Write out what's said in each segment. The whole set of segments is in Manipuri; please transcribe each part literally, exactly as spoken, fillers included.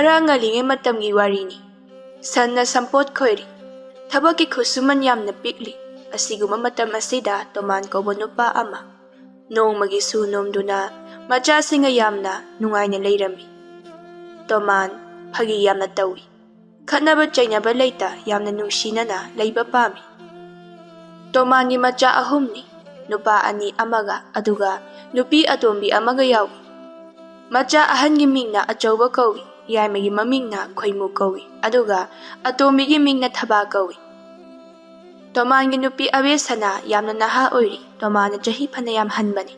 ꯈꯔ ꯉꯜꯂꯤꯉꯩ ꯃꯇꯝꯒꯤ ꯋꯥꯔꯤꯅꯤ꯫ ꯁꯟꯅ ꯁꯝꯄꯣꯠ ꯈꯣꯏꯔꯤ꯫ ꯊꯕꯛꯀꯤ ꯈꯨꯠꯁꯨꯃꯟ ꯌꯥꯝꯅ ꯄꯤꯛꯂꯤ꯫ ꯑꯁꯤꯒꯨꯝꯕ ꯃꯇꯝ ꯑꯁꯤꯗ ꯇꯣꯃꯥꯟ ꯀꯧꯕ ꯅꯨꯄꯥ ꯑꯃ ꯅꯣꯡꯃꯒꯤ ꯁꯨ ꯅꯣꯝꯗꯨꯅ ꯃꯆꯥꯁꯤꯡꯒ ꯌꯥꯝꯅ ꯅꯨꯡꯉꯥꯏꯅ ꯂꯩꯔꯝꯃꯤ꯫ ꯇꯣꯃꯥꯟ ꯐꯥꯒꯤ ꯌꯥꯝꯅ ꯇꯧꯏ꯫ ꯈꯠꯅꯕ ꯆꯩꯅꯕ ꯂꯩꯇ ꯌꯥꯝꯅ ꯅꯨꯡꯁꯤꯅꯅ ꯂꯩꯕ ꯄꯥꯝꯃꯤ꯫ ꯇꯣꯃꯥꯟꯒꯤ ꯃꯆꯥ ꯑꯍꯨꯝꯅꯤ, ꯅꯨꯄꯥ ꯑꯅꯤ ꯑꯃꯒ, ꯑꯗꯨꯒ ꯅꯨꯄꯤ ꯑꯇꯣꯝꯕꯤ ꯑꯃꯒ ꯌꯥꯎꯏ꯫ ꯃꯆꯥ ꯑꯍꯟꯒꯤ ꯃꯤꯡꯅ ꯑꯆꯧꯕ ꯀꯧꯏ, ꯌꯥꯏꯃꯒꯤ ꯃꯃꯤꯡꯅ ꯈꯣꯏꯃꯨ ꯀꯧꯏ, ꯑꯗꯨꯒ ꯑꯇꯣꯝꯕꯤꯒꯤ ꯃꯤꯡꯅ ꯊꯕꯥ ꯀꯧꯏ꯫ ꯇꯣꯃꯥꯟꯒꯤ ꯅꯨꯄꯤ ꯑꯕꯦꯁꯅꯥ ꯌꯥꯝꯅ ꯅꯍꯥ ꯑꯣꯏꯔꯤ꯫ ꯇꯣꯃꯥꯟꯅ ꯆꯍꯤ ꯐꯅꯌꯥꯝ ꯍꯟꯕꯅꯤ꯫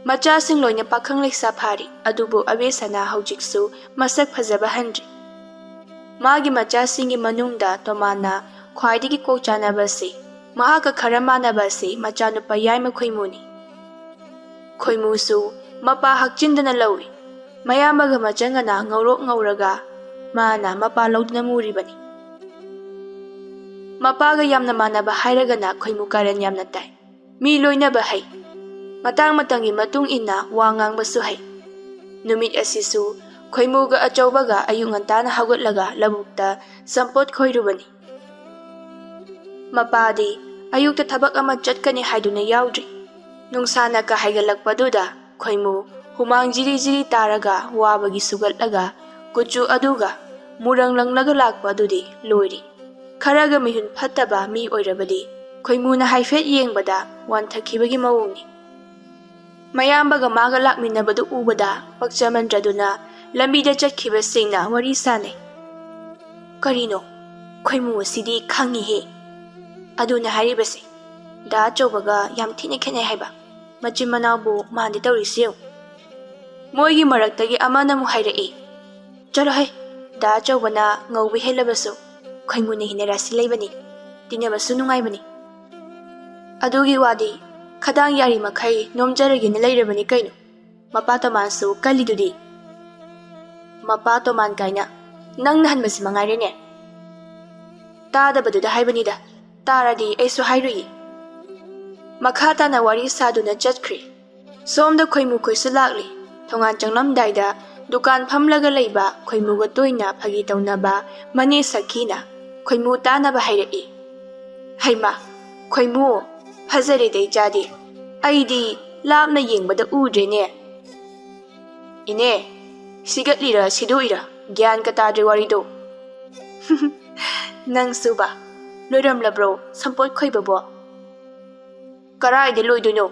ꯃꯆꯥꯁꯤꯡ ꯂꯣꯏꯅ ꯄꯥꯈꯪ ꯂꯩꯁꯥ ꯐꯥꯔꯤ, ꯑꯗꯨꯕꯨ ꯑꯕꯦꯁꯅꯥ ꯍꯧꯖꯤꯛꯁꯨ ꯃꯁꯛ ꯐꯖꯕ ꯍꯟꯗ꯭ꯔꯤ꯫ ꯃꯥꯒꯤ ꯃꯆꯥꯁꯤꯡꯒꯤ ꯃꯅꯨꯡꯗ ꯇꯣꯃꯥꯟꯅ ꯈ꯭ꯋꯥꯏꯗꯒꯤ ꯀꯣꯛ ꯆꯥꯅꯕ ꯑꯁꯤ, ꯃꯍꯥꯛꯀ ꯈꯔ ꯃꯥꯟꯅꯕ ꯑꯁꯤ ꯃꯆꯥꯅꯨꯄꯥ ꯌꯥꯏꯃ ꯈꯣꯏꯃꯨꯅꯤ꯫ ꯈꯣꯏꯃꯨꯁꯨ ꯃꯄꯥ ꯍꯛꯆꯤꯟꯗꯅ ꯂꯧꯏ꯫ ꯃꯌꯥꯝꯕꯒ ꯃꯆꯟꯒꯅ ꯉꯧꯔꯣꯛ ꯉꯧꯔꯒ ꯃꯥꯅ ꯃꯄꯥ ꯂꯧꯗꯨꯅ ꯃꯨꯔꯤꯕꯅꯤ꯫ ꯃꯄꯥꯒ ꯌꯥꯝꯅ ꯃꯥꯟꯅꯕ ꯍꯥꯏꯔꯒꯅ ꯈꯣꯏꯃꯨ ꯀꯥꯔꯟ ꯌꯥꯝꯅ ꯇꯥꯏ꯫ ꯃꯤ ꯂꯣꯏꯅꯕ ꯍꯩ꯫ ꯃꯇꯥꯡ ꯃꯇꯝꯒꯤ ꯃꯇꯨꯡ ꯏꯟꯅ ꯋꯥ ꯉꯥꯡꯕꯁꯨ ꯍꯩ꯫ ꯅꯨꯃꯤꯠ ꯑꯁꯤꯁꯨ ꯈꯣꯏꯃꯨꯒ ꯑꯆꯧꯕꯒ ꯑꯌꯨꯛ ꯉꯟꯇꯥꯅ ꯍꯧꯒꯠꯂꯒ ꯂꯧꯕꯨꯛꯇ ꯁꯝꯄꯣꯠ ꯈꯣꯏꯔꯨꯕꯅꯤ꯫ ꯃꯄꯥꯗꯤ ꯑꯌꯨꯛꯇ ꯊꯕꯛ ꯑꯃ ꯆꯠꯀꯅꯤ ꯍꯥꯏꯗꯨꯅ ꯌꯥꯎꯗ꯭ꯔꯤ꯫ ꯅꯨꯡꯁꯥꯅ ꯀꯥ ꯍꯥꯏꯒꯠꯂꯛꯄꯗꯨꯗ ꯈꯣꯏꯃꯨ ꯍꯨꯃꯥꯡ ꯖꯤꯔꯤ ꯖꯤꯔꯤ ꯇꯥꯔꯒ ꯋꯥꯕꯒꯤ ꯁꯨꯒꯠꯂꯒ ꯀꯨꯆꯨ ꯑꯗꯨꯒ ꯃꯨꯔꯪ ꯂꯪꯂꯒ ꯂꯥꯛꯄ ꯑꯗꯨꯗꯤ ꯂꯣꯏꯔꯦ꯫ ꯈꯔꯒ ꯃꯤꯍꯨꯟ ꯐꯠꯇꯕ ꯃꯤ ꯑꯣꯏꯔꯕꯗꯤ ꯈꯣꯏꯃꯨꯅ ꯍꯥꯏꯐꯦꯠ ꯌꯦꯡꯕꯗ ꯋꯥꯟꯊꯈꯤꯕꯒꯤ ꯃꯑꯣꯡꯅꯤ꯫ ꯃꯌꯥꯝꯕꯒ ꯃꯥꯒ ꯂꯥꯛꯃꯤꯟꯅꯕꯗꯨ ꯎꯕꯗ ꯄꯛꯆꯃꯟꯗ꯭ꯔꯗꯨꯅ ꯂꯝꯕꯤꯗ ꯆꯠꯈꯤꯕꯁꯤꯡꯅ ꯋꯥꯔꯤ ꯁꯥꯅꯩ꯫ "ꯀꯔꯤꯅꯣ? ꯈꯣꯏꯃꯨ ꯑꯁꯤꯗꯤ ꯈꯪꯉꯤꯍꯦ!" ꯑꯗꯨꯅ ꯍꯥꯏꯔꯤꯕꯁꯦ ꯗꯥ ꯑꯆꯧꯕꯒ ꯌꯥꯝ ꯊꯤꯅ ꯈꯦꯠꯅꯩ ꯍꯥꯏꯕ꯫ ꯃꯆꯤꯟ ꯃꯅꯥꯎꯕꯨ ꯃꯥꯟꯗꯦ ꯇꯧꯔꯤꯁꯤ ꯌꯦꯡꯉꯨ꯫ ꯃꯣꯏꯒꯤ ꯃꯔꯛꯇꯒꯤ ꯑꯃꯅ ꯑꯃꯨꯛ ꯍꯥꯏꯔꯛꯏ, "ꯆꯠꯂꯣꯍꯦ, ꯗꯥ ꯑꯆꯧꯕꯅ ꯉꯧꯕ ꯍꯦꯜꯂꯕꯁꯨ ꯈꯣꯏꯃꯨꯅ ꯍꯦꯟꯅ ꯔꯥꯁꯤ ꯂꯩꯕꯅꯤ, ꯇꯤꯟꯅꯕꯁꯨ ꯅꯨꯡꯉꯥꯏꯕꯅꯤ꯫ ꯑꯗꯨꯒꯤ ꯋꯥꯗꯤ ꯈꯗꯥꯡ ꯌꯥꯔꯤ ꯃꯈꯩ ꯅꯣꯝꯖꯔꯒꯦꯅ ꯂꯩꯔꯕꯅꯤ ꯀꯩꯅꯣ꯫ ꯃꯄꯥ ꯇꯣꯃꯥꯟꯁꯨ ꯀꯜꯂꯤꯗꯨꯗꯤ꯫" "ꯃꯄꯥ ꯇꯣꯃꯥꯟ ꯀꯥꯏꯅ, ꯅꯪꯅ ꯍꯟꯕꯁꯤ ꯃꯉꯥꯏꯔꯦꯅꯦ꯫" ꯇꯥꯗꯕꯗꯨꯗ ꯍꯥꯏꯕꯅꯤꯗ, ꯇꯥꯔꯗꯤ ꯑꯩꯁꯨ ꯍꯥꯏꯔꯨꯏ꯫ ꯃꯈꯥ ꯇꯥꯅ ꯋꯥꯔꯤ ꯁꯥꯗꯨꯅ ꯆꯠꯈ꯭ꯔꯦ꯫ ꯁꯣꯝꯗ ꯈꯣꯏꯃꯨ ꯈꯣꯏꯁꯨ ꯂꯥꯛꯂꯤ꯫ ꯊꯣꯡꯒꯥꯟ ꯆꯪꯂꯝꯗꯥꯏꯗ ꯗꯨꯀꯥꯟ ꯐꯝꯂꯒ ꯂꯩꯕ ꯈꯣꯏꯃꯨꯒ ꯇꯣꯏꯅ ꯐꯥꯒꯤ ꯇꯧꯅꯕ ꯃꯅꯦ ꯁꯈꯤꯅ ꯈꯣꯏꯃꯨ ꯇꯥꯅꯕ ꯍꯥꯏꯔꯛꯏ꯫ "ꯍꯩꯃꯥ, ꯈꯣꯏꯃꯨ, ꯐꯖꯔꯦꯗ ꯏꯆꯥꯗꯤ꯫ ꯑꯩꯗꯤ ꯂꯥꯞꯅ ꯌꯦꯡꯕꯗ ꯎꯗ꯭ꯔꯦꯅꯦ꯫" "ꯏꯅꯦ, ꯁꯤꯒꯠꯂꯤꯔ ꯁꯤꯗꯣꯛꯏꯔ ꯒ꯭ꯌꯥꯟꯒ ꯇꯥꯗ꯭ꯔꯦ ꯋꯥꯔꯤꯗꯣ꯫" "ꯅꯪꯁꯨꯕ, ꯂꯣꯏꯔꯝꯂꯕ꯭ꯔꯣ ꯁꯝꯄꯣꯠ ꯈꯣꯏꯕꯕꯣ?" "ꯀꯔꯥꯏꯗ ꯂꯣꯏꯗꯣꯏꯅꯣ?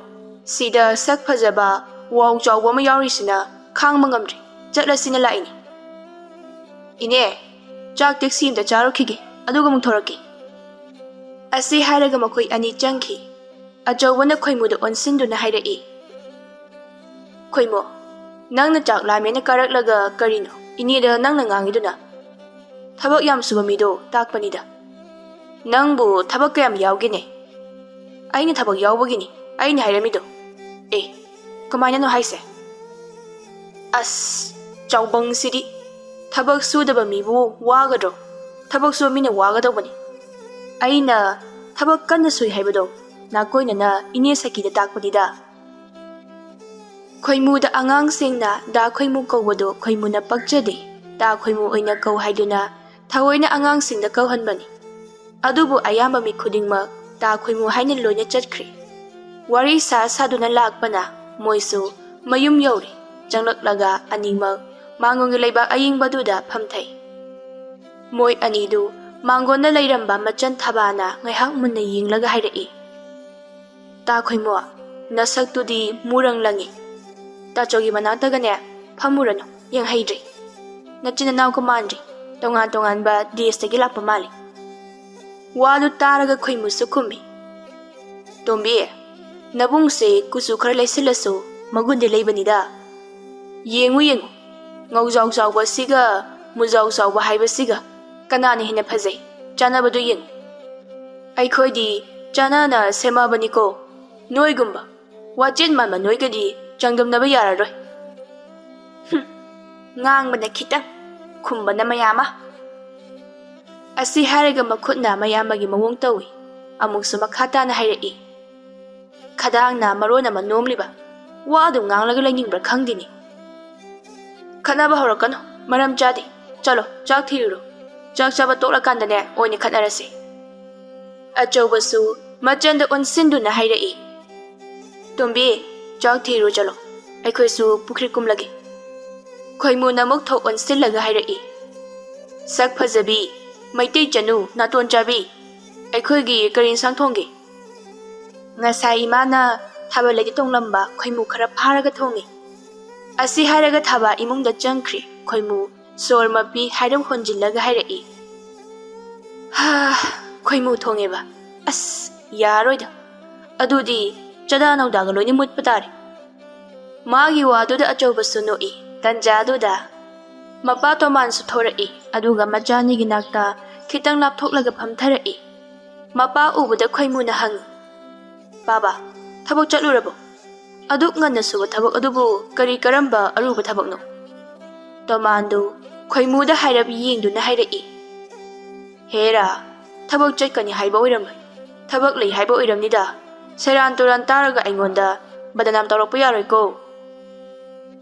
ꯁꯤꯗ ꯁꯛ ꯐꯖꯕ, ꯋꯥꯎ ꯆꯥꯎꯕ ꯑꯃ ꯌꯥꯎꯔꯤꯁꯤꯅ ꯈꯥꯡꯕ ꯉꯝꯗ꯭ꯔꯦ꯫ ꯆꯠꯂꯁꯤꯅ ꯂꯥꯛꯏꯅꯤ꯫" "ꯏꯅꯦ, ꯆꯥꯛ ꯇꯦꯛꯁꯤ ꯑꯝꯇ ꯆꯥꯔꯨꯈꯤꯒꯦ, ꯑꯗꯨꯒ ꯑꯃꯨꯛ ꯊꯣꯔꯛꯀꯦ꯫" ꯑꯁꯤ ꯍꯥꯏꯔꯒ ꯃꯈꯣꯏ ꯑꯅꯤ ꯆꯪꯈꯤ꯫ ꯑꯆꯧꯕꯅ ꯈꯣꯏꯃꯨꯗ ꯑꯣꯟꯁꯤꯟꯗꯨꯅ ꯍꯥꯏꯔꯛꯏ, "ꯈꯣꯏꯃꯨ, ꯅꯪꯅ ꯆꯥꯛ ꯂꯥꯝꯃꯦꯅ ꯀꯥꯔꯛꯂꯒ ꯀꯔꯤꯅꯣ ꯏꯅꯦꯗ ꯅꯪꯅ ꯉꯥꯡꯉꯤꯗꯨꯅ? ꯊꯕꯛ ꯌꯥꯝ ꯁꯨꯕ ꯃꯤꯗꯣ ꯇꯥꯛꯄꯅꯤꯗ꯫ ꯅꯪꯕꯨ ꯊꯕꯛ ꯀꯌꯥꯝ ꯌꯥꯎꯒꯦꯅꯦ?" "ꯑꯩꯅ ꯊꯕꯛ ꯌꯥꯎꯕꯒꯤꯅꯤ ꯑꯩꯅ ꯍꯥꯏꯔꯝꯃꯤꯗꯣ꯫" "ꯑꯦ, ꯀꯃꯥꯏꯅꯅꯣ ꯍꯥꯏꯁꯦ?" "ꯑꯁ, ꯆꯥꯎꯕꯪꯁꯤꯗꯤ! ꯊꯕꯛ ꯁꯨꯗꯕ ꯃꯤꯕꯨ ꯋꯥꯒꯗ꯭ꯔꯣ? ꯊꯕꯛ ꯁꯨꯕ ꯃꯤꯅ ꯋꯥꯒꯗꯧꯕꯅꯤ꯫ ꯑꯩꯅ ꯊꯕꯛ ꯀꯟꯅ ꯁꯨꯏ ꯍꯥꯏꯕꯗꯣ ꯅꯥꯀꯣꯏꯅꯅ ꯏꯅꯦ ꯁꯈꯤꯗ ꯇꯥꯛꯄꯅꯤꯗ꯫" ꯈꯣꯏꯃꯨꯗ ꯑꯉꯥꯡꯁꯤꯡꯅ ꯗꯥ ꯈꯣꯏꯃꯨ ꯀꯧꯕꯗꯨ ꯈꯣꯏꯃꯨꯅ ꯄꯛꯆꯗꯦ꯫ ꯗꯥ ꯈꯣꯏꯃꯨ ꯑꯣꯏꯅ ꯀꯧ ꯍꯥꯏꯗꯨꯅ ꯊꯑꯣꯏꯅ ꯑꯉꯥꯡꯁꯤꯡꯗ ꯀꯧꯍꯟꯕꯅꯤ꯫ ꯑꯗꯨꯕꯨ ꯑꯌꯥꯝꯕ ꯃꯤ ꯈꯨꯗꯤꯡꯃꯛ ꯗꯥ ꯈꯣꯏꯃꯨ ꯍꯥꯏꯅ ꯂꯣꯏꯅ ꯆꯠꯈ꯭ꯔꯦ꯫ ꯋꯥꯔꯤ ꯁꯥ ꯁꯥꯗꯨꯅ ꯂꯥꯛꯄꯅ ꯃꯣꯏꯁꯨ ꯃꯌꯨꯝ ꯌꯧꯔꯦ꯫ ꯆꯪꯂꯛꯂꯒ ꯑꯅꯤꯃꯛ ꯃꯥꯡꯒꯣꯟꯒꯤ ꯂꯩꯕꯥꯛ ꯑꯏꯪꯕꯗꯨꯗ ꯐꯝꯊꯩ꯫ ꯃꯣꯏ ꯑꯅꯤꯗꯨ ꯃꯥꯡꯒꯣꯟꯗ ꯂꯩꯔꯝꯕ ꯃꯆꯟ ꯊꯕꯥꯅ ꯉꯥꯏꯍꯥꯛ ꯃꯨꯟꯅ ꯌꯦꯡꯂꯒ ꯍꯥꯏꯔꯛꯏ, "ꯇꯥ ꯈꯣꯏꯃꯨ, ꯅꯁꯛꯇꯨꯗꯤ ꯃꯨꯔꯪ ꯂꯪꯉꯤ꯫ ꯇꯥꯆꯧꯒꯤ ꯃꯅꯥꯛꯇꯒꯅꯦ ꯐꯝꯃꯨꯔꯅꯨ, ꯌꯦꯡꯍꯩꯗ꯭ꯔꯦ꯫ ꯅꯆꯤꯟ ꯅꯅꯥꯎꯒ ꯃꯥꯟꯗ꯭ꯔꯦ, ꯇꯣꯉꯥꯟ ꯇꯣꯉꯥꯟꯕ ꯗꯦꯁꯇꯒꯤ ꯂꯥꯛꯄ ꯃꯥꯜꯂꯤ꯫" ꯋꯥꯗꯨ ꯇꯥꯔꯒ ꯈꯣꯏꯃꯨꯁꯨ ꯈꯨꯝꯃꯤ, "ꯇꯣꯝꯕꯤ, ꯅꯕꯨꯡꯁꯦ ꯀꯨꯆꯨ ꯈꯔ ꯂꯩꯁꯤꯜꯂꯁꯨ ꯃꯒꯨꯟꯗꯤ ꯂꯩꯕꯅꯤꯗ꯫ ꯌꯦꯡꯉꯨ ꯌꯦꯡꯉꯨ, ꯉꯧꯖꯥꯎ ꯆꯥꯎꯕꯁꯤꯒ ꯃꯨꯖꯥꯎ ꯆꯥꯎꯕ ꯍꯥꯏꯕꯁꯤꯒ ꯀꯅꯥꯅ ꯍꯦꯟꯅ ꯐꯖꯩ? ꯆꯥꯟꯅꯕꯗꯨ ꯌꯦꯡꯉꯨ꯫ ꯑꯩꯈꯣꯏꯗꯤ ꯆꯥꯟꯅꯅ ꯁꯦꯝꯃꯕꯅꯤꯀꯣ꯫ ꯅꯣꯏꯒꯨꯝꯕ ꯋꯥꯆꯦꯠ ꯃꯥꯟꯕ ꯅꯣꯏꯒꯗꯤ ꯆꯥꯡꯗꯝꯅꯕ ꯌꯥꯔꯔꯣꯏ꯫" ꯍꯨꯝ, ꯉꯥꯡꯕꯅ ꯈꯤꯇꯪ, ꯈꯨꯝꯕꯅ ꯃꯌꯥꯝ ꯑꯃ꯫ ꯑꯁꯤ ꯍꯥꯏꯔꯒ ꯃꯈꯨꯠꯅ ꯃꯌꯥꯝꯕꯒꯤ ꯃꯑꯣꯡ ꯇꯧꯏ꯫ ꯑꯃꯨꯛꯁꯨ ꯃꯈꯥ ꯇꯥꯅ ꯍꯥꯏꯔꯛꯏ, ꯈꯗꯥꯡꯅ ꯃꯔꯣꯟ ꯑꯃ ꯅꯣꯝꯂꯤꯕ, ꯋꯥ ꯑꯗꯨꯝ ꯉꯥꯡꯂꯒ ꯂꯩꯅꯤꯡꯕ꯭ꯔꯥ ꯈꯪꯗꯦꯅꯦ꯫ "ꯈꯠꯅꯕ ꯍꯧꯔꯛꯀꯅꯨ, ꯃꯔꯝ ꯆꯥꯗꯦ꯫ ꯆꯠꯂꯣ, ꯆꯥꯛ ꯊꯤꯔꯨꯔꯣ꯫ ꯆꯥꯛ ꯆꯥꯕ ꯇꯣꯛꯂꯀꯥꯟꯗꯅꯦ ꯑꯣꯏꯅ ꯈꯠꯅꯔꯁꯤ"꯫ ꯑꯆꯧꯕꯁꯨ ꯃꯆꯟꯗ ꯑꯣꯟꯁꯤꯟꯗꯨꯅ ꯍꯥꯏꯔꯛꯏ, "ꯇꯣꯝꯕꯤ, ꯆꯥꯛ ꯊꯤꯔꯨ ꯆꯠꯂꯣ, ꯑꯩꯈꯣꯏꯁꯨ ꯄꯨꯈ꯭ꯔꯤ ꯀꯨꯝꯂꯒꯦ"꯫ ꯈꯣꯏꯃꯨꯅ ꯑꯃꯨꯛ ꯊꯣꯛ ꯑꯣꯟꯁꯤꯜꯂꯒ ꯍꯥꯏꯔꯛꯏ, "ꯁꯛ ꯐꯖꯕꯤ, ꯃꯩꯇꯩ ꯆꯅꯨ, ꯅꯥꯇꯣꯟ ꯆꯥꯕꯤ, ꯑꯩꯈꯣꯏꯒꯤ ꯀꯔꯤ ꯏꯟꯁꯥꯡ ꯊꯣꯡꯒꯦ?" "ꯉꯁꯥꯏ ꯏꯃꯥꯅ ꯊꯥꯕꯜ ꯂꯩꯗꯤ ꯇꯣꯡꯂꯝꯕ ꯈꯣꯏꯃꯨ ꯈꯔ ꯐꯥꯔꯒ ꯊꯣꯡꯉꯤ"꯫ ꯑꯁꯤ ꯍꯥꯏꯔꯒ ꯊꯥꯕ ꯏꯃꯨꯡꯗ ꯆꯪꯈ꯭ꯔꯦ꯫ ꯈꯣꯏꯃꯨ ꯁꯣꯔ ꯃꯄꯤ ꯍꯥꯏꯔꯞ ꯍꯣꯟꯖꯤꯜꯂꯒ ꯍꯥꯏꯔꯛꯏ, "ꯍꯥ, ꯈꯣꯏꯃꯨ ꯊꯣꯡꯉꯦꯕ? ꯑꯁ, ꯌꯥꯔꯣꯏꯗ꯫ ꯑꯗꯨꯗꯤ ꯆꯥꯗꯥ ꯅꯧꯗꯥꯒ ꯂꯣꯏꯅ ꯃꯨꯠꯄ ꯇꯥꯔꯦ"꯫ ꯃꯥꯒꯤ ꯋꯥꯗꯨꯗ ꯑꯆꯧꯕꯁꯨ ꯅꯣꯛꯏ꯫ ꯇꯟꯖꯥꯗꯨꯗ ꯃꯄꯥ ꯇꯣꯃꯥꯟꯁꯨ ꯊꯣꯔꯛꯏ, ꯑꯗꯨꯒ ꯃꯆꯥꯅꯤꯒꯤ ꯅꯥꯛꯇ ꯈꯤꯇꯪ ꯂꯥꯞꯊꯣꯛꯂꯒ ꯐꯝꯊꯔꯛꯏ꯫ ꯃꯄꯥ ꯎꯕꯗ ꯈꯣꯏꯃꯨꯅ ꯍꯪꯉꯤ, "ꯕꯥꯕꯥ, ꯊꯕꯛ ꯆꯠꯂꯨꯔꯕꯣ? ꯑꯗꯨꯛ ꯉꯟꯅ ꯁꯨꯕ ꯊꯕꯛ ꯑꯗꯨꯕꯨ ꯀꯔꯤ ꯀꯔꯝꯕ ꯑꯔꯨꯕ ꯊꯕꯛꯅꯣ?" ꯇꯣꯃꯥꯟꯗꯨ ꯈꯣꯏꯃꯨꯗ ꯍꯥꯏꯔꯞ ꯌꯦꯡꯗꯨꯅ ꯍꯥꯏꯔꯛꯏ, "ꯍꯦꯔꯥ, ꯊꯕꯛ ꯆꯠꯀꯅꯤ ꯍꯥꯏꯕ ꯑꯣꯏꯔꯝꯂꯣꯏ꯫ ꯊꯕꯛ ꯂꯩ ꯍꯥꯏꯕ ꯑꯣꯏꯔꯝꯅꯤꯗ꯫ ꯁꯦꯔꯥꯟ ꯇꯨꯔꯥꯟ ꯇꯥꯔꯒ ꯑꯩꯉꯣꯟꯗ ꯕꯗꯅꯥꯝ ꯇꯧꯔꯛꯄ ꯌꯥꯔꯣꯏꯀꯣ꯫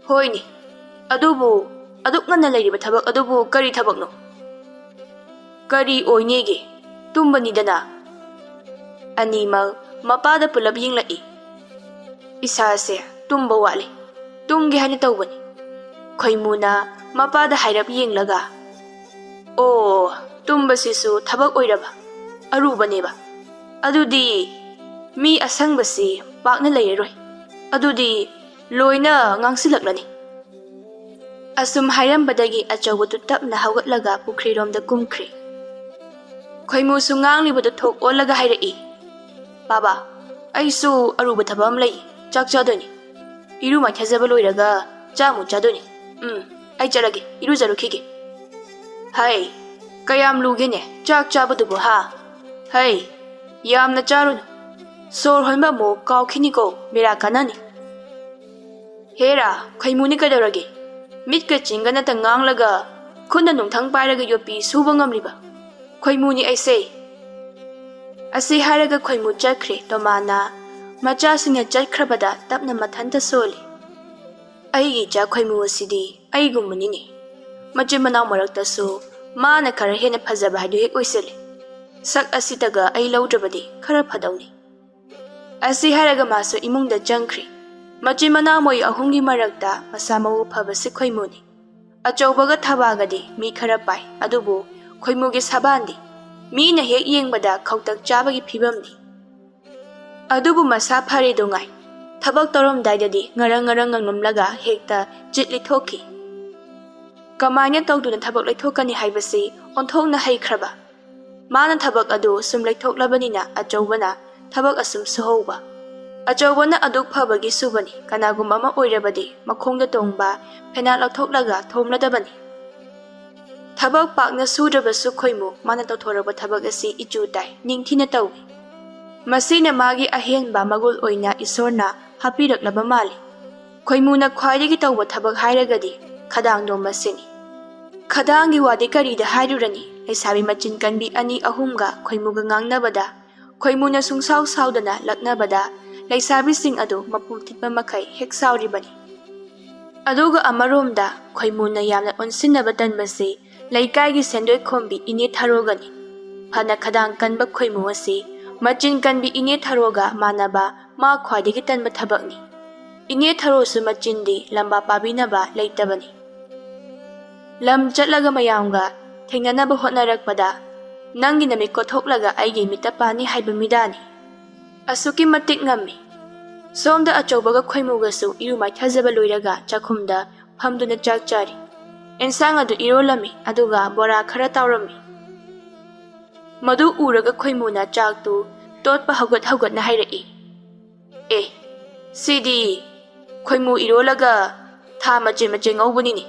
ꯍꯣꯏꯅꯦ, ꯑꯗꯨꯕꯨ ꯑꯗꯨꯛ ꯉꯟꯅ ꯂꯩꯔꯤꯕ ꯊꯕꯛ ꯑꯗꯨꯕꯨ ꯀꯔꯤ ꯊꯕꯛꯅꯣ? ꯀꯔꯤ ꯑꯣꯏꯅꯦꯒꯦ? ꯇꯨꯝꯕꯅꯤꯗꯅ"꯫ ꯑꯅꯤꯃꯛ ꯃꯄꯥꯗ ꯄꯨꯂꯞ ꯌꯦꯡꯂꯛꯏ꯫ "ꯏꯁꯥꯁꯦ ꯇꯨꯝꯕ ꯋꯥꯠꯂꯤ, ꯇꯨꯝꯒꯦ ꯍꯥꯏꯅ ꯇꯧꯕꯅꯤ"꯫ ꯈꯣꯏꯃꯨꯅ ꯃꯄꯥꯗ ꯍꯥꯏꯔꯞ ꯌꯦꯡꯂꯒ, "ꯑꯣ, ꯇꯨꯝꯕꯁꯤꯁꯨ ꯊꯕꯛ ꯑꯣꯏꯔꯕ, ꯑꯔꯨꯕꯅꯦꯕ꯫ ꯑꯗꯨꯗꯤ ꯃꯤ ꯑꯁꯪꯕꯁꯤ ꯄꯥꯛꯅ ꯂꯩꯔꯔꯣꯏ꯫ ꯑꯗꯨꯗꯤ ꯂꯣꯏꯅ ꯉꯥꯡꯁꯤꯜꯂꯛꯂꯅꯤ"꯫ ꯑꯁꯨꯝ ꯍꯥꯏꯔꯝꯕꯗꯒꯤ ꯑꯆꯧꯕꯗꯨ ꯇꯞꯅ ꯍꯧꯒꯠꯂꯒ ꯄꯨꯈ꯭ꯔꯤꯔꯣꯝꯗ ꯀꯨꯝꯈ꯭ꯔꯦ꯫ ꯈꯣꯏꯃꯨꯁꯨ ꯉꯥꯡꯂꯤꯕꯗꯨ ꯊꯣꯛ ꯑꯣꯜꯂꯒ ꯍꯥꯏꯔꯛꯏ, "ꯕꯥꯕꯥ, ꯑꯩꯁꯨ ꯑꯔꯨꯕ ꯊꯕꯛ ꯑꯃ ꯂꯩ꯫ ꯆꯥꯛ ꯆꯥꯗꯣꯏꯅꯤ꯫ ꯏꯔꯨ ꯃꯥꯏꯊꯖꯕ ꯂꯣꯏꯔꯒ ꯆꯥꯛ ꯑꯃꯨꯛ ꯆꯥꯗꯣꯏꯅꯤ꯫ ꯎꯝ, ꯑꯩ ꯆꯠꯂꯒꯦ, ꯏꯔꯨꯖꯔꯨꯈꯤꯒꯦ"꯫ "ꯍꯩ, ꯀꯌꯥꯝ ꯂꯨꯒꯦꯅꯦ ꯆꯥꯛ ꯆꯥꯕꯗꯨꯕꯨ, ꯍꯥ? ꯍꯩ, ꯌꯥꯝꯅ ꯆꯥꯔꯨꯅꯨ꯫ ꯁꯣꯔ ꯍꯣꯟꯕ ꯑꯃꯨꯛ ꯀꯥꯎꯈꯤꯅꯤꯀꯣ, ꯕꯦꯔꯥ ꯀꯥꯟꯅꯅꯤ"꯫ "ꯍꯦꯔꯥ, ꯈꯣꯏꯃꯨꯅꯤ ꯀꯩꯗꯧꯔꯒꯦ? ꯃꯤꯠꯀ ꯆꯤꯡꯒ ꯅꯠꯇ ꯉꯥꯡꯂꯒ ꯈꯨꯠꯅ ꯅꯨꯡꯊꯪ ꯄꯥꯏꯔꯒ ꯌꯣꯠꯄꯤ ꯁꯨꯕ ꯉꯝꯂꯤꯕ ꯈꯣꯏꯃꯨꯅꯤ ꯑꯩꯁꯦ"꯫ ꯑꯁꯤ ꯍꯥꯏꯔꯒ ꯈꯣꯏꯃꯨ ꯆꯠꯈ꯭ꯔꯦ꯫ ꯇꯣꯃꯥꯟꯅ ꯃꯆꯥꯁꯤꯡꯅ ꯆꯠꯈ꯭ꯔꯕꯗ ꯇꯞꯅ ꯃꯊꯟꯇ ꯁꯣꯜꯂꯤ꯫ ꯑꯩꯒꯤ ꯏꯆꯥ ꯈꯣꯏꯃꯨ ꯑꯁꯤꯗꯤ ꯑꯩꯒꯨꯝꯕꯅꯤꯅꯦ꯫ ꯃꯆꯤꯟ ꯃꯅꯥꯎ ꯃꯔꯛꯇꯁꯨ ꯃꯥꯅ ꯈꯔ ꯍꯦꯟꯅ ꯐꯖꯕ ꯍꯥꯏꯗꯨ ꯍꯦꯛ ꯑꯣꯏꯁꯤꯜꯂꯦ꯫ ꯁꯛ ꯑꯁꯤꯇꯒ ꯑꯩ ꯂꯧꯗ꯭ꯔꯕꯗꯤ ꯈꯔ ꯐꯗꯧꯅꯤ꯫ ꯑꯁꯤ ꯍꯥꯏꯔꯒ ꯃꯥꯁꯨ ꯏꯃꯨꯡꯗ ꯆꯪꯈ꯭ꯔꯦ꯫ ꯃꯆꯤꯟ ꯃꯅꯥꯎ ꯃꯣꯏ ꯑꯍꯨꯝꯒꯤ ꯃꯔꯛꯇ ꯃꯁꯥ ꯃꯎ ꯐꯕꯁꯤ ꯈꯣꯏꯃꯨꯅꯤ꯫ ꯑꯆꯧꯕꯒ ꯊꯕꯥꯒꯗꯤ ꯃꯤ ꯈꯔ ꯄꯥꯏ, ꯑꯗꯨꯕꯨ ꯈꯣꯏꯃꯨꯒꯤ ꯁꯕꯥꯟꯗꯤ ꯃꯤꯅ ꯍꯦꯛ ꯌꯦꯡꯕꯗ ꯈꯧꯇꯛ ꯆꯥꯕꯒꯤ ꯐꯤꯕꯝꯅꯤ꯫ ꯑꯗꯨꯕꯨ ꯃꯁꯥ ꯐꯔꯦꯗꯣ ꯉꯥꯏ, ꯊꯕꯛ ꯇꯧꯔꯝꯗꯥꯏꯗꯗꯤ ꯉꯔꯪ ꯉꯔꯪ ꯉꯪꯂꯝꯂꯒ ꯍꯦꯛꯇ ꯆꯤꯠ ꯂꯤꯊꯣꯛꯈꯤ꯫ ꯀꯃꯥꯏꯅ ꯇꯧꯗꯨꯅ ꯊꯕꯛ ꯂꯩꯊꯣꯛꯀꯅꯤ ꯍꯥꯏꯕꯁꯤ ꯑꯣꯟꯊꯣꯛꯅ ꯍꯩꯈ꯭ꯔꯕ꯫ ꯃꯥꯅ ꯊꯕꯛ ꯑꯗꯨ ꯁꯨꯝ ꯂꯩꯊꯣꯛꯂꯕꯅꯤꯅ ꯑꯆꯧꯕꯅ ꯊꯕꯛ ꯑꯁꯨꯝ ꯁꯨꯍꯧꯕ꯫ ꯑꯆꯧꯕꯅ ꯑꯗꯨꯛ ꯐꯕꯒꯤ ꯁꯨꯕꯅꯤ, ꯀꯅꯥꯒꯨꯝꯕ ꯑꯃ ꯑꯣꯏꯔꯕꯗꯤ ꯃꯈꯣꯡꯗ ꯇꯣꯡꯕ ꯐꯦꯅꯥꯠ ꯂꯧꯊꯣꯛꯂꯒ ꯊꯣꯝꯂꯗꯕꯅꯤ꯫ ꯊꯕꯛ ꯄꯥꯛꯅ ꯁꯨꯗ꯭ꯔꯕꯁꯨ ꯈꯣꯏꯃꯨ ꯃꯥꯅ ꯇꯧꯊꯣꯔꯛꯄ ꯊꯕꯛ ꯑꯁꯤ ꯏꯆꯨ ꯇꯥꯏ, ꯅꯤꯡꯊꯤꯅ ꯇꯧꯏ꯫ ꯃꯁꯤꯅ ꯃꯥꯒꯤ ꯑꯍꯦꯟꯕ ꯃꯒꯨꯜ ꯑꯣꯏꯅ ꯏꯁꯣꯔꯅ ꯍꯥꯞꯄꯤꯔꯛꯂꯕ ꯃꯥꯜꯂꯤ꯫ ꯈꯣꯏꯃꯨꯅ ꯈ꯭ꯋꯥꯏꯗꯒꯤ ꯇꯧꯕ ꯊꯕꯛ ꯍꯥꯏꯔꯒꯗꯤ ꯈꯗꯥꯡ ꯅꯣꯝꯕꯁꯤꯅꯤ꯫ ꯈꯗꯥꯡꯒꯤ ꯋꯥꯗꯤ ꯀꯔꯤꯗ ꯍꯥꯏꯔꯨꯔꯅꯤ, ꯂꯩꯁꯥꯕꯤ ꯃꯆꯤꯟ ꯀꯟꯕꯤ ꯑꯅꯤ ꯑꯍꯨꯝꯒ ꯈꯣꯏꯃꯨꯒ ꯉꯥꯡꯅꯕꯗ ꯈꯣꯏꯃꯨꯅ ꯁꯨꯡꯁꯥꯎ ꯁꯥꯎꯗꯅ ꯂꯛꯅꯕꯗ ꯂꯩꯁꯥꯕꯤꯁꯤꯡ ꯑꯗꯨ ꯃꯄꯨꯝ ꯊꯤꯠꯄ ꯃꯈꯩ ꯍꯦꯛ ꯁꯥꯎꯔꯤꯕꯅꯤ꯫ ꯑꯗꯨꯒ ꯑꯃꯔꯣꯝꯗ ꯈꯣꯏꯃꯨꯅ ꯌꯥꯝꯅ ꯑꯣꯟꯁꯤꯟꯅꯕ ꯇꯟꯕꯁꯤ ꯂꯩꯀꯥꯏꯒꯤ ꯁꯦꯟꯗꯣꯏ ꯈꯣꯝꯕꯤ ꯏꯅꯦ ꯊꯔꯣꯒꯅꯤ꯫ ꯐꯅ ꯈꯗꯥꯡ ꯀꯟꯕ ꯈꯣꯏꯃꯨ ꯑꯁꯤ ꯃꯆꯤꯟ ꯀꯟꯕꯤ ꯏꯅꯦ ꯊꯔꯣꯒ ꯃꯥꯟꯅꯕ ꯃꯥ ꯈ꯭ꯋꯥꯏꯗꯒꯤ ꯇꯟꯕ ꯊꯕꯛꯅꯤ꯫ ꯏꯅꯦ ꯊꯔꯣꯁꯨ ꯃꯆꯤꯟꯗꯤ ꯂꯝꯕꯥ ꯄꯥꯕꯤꯅꯕ ꯂꯩꯇꯕꯅꯤ꯫ ꯂꯝ ꯆꯠꯂꯒ ꯃꯌꯥꯝꯒ ꯊꯦꯡꯅꯅꯕ ꯍꯣꯠꯅꯔꯛꯄꯗ ꯅꯪꯒꯤ ꯅꯃꯤꯠ ꯀꯣꯊꯣꯛꯂꯒ ꯑꯩꯒꯤ ꯃꯤꯠꯇ ꯄꯥꯅꯤ ꯍꯥꯏꯕ ꯃꯤꯗꯥꯅꯤ꯫ ꯑꯁꯨꯛꯀꯤ ꯃꯇꯤꯛ ꯉꯝꯃꯤ꯫ ꯁꯣꯝꯗ ꯑꯆꯧꯕꯒ ꯈꯣꯏꯃꯨꯒꯁꯨ ꯏꯔꯨ ꯃꯥꯏꯊꯖꯕ ꯂꯣꯏꯔꯒ ꯆꯥꯛꯈꯨꯝꯗ ꯐꯝꯗꯨꯅ ꯆꯥꯛ ꯆꯥꯔꯤ꯫ ꯑꯦꯟꯁꯥꯡ ꯑꯗꯨ ꯏꯔꯣꯜꯂꯝꯃꯤ, ꯑꯗꯨꯒ ꯕꯣꯔꯥ ꯈꯔ ꯇꯥꯎꯔꯝꯃꯤ꯫ ꯃꯗꯨ ꯎꯔꯒ ꯈꯣꯏꯃꯨꯅ ꯆꯥꯛꯇꯨ ꯇꯣꯠꯄ ꯍꯧꯒꯠ ꯍꯧꯒꯠꯅ ꯍꯥꯏꯔꯛꯏ, "ꯑꯦ, ꯁꯤꯗꯤ ꯈꯣꯏꯃꯨ ꯏꯔꯣꯜꯂꯒ ꯊꯥ ꯃꯆꯦ ꯃꯆꯦ ꯉꯧꯕꯅꯤꯅꯦ"꯫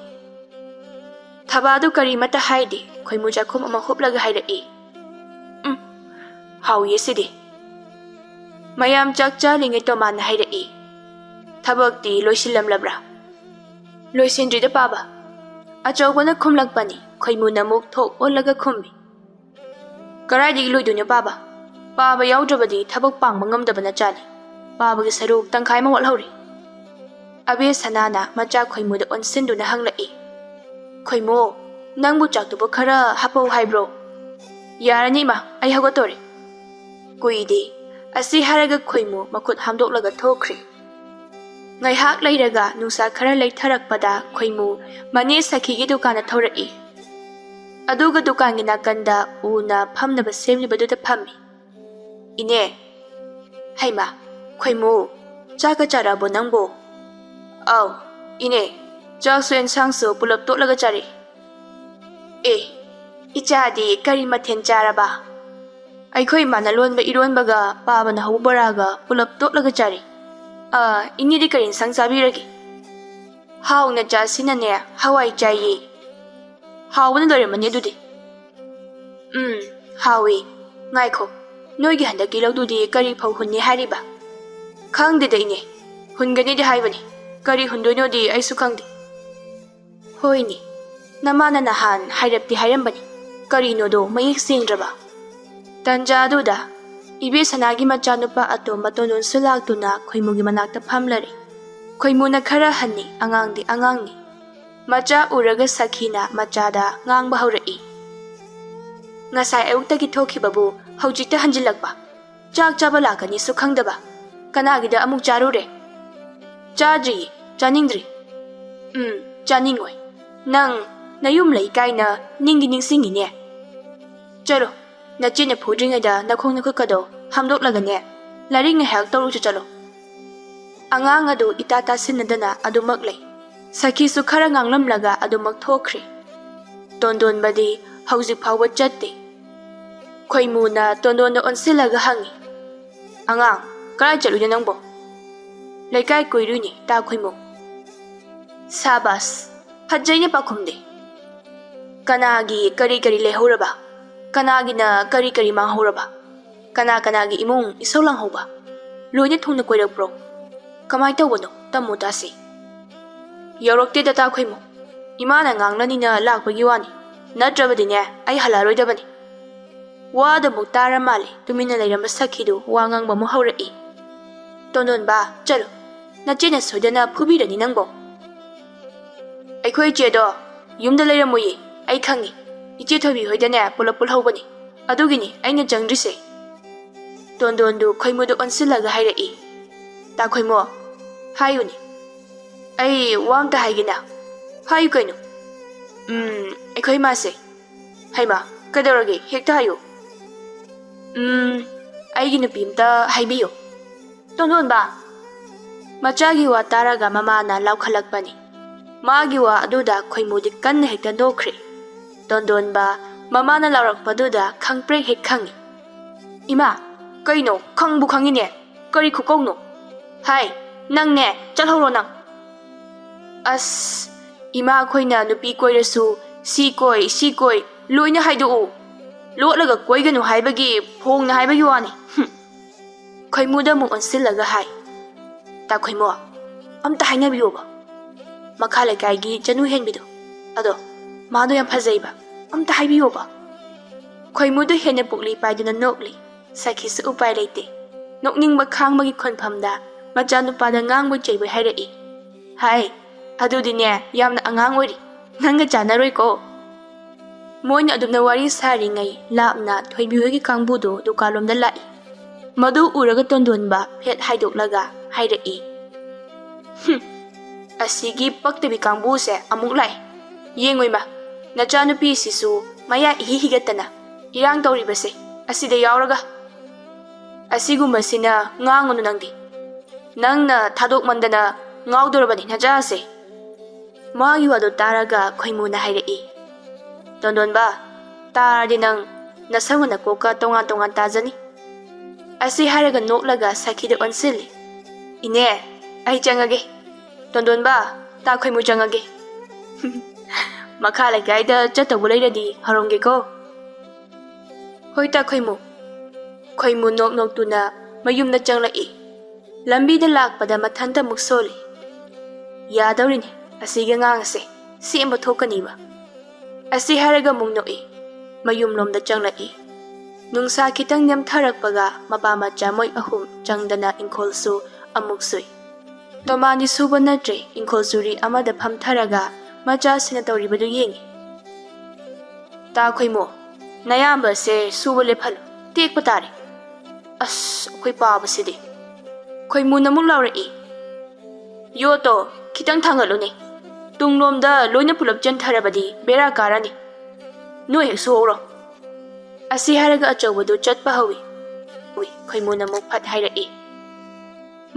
ꯊꯕꯥꯗꯨ ꯀꯔꯤꯃꯠꯇ ꯍꯥꯏꯗꯦ, ꯈꯣꯏꯃꯨ ꯆꯥꯛꯈꯨꯝ ꯑꯃ ꯍꯨꯞꯂꯒ ꯍꯥꯏꯔꯛꯏ, "ꯎꯝ, ꯍꯥꯎꯏꯌꯦ ꯁꯤꯗꯤ"꯫ ꯃꯌꯥꯝ ꯆꯥꯛ ꯆꯥꯔꯤꯉꯩ ꯇꯣꯃꯥꯟꯅ ꯍꯥꯏꯔꯛꯏ, "ꯊꯕꯛꯇꯤ ꯂꯣꯏꯁꯤꯜꯂꯝꯂꯕ꯭ꯔꯥ?" "ꯂꯣꯏꯁꯤꯟꯗ꯭ꯔꯤꯗ ꯄꯥꯕ"꯫ ꯑꯆꯧꯕꯅ ꯈꯨꯝꯂꯛꯄꯅꯤ, ꯈꯣꯏꯃꯨꯅ ꯑꯃꯨꯛ ꯊꯣꯛ ꯑꯣꯜꯂꯒ ꯈꯨꯝꯃꯤ, "ꯀꯗꯥꯏꯗꯒꯤ ꯂꯣꯏꯗꯣꯏꯅꯣ ꯄꯥꯕ? ꯄꯥꯕ ꯌꯥꯎꯗ꯭ꯔꯕꯗꯤ ꯊꯕꯛ ꯄꯥꯡꯕ ꯉꯝꯗꯕ ꯅꯆꯥꯅꯤ꯫ ꯄꯥꯕꯒꯤ ꯁꯔꯨꯛ ꯇꯪꯈꯥꯏ ꯑꯃ ꯋꯥꯠꯍꯧꯔꯤ"꯫ ꯑꯕꯦ ꯁꯅꯥꯅ ꯃꯆꯥ ꯈꯣꯏꯃꯨꯗ ꯑꯣꯟꯁꯤꯟꯗꯨꯅ ꯍꯪꯂꯛꯏ꯫ "ꯈꯣꯏꯃꯨ, ꯅꯪꯕꯨ ꯆꯥꯛꯇꯨꯕꯨ ꯈꯔ ꯍꯥꯞꯄꯧ ꯍꯥꯏꯕ꯭ꯔꯣ?" "ꯌꯥꯔꯅꯤ ꯏꯃꯥ, ꯑꯩ ꯍꯧꯒꯠꯇꯣꯔꯦ꯫" ꯀꯨꯏꯗꯦ꯫ ꯑꯁꯤ ꯍꯥꯏꯔꯒ ꯈꯣꯏꯃꯨ ꯃꯈꯨꯠ ꯍꯥꯝꯗꯣꯛꯂꯒ ꯊꯣꯛꯈ꯭ꯔꯦ꯫ ꯉꯥꯏꯍꯥꯛ ꯂꯩꯔꯒ ꯅꯨꯡꯁꯥ ꯈꯔ ꯂꯩꯊꯔꯛꯄꯗ ꯈꯣꯏꯃꯨ ꯃꯅꯦ ꯁꯈꯤꯒꯤ ꯗꯨꯀꯥꯟꯗ ꯊꯧꯔꯛꯏ꯫ ꯑꯗꯨꯒ ꯗꯨꯀꯥꯟꯒꯤ ꯅꯥꯀꯟꯗ ꯎꯅ ꯐꯝꯅꯕ ꯁꯦꯝꯂꯤꯕꯗꯨꯗ ꯐꯝꯃꯤ꯫ "ꯏꯅꯦ꯫" "ꯍꯩꯃꯥ, ꯈꯣꯏꯃꯨ, ꯆꯥꯛꯀ ꯆꯥꯔꯛꯑꯕꯣ ꯅꯪꯕꯨ?" "ꯑꯧ, ꯏꯅꯦ, ꯆꯥꯛꯁꯨ ꯑꯦꯟꯁꯥꯡꯁꯨ ꯄꯨꯂꯞ ꯇꯣꯠꯂꯒ ꯆꯥꯔꯛꯏ꯫" "ꯑꯦ, ꯏꯆꯥꯗꯤ ꯀꯔꯤ ꯃꯊꯦꯜ ꯆꯥꯔꯕ?" "ꯑꯩꯈꯣꯏ ꯏꯃꯥꯅ ꯂꯣꯟꯕ ꯏꯔꯣꯟꯕꯒ ꯄꯥꯕꯅ ꯍꯧꯕ ꯕꯣꯔꯥꯒ ꯄꯨꯂꯞ ꯇꯣꯠꯂꯒ ꯆꯥꯔꯛꯏ꯫ ꯑ, ꯏꯅꯦꯗꯤ ꯀꯔꯤ ꯏꯟꯁꯥꯡ ꯆꯥꯕꯤꯔꯒꯦ?" "ꯍꯥꯎꯅ ꯆꯥꯁꯤꯅꯅꯦ, ꯍꯋꯥꯏ ꯆꯥꯏꯌꯦ꯫" "ꯍꯥꯎꯕꯅ ꯂꯣꯏꯔꯝꯃꯅꯤ ꯑꯗꯨꯗꯤ꯫" "ꯎꯝ, ꯍꯥꯎꯏ꯫ ꯉꯥꯏꯈꯣ, ꯅꯣꯏꯒꯤ ꯍꯟꯗꯛꯀꯤ ꯂꯧꯗꯨꯗꯤ ꯀꯔꯤ ꯐꯧ ꯍꯨꯟꯅꯤ ꯍꯥꯏꯔꯤꯕ?" "ꯈꯪꯗꯦꯗ ꯏꯅꯦ, ꯍꯨꯟꯒꯅꯤꯗꯤ ꯍꯥꯏꯕꯅꯤ, ꯀꯔꯤ ꯍꯨꯟꯗꯣꯏꯅꯣꯗꯤ ꯑꯩꯁꯨ ꯈꯪꯗꯦ꯫" "ꯍꯣꯏꯅꯦ, ꯅꯃꯥꯅ ꯅꯍꯥꯟ ꯍꯥꯏꯔꯞꯇꯤ ꯍꯥꯏꯔꯝꯕꯅꯤ, ꯀꯔꯤꯅꯣꯗꯣ ꯃꯌꯦꯛ ꯁꯦꯡꯗ꯭ꯔꯕ?" ꯇꯟꯖꯥꯗꯨꯗ ꯏꯕꯦ ꯁꯅꯥꯒꯤ ꯃꯆꯥꯅꯨꯄꯥ ꯑꯇꯣꯝꯕ ꯇꯣꯟꯗꯣꯟꯁꯨ ꯂꯥꯛꯇꯨꯅ ꯈꯣꯏꯃꯨꯒꯤ ꯃꯅꯥꯛꯇ ꯐꯝꯂꯔꯦ꯫ ꯈꯣꯏꯃꯨꯅ ꯈꯔ ꯍꯟꯅꯤ, ꯑꯉꯥꯡꯗꯤ ꯑꯉꯥꯡꯅꯤ꯫ ꯃꯆꯥ ꯎꯔꯒ ꯁꯈꯤꯅ ꯃꯆꯥꯗ ꯉꯥꯡꯕ ꯍꯧꯔꯛꯏ꯫ "ꯉꯁꯥꯏ ꯑꯌꯨꯛꯇꯒꯤ ꯊꯣꯛꯈꯤꯕꯕꯨ ꯍꯧꯖꯤꯛꯇ ꯍꯟꯖꯤꯜꯂꯛꯄ? ꯆꯥꯛ ꯆꯥꯕ ꯂꯥꯛꯀꯅꯤꯁꯨ ꯈꯪꯗꯕ꯫ ꯀꯅꯥꯒꯤꯗ ꯑꯃꯨꯛ ꯆꯥꯔꯨꯔꯦ?" "ꯆꯥꯗ꯭ꯔꯤꯌꯦ, ꯆꯥꯅꯤꯡꯗ꯭ꯔꯤ꯫" "ꯎꯝ, ꯆꯥꯅꯤꯡꯉꯣꯏ꯫ ꯅꯪ ꯅꯌꯨꯝ ꯂꯩ ꯀꯥꯏꯅ ꯅꯤꯡꯗꯤ ꯅꯤꯡꯁꯤꯡꯉꯤꯅꯦ꯫ ꯆꯠꯂꯣ, ꯅꯆꯦꯅ ꯐꯨꯗ꯭ꯔꯤꯉꯩꯗ ꯅꯈꯣꯡ ꯅꯈꯨꯠꯀꯗꯣ ꯍꯥꯝꯗꯣꯛꯂꯒꯅꯦ, ꯂꯥꯏꯔꯤꯛ ꯉꯥꯏꯍꯥꯛ ꯇꯧꯔꯨꯆꯣ ꯆꯠꯂꯣ꯫" ꯑꯉꯥꯡ ꯑꯗꯨ ꯏꯇꯥ ꯇꯥꯁꯤꯟꯅꯗꯅ ꯑꯗꯨꯃꯛ ꯂꯩ꯫ ꯁꯈꯤꯁꯨ ꯈꯔ ꯉꯥꯡꯂꯝꯂꯒ ꯑꯗꯨꯃꯛ ꯊꯣꯛꯈ꯭ꯔꯦ꯫ ꯇꯣꯟꯗꯣꯟꯕꯗꯤ ꯍꯧꯖꯤꯛ ꯐꯥꯎꯕ ꯆꯠꯇꯦ꯫ ꯈꯣꯏꯃꯨꯅ ꯇꯣꯟꯗꯣꯟꯗ ꯑꯣꯟꯁꯤꯜꯂꯒ ꯍꯪꯉꯤ, "ꯑꯉꯥꯡ, ꯀꯗꯥꯏ ꯆꯠꯂꯨꯏꯅꯣ ꯅꯪꯕꯣ?" "ꯂꯩꯀꯥꯏ ꯀꯣꯏꯔꯨꯏꯅꯦ, ꯇꯥ ꯈꯣꯏꯃꯨ꯫" "ꯁꯥꯕꯥꯁ, ꯐꯖꯩꯅꯦ ꯄꯥꯈꯨꯝꯗꯤ꯫ ꯀꯅꯥꯒꯤ ꯀꯔꯤ ꯀꯔꯤ ꯂꯩꯍꯧꯔꯕ? ꯀꯅꯥꯒꯤꯅ ꯀꯔꯤ ꯀꯔꯤ ꯃꯥꯡꯍꯧꯔꯕ? ꯀꯅꯥ ꯀꯅꯥꯒꯤ ꯏꯃꯨꯡ ꯏꯁꯧ ꯂꯥꯡꯍꯧꯕ? ꯂꯣꯏꯅ ꯊꯨꯡꯅ ꯀꯣꯏꯔꯛꯄ꯭ꯔꯣ? ꯀꯃꯥꯏ ꯇꯧꯕꯅꯣ? ꯇꯝꯃꯨ ꯇꯥꯁꯤ꯫" "ꯌꯧꯔꯛꯇꯦꯗ ꯇꯥ ꯈꯣꯏꯃꯨ꯫ ꯏꯃꯥꯅ ꯉꯥꯡꯂꯅꯤꯅ ꯂꯥꯛꯄꯒꯤ ꯋꯥꯅꯤ꯫ ꯅꯠꯇ꯭ꯔꯕꯗꯤꯅꯦ, ꯑꯩ ꯍꯜꯂꯛꯑꯔꯣꯏꯗꯕꯅꯤ꯫" ꯋꯥꯗꯨ ꯑꯃꯨꯛ ꯇꯥꯔ ꯃꯥꯜꯂꯦ ꯇꯨꯃꯤꯟꯅ ꯂꯩꯔꯝꯕ ꯁꯈꯤꯗꯨ ꯋꯥ ꯉꯥꯡꯕ ꯑꯃꯨꯛ ꯍꯧꯔꯛꯏ꯫ "ꯇꯣꯟꯗꯣꯟꯕ, ꯆꯠꯂꯣ꯫ ꯅꯆꯦꯅ ꯁꯣꯏꯗꯅ ꯐꯨꯕꯤꯔꯅꯤ ꯅꯪꯕꯣ꯫ ꯑꯩꯈꯣꯏ ꯏꯆꯦꯗꯣ ꯌꯨꯝꯗ ꯂꯩꯔꯝꯃꯣꯏꯌꯦ, ꯑꯩ ꯈꯪꯉꯤ꯫ ꯏꯆꯦ ꯊꯣꯏꯕꯤ ꯍꯣꯏꯗꯅꯦ ꯄꯨꯂꯞ ꯄꯨꯜꯍꯧꯕꯅꯤ, ꯑꯗꯨꯒꯤꯅꯤ ꯑꯩꯅ ꯆꯪꯗ꯭ꯔꯤꯁꯦ꯫ ꯇꯣꯟꯗꯣꯟꯗꯨ ꯈꯣꯏꯃꯨꯗ ꯑꯣꯟꯁꯤꯜꯂꯒ ꯍꯥꯏꯔꯛꯏ꯫ ꯇꯥ ꯈꯣꯏꯃꯨ, ꯍꯥꯏꯌꯨꯅꯦ꯫ ꯑꯩ ꯋꯥ ꯑꯝꯇ ꯍꯥꯏꯒꯦꯅ꯫ ꯍꯥꯏꯌꯨ ꯀꯩꯅꯣ꯫ ꯎꯝ, ꯑꯩꯈꯣꯏ ꯏꯃꯥꯁꯦ꯫ ꯍꯩꯃꯥ, ꯀꯩꯗꯧꯔꯒꯦ? ꯍꯦꯛꯇ ꯍꯥꯏꯌꯨ꯫ ꯎꯝ, ꯑꯩꯒꯤ ꯅꯨꯄꯤ ꯑꯝꯇ ꯍꯥꯏꯕꯤꯌꯨ꯫ ꯇꯣꯟꯗꯣꯟꯕ! ꯃꯆꯥꯒꯤ ꯋꯥ ꯇꯥꯔꯒ ꯃꯃꯥꯅ ꯂꯥꯎꯈꯠꯂꯛꯄꯅꯤ꯫ ꯃꯥꯒꯤ ꯋꯥ ꯑꯗꯨꯗ ꯈꯣꯏꯃꯨꯗꯤ ꯀꯟꯅ ꯍꯦꯛꯇ ꯅꯣꯛꯈ꯭ꯔꯦ꯫ ꯇꯣꯟꯗꯣꯟꯕ ꯃꯃꯥꯅ ꯂꯥꯎꯔꯛꯄꯗꯨꯗ ꯈꯪꯄ꯭ꯔꯦꯛ ꯍꯦꯛ ꯈꯪꯉꯤ꯫ "ꯏꯃꯥ, ꯀꯩꯅꯣ? ꯈꯪꯕꯨ ꯈꯪꯉꯤꯅꯦ꯫ ꯀꯔꯤ ꯈꯨꯀꯧꯅꯣ? ꯍꯥꯏ, ꯅꯪꯅꯦ, ꯆꯠꯍꯧꯔꯣ ꯅꯪ!" ꯑꯁ, ꯏꯃꯥꯈꯣꯏꯅ ꯅꯨꯄꯤ ꯀꯣꯏꯔꯁꯨ ꯁꯤ ꯀꯣꯏ, ꯁꯤ ꯀꯣꯏ ꯂꯣꯏꯅ ꯍꯥꯏꯗꯣꯛꯎ꯫ ꯂꯣꯠꯂꯒ ꯀꯣꯏꯒꯅꯨ ꯍꯥꯏꯕꯒꯤ ꯐꯣꯡꯅ ꯍꯥꯏꯕꯒꯤ ꯋꯥꯅꯤ꯫ ꯍꯨꯝ꯫ ꯈꯣꯏꯃꯨꯗ ꯑꯃꯨꯛ ꯑꯣꯟꯁꯤꯜꯂꯒ ꯍꯥꯏ, "ꯇꯥ ꯈꯣꯏꯃꯨ, ꯑꯝꯇ ꯍꯥꯏꯅꯕꯤꯌꯣꯕ꯫ ꯃꯈꯥ ꯂꯩꯀꯥꯏꯒꯤ ꯆꯅꯨ ꯍꯦꯟꯕꯤꯗꯣ, ꯑꯗꯣ ꯃꯥꯗꯣ ꯌꯥꯝ ꯐꯖꯩꯕ, ꯑꯝꯇ ꯍꯥꯏꯕꯤꯌꯣꯕ꯫" ꯈꯣꯏꯃꯨꯗꯣ ꯍꯦꯟꯅ ꯄꯨꯛꯂꯤ ꯄꯥꯏꯗꯨꯅ ꯅꯣꯛꯂꯤ꯫ ꯁꯈꯤꯁꯨ ꯎꯄꯥꯏ ꯂꯩꯇꯦ꯫ ꯅꯣꯛꯅꯤꯡꯕ ꯈꯥꯡꯕꯒꯤ ꯈꯣꯟꯐꯝꯗ ꯃꯆꯥꯅꯨꯄꯥꯗ ꯉꯥꯡꯕꯣꯏ ꯆꯩꯕꯣꯏ ꯍꯥꯏꯔꯛꯏ꯫ "ꯍꯥꯏ, ꯑꯗꯨꯗꯤꯅꯦ, ꯌꯥꯝꯅ ꯑꯉꯥꯡ ꯑꯣꯏꯔꯤ, ꯅꯪꯒ ꯆꯥꯟꯅꯔꯣꯏꯀꯣ꯫" ꯃꯣꯏꯅ ꯑꯗꯨꯝꯅ ꯋꯥꯔꯤ ꯁꯥꯔꯤꯉꯩ ꯂꯥꯞꯅ ꯊꯣꯏꯕꯤ ꯍꯣꯏꯒꯤ ꯀꯥꯡꯕꯨꯗꯨ ꯗꯨꯀꯥꯟꯂꯣꯝꯗ ꯂꯥꯛꯏ꯫ ꯃꯗꯨ ꯎꯔꯒ ꯇꯣꯟꯗꯣꯟꯕ ꯐꯦꯠ ꯍꯥꯏꯗꯣꯛꯂꯒ ꯍꯥꯏꯔꯛꯏ, "ꯍꯨꯝ, ꯑꯁꯤꯒꯤ ꯄꯛꯇꯕꯤ ꯀꯥꯡꯕꯨꯁꯦ ꯑꯃꯨꯛ ꯂꯥꯛꯏ꯫ ꯌꯦꯡꯉꯨ ꯏꯃꯥ, ꯅꯆꯥꯅꯨꯄꯤꯁꯤꯁꯨ ꯃꯌꯥ ꯏꯍꯤ ꯍꯤꯒꯠꯇꯅ ꯏꯔꯥꯡ ꯇꯧꯔꯤꯕꯁꯦ ꯑꯁꯤꯗ ꯌꯥꯎꯔꯒ꯫ ꯑꯁꯤꯒꯨꯝꯕꯁꯤꯅ ꯉꯥꯡꯉꯨꯅꯨ ꯅꯪꯗꯤ꯫ ꯅꯪꯅ ꯊꯥꯗꯣꯛꯃꯟꯗꯅ ꯉꯥꯎꯗꯣꯔꯕꯅꯤ ꯅꯆꯥꯁꯦ꯫" ꯃꯥꯒꯤ ꯋꯥꯗꯨ ꯇꯥꯔꯒ ꯈꯣꯏꯃꯨꯅ ꯍꯥꯏꯔꯛꯏ, "ꯇꯣꯟꯗꯣꯟꯕ, ꯇꯥꯔꯗꯤ ꯅꯪ ꯅꯁꯝꯒ ꯅꯀꯣꯛꯀ ꯇꯣꯉꯥꯟ ꯇꯣꯉꯥꯟ ꯇꯥꯖꯅꯤ꯫" ꯑꯁꯤ ꯍꯥꯏꯔꯒ ꯅꯣꯛꯂꯒ ꯁꯈꯤꯗ ꯑꯣꯟꯁꯤꯜꯂꯤ꯫ "ꯏꯅꯦ, ꯑꯩ ꯆꯪꯉꯒꯦ꯫ ꯇꯣꯟꯗꯣꯟꯕ, ꯇꯥ ꯈꯣꯏꯃꯨ ꯆꯪꯉꯒꯦ꯫ ꯃꯈꯥ ꯂꯩꯀꯥꯏꯗ ꯆꯠꯇꯧꯕ ꯂꯩꯔꯗꯤ ꯍꯧꯔꯝꯒꯦꯀꯣ꯫" "ꯍꯣꯏ, ꯇꯥ ꯈꯣꯏꯃꯨ꯫" ꯈꯣꯏꯃꯨ ꯅꯣꯛ ꯅꯣꯛꯇꯨꯅ ꯃꯌꯨꯝꯗ ꯆꯪꯂꯛꯏ꯫ ꯂꯝꯕꯤꯗ ꯂꯥꯛꯄꯗ ꯃꯊꯟꯇ ꯑꯃꯨꯛ ꯁꯣꯜꯂꯤ꯫ "ꯌꯥꯗꯧꯔꯤꯅꯤ, ꯑꯁꯤꯒꯤ ꯑꯉꯥꯡ ꯑꯁꯦ ꯁꯦꯝꯕ ꯊꯣꯛꯀꯅꯤꯕ꯫" ꯑꯁꯤ ꯍꯥꯏꯔꯒ ꯑꯃꯨꯛ ꯅꯣꯛꯏ꯫ ꯃꯌꯨꯝꯂꯣꯝꯗ ꯆꯪꯂꯛꯏ꯫ ꯅꯨꯡꯁꯥ ꯈꯤꯇꯪ ꯅꯦꯝꯊꯔꯛꯄꯒ ꯃꯄꯥ ꯃꯆꯥ ꯃꯣꯏ ꯑꯍꯨꯝ ꯆꯪꯗꯅ ꯏꯪꯈꯣꯜꯁꯨ ꯑꯃꯨꯛ ꯁꯨꯏ꯫ ꯇꯣꯃꯥꯟꯗꯤ ꯁꯨꯕ ꯅꯠꯇ꯭ꯔꯦ, ꯏꯪꯈꯣꯜ ꯆꯨꯔꯤ ꯑꯃꯗ ꯐꯝꯊꯔꯒ ꯃꯆꯥꯁꯤꯡꯅ ꯇꯧꯔꯤꯕꯗꯨ ꯌꯦꯡꯉꯤ꯫ "ꯇꯥ ꯈꯣꯏꯃꯨ, ꯅꯌꯥꯝꯕꯁꯦ ꯁꯨꯕ ꯂꯦꯞꯍꯜꯂꯨ, ꯇꯦꯛꯄ ꯇꯥꯔꯦ꯫ ꯑꯁ, ꯑꯩꯈꯣꯏ ꯄꯥꯕꯁꯤꯗꯤ!" ꯈꯣꯏꯃꯨꯅ ꯑꯃꯨꯛ ꯂꯥꯎꯔꯛꯏ꯫ "ꯌꯣꯠꯇꯣ ꯈꯤꯇꯪ ꯊꯥꯡꯒꯠꯂꯨꯅꯦ, ꯇꯨꯡꯂꯣꯝꯗ ꯂꯣꯏꯅ ꯄꯨꯂꯞ ꯆꯦꯟꯊꯔꯕꯗꯤ ꯕꯦꯔꯥ ꯀꯥꯔꯅꯤ꯫ ꯅꯣꯏ ꯍꯦꯛ ꯁꯨꯍꯧꯔꯣ꯫" ꯑꯁꯤ ꯍꯥꯏꯔꯒ ꯑꯆꯧꯕꯗꯨ ꯆꯠꯄ ꯍꯧꯏ꯫ ꯎꯏ, ꯈꯣꯏꯃꯨꯅ ꯑꯃꯨꯛ ꯐꯠ ꯍꯥꯏꯔꯛꯏ꯫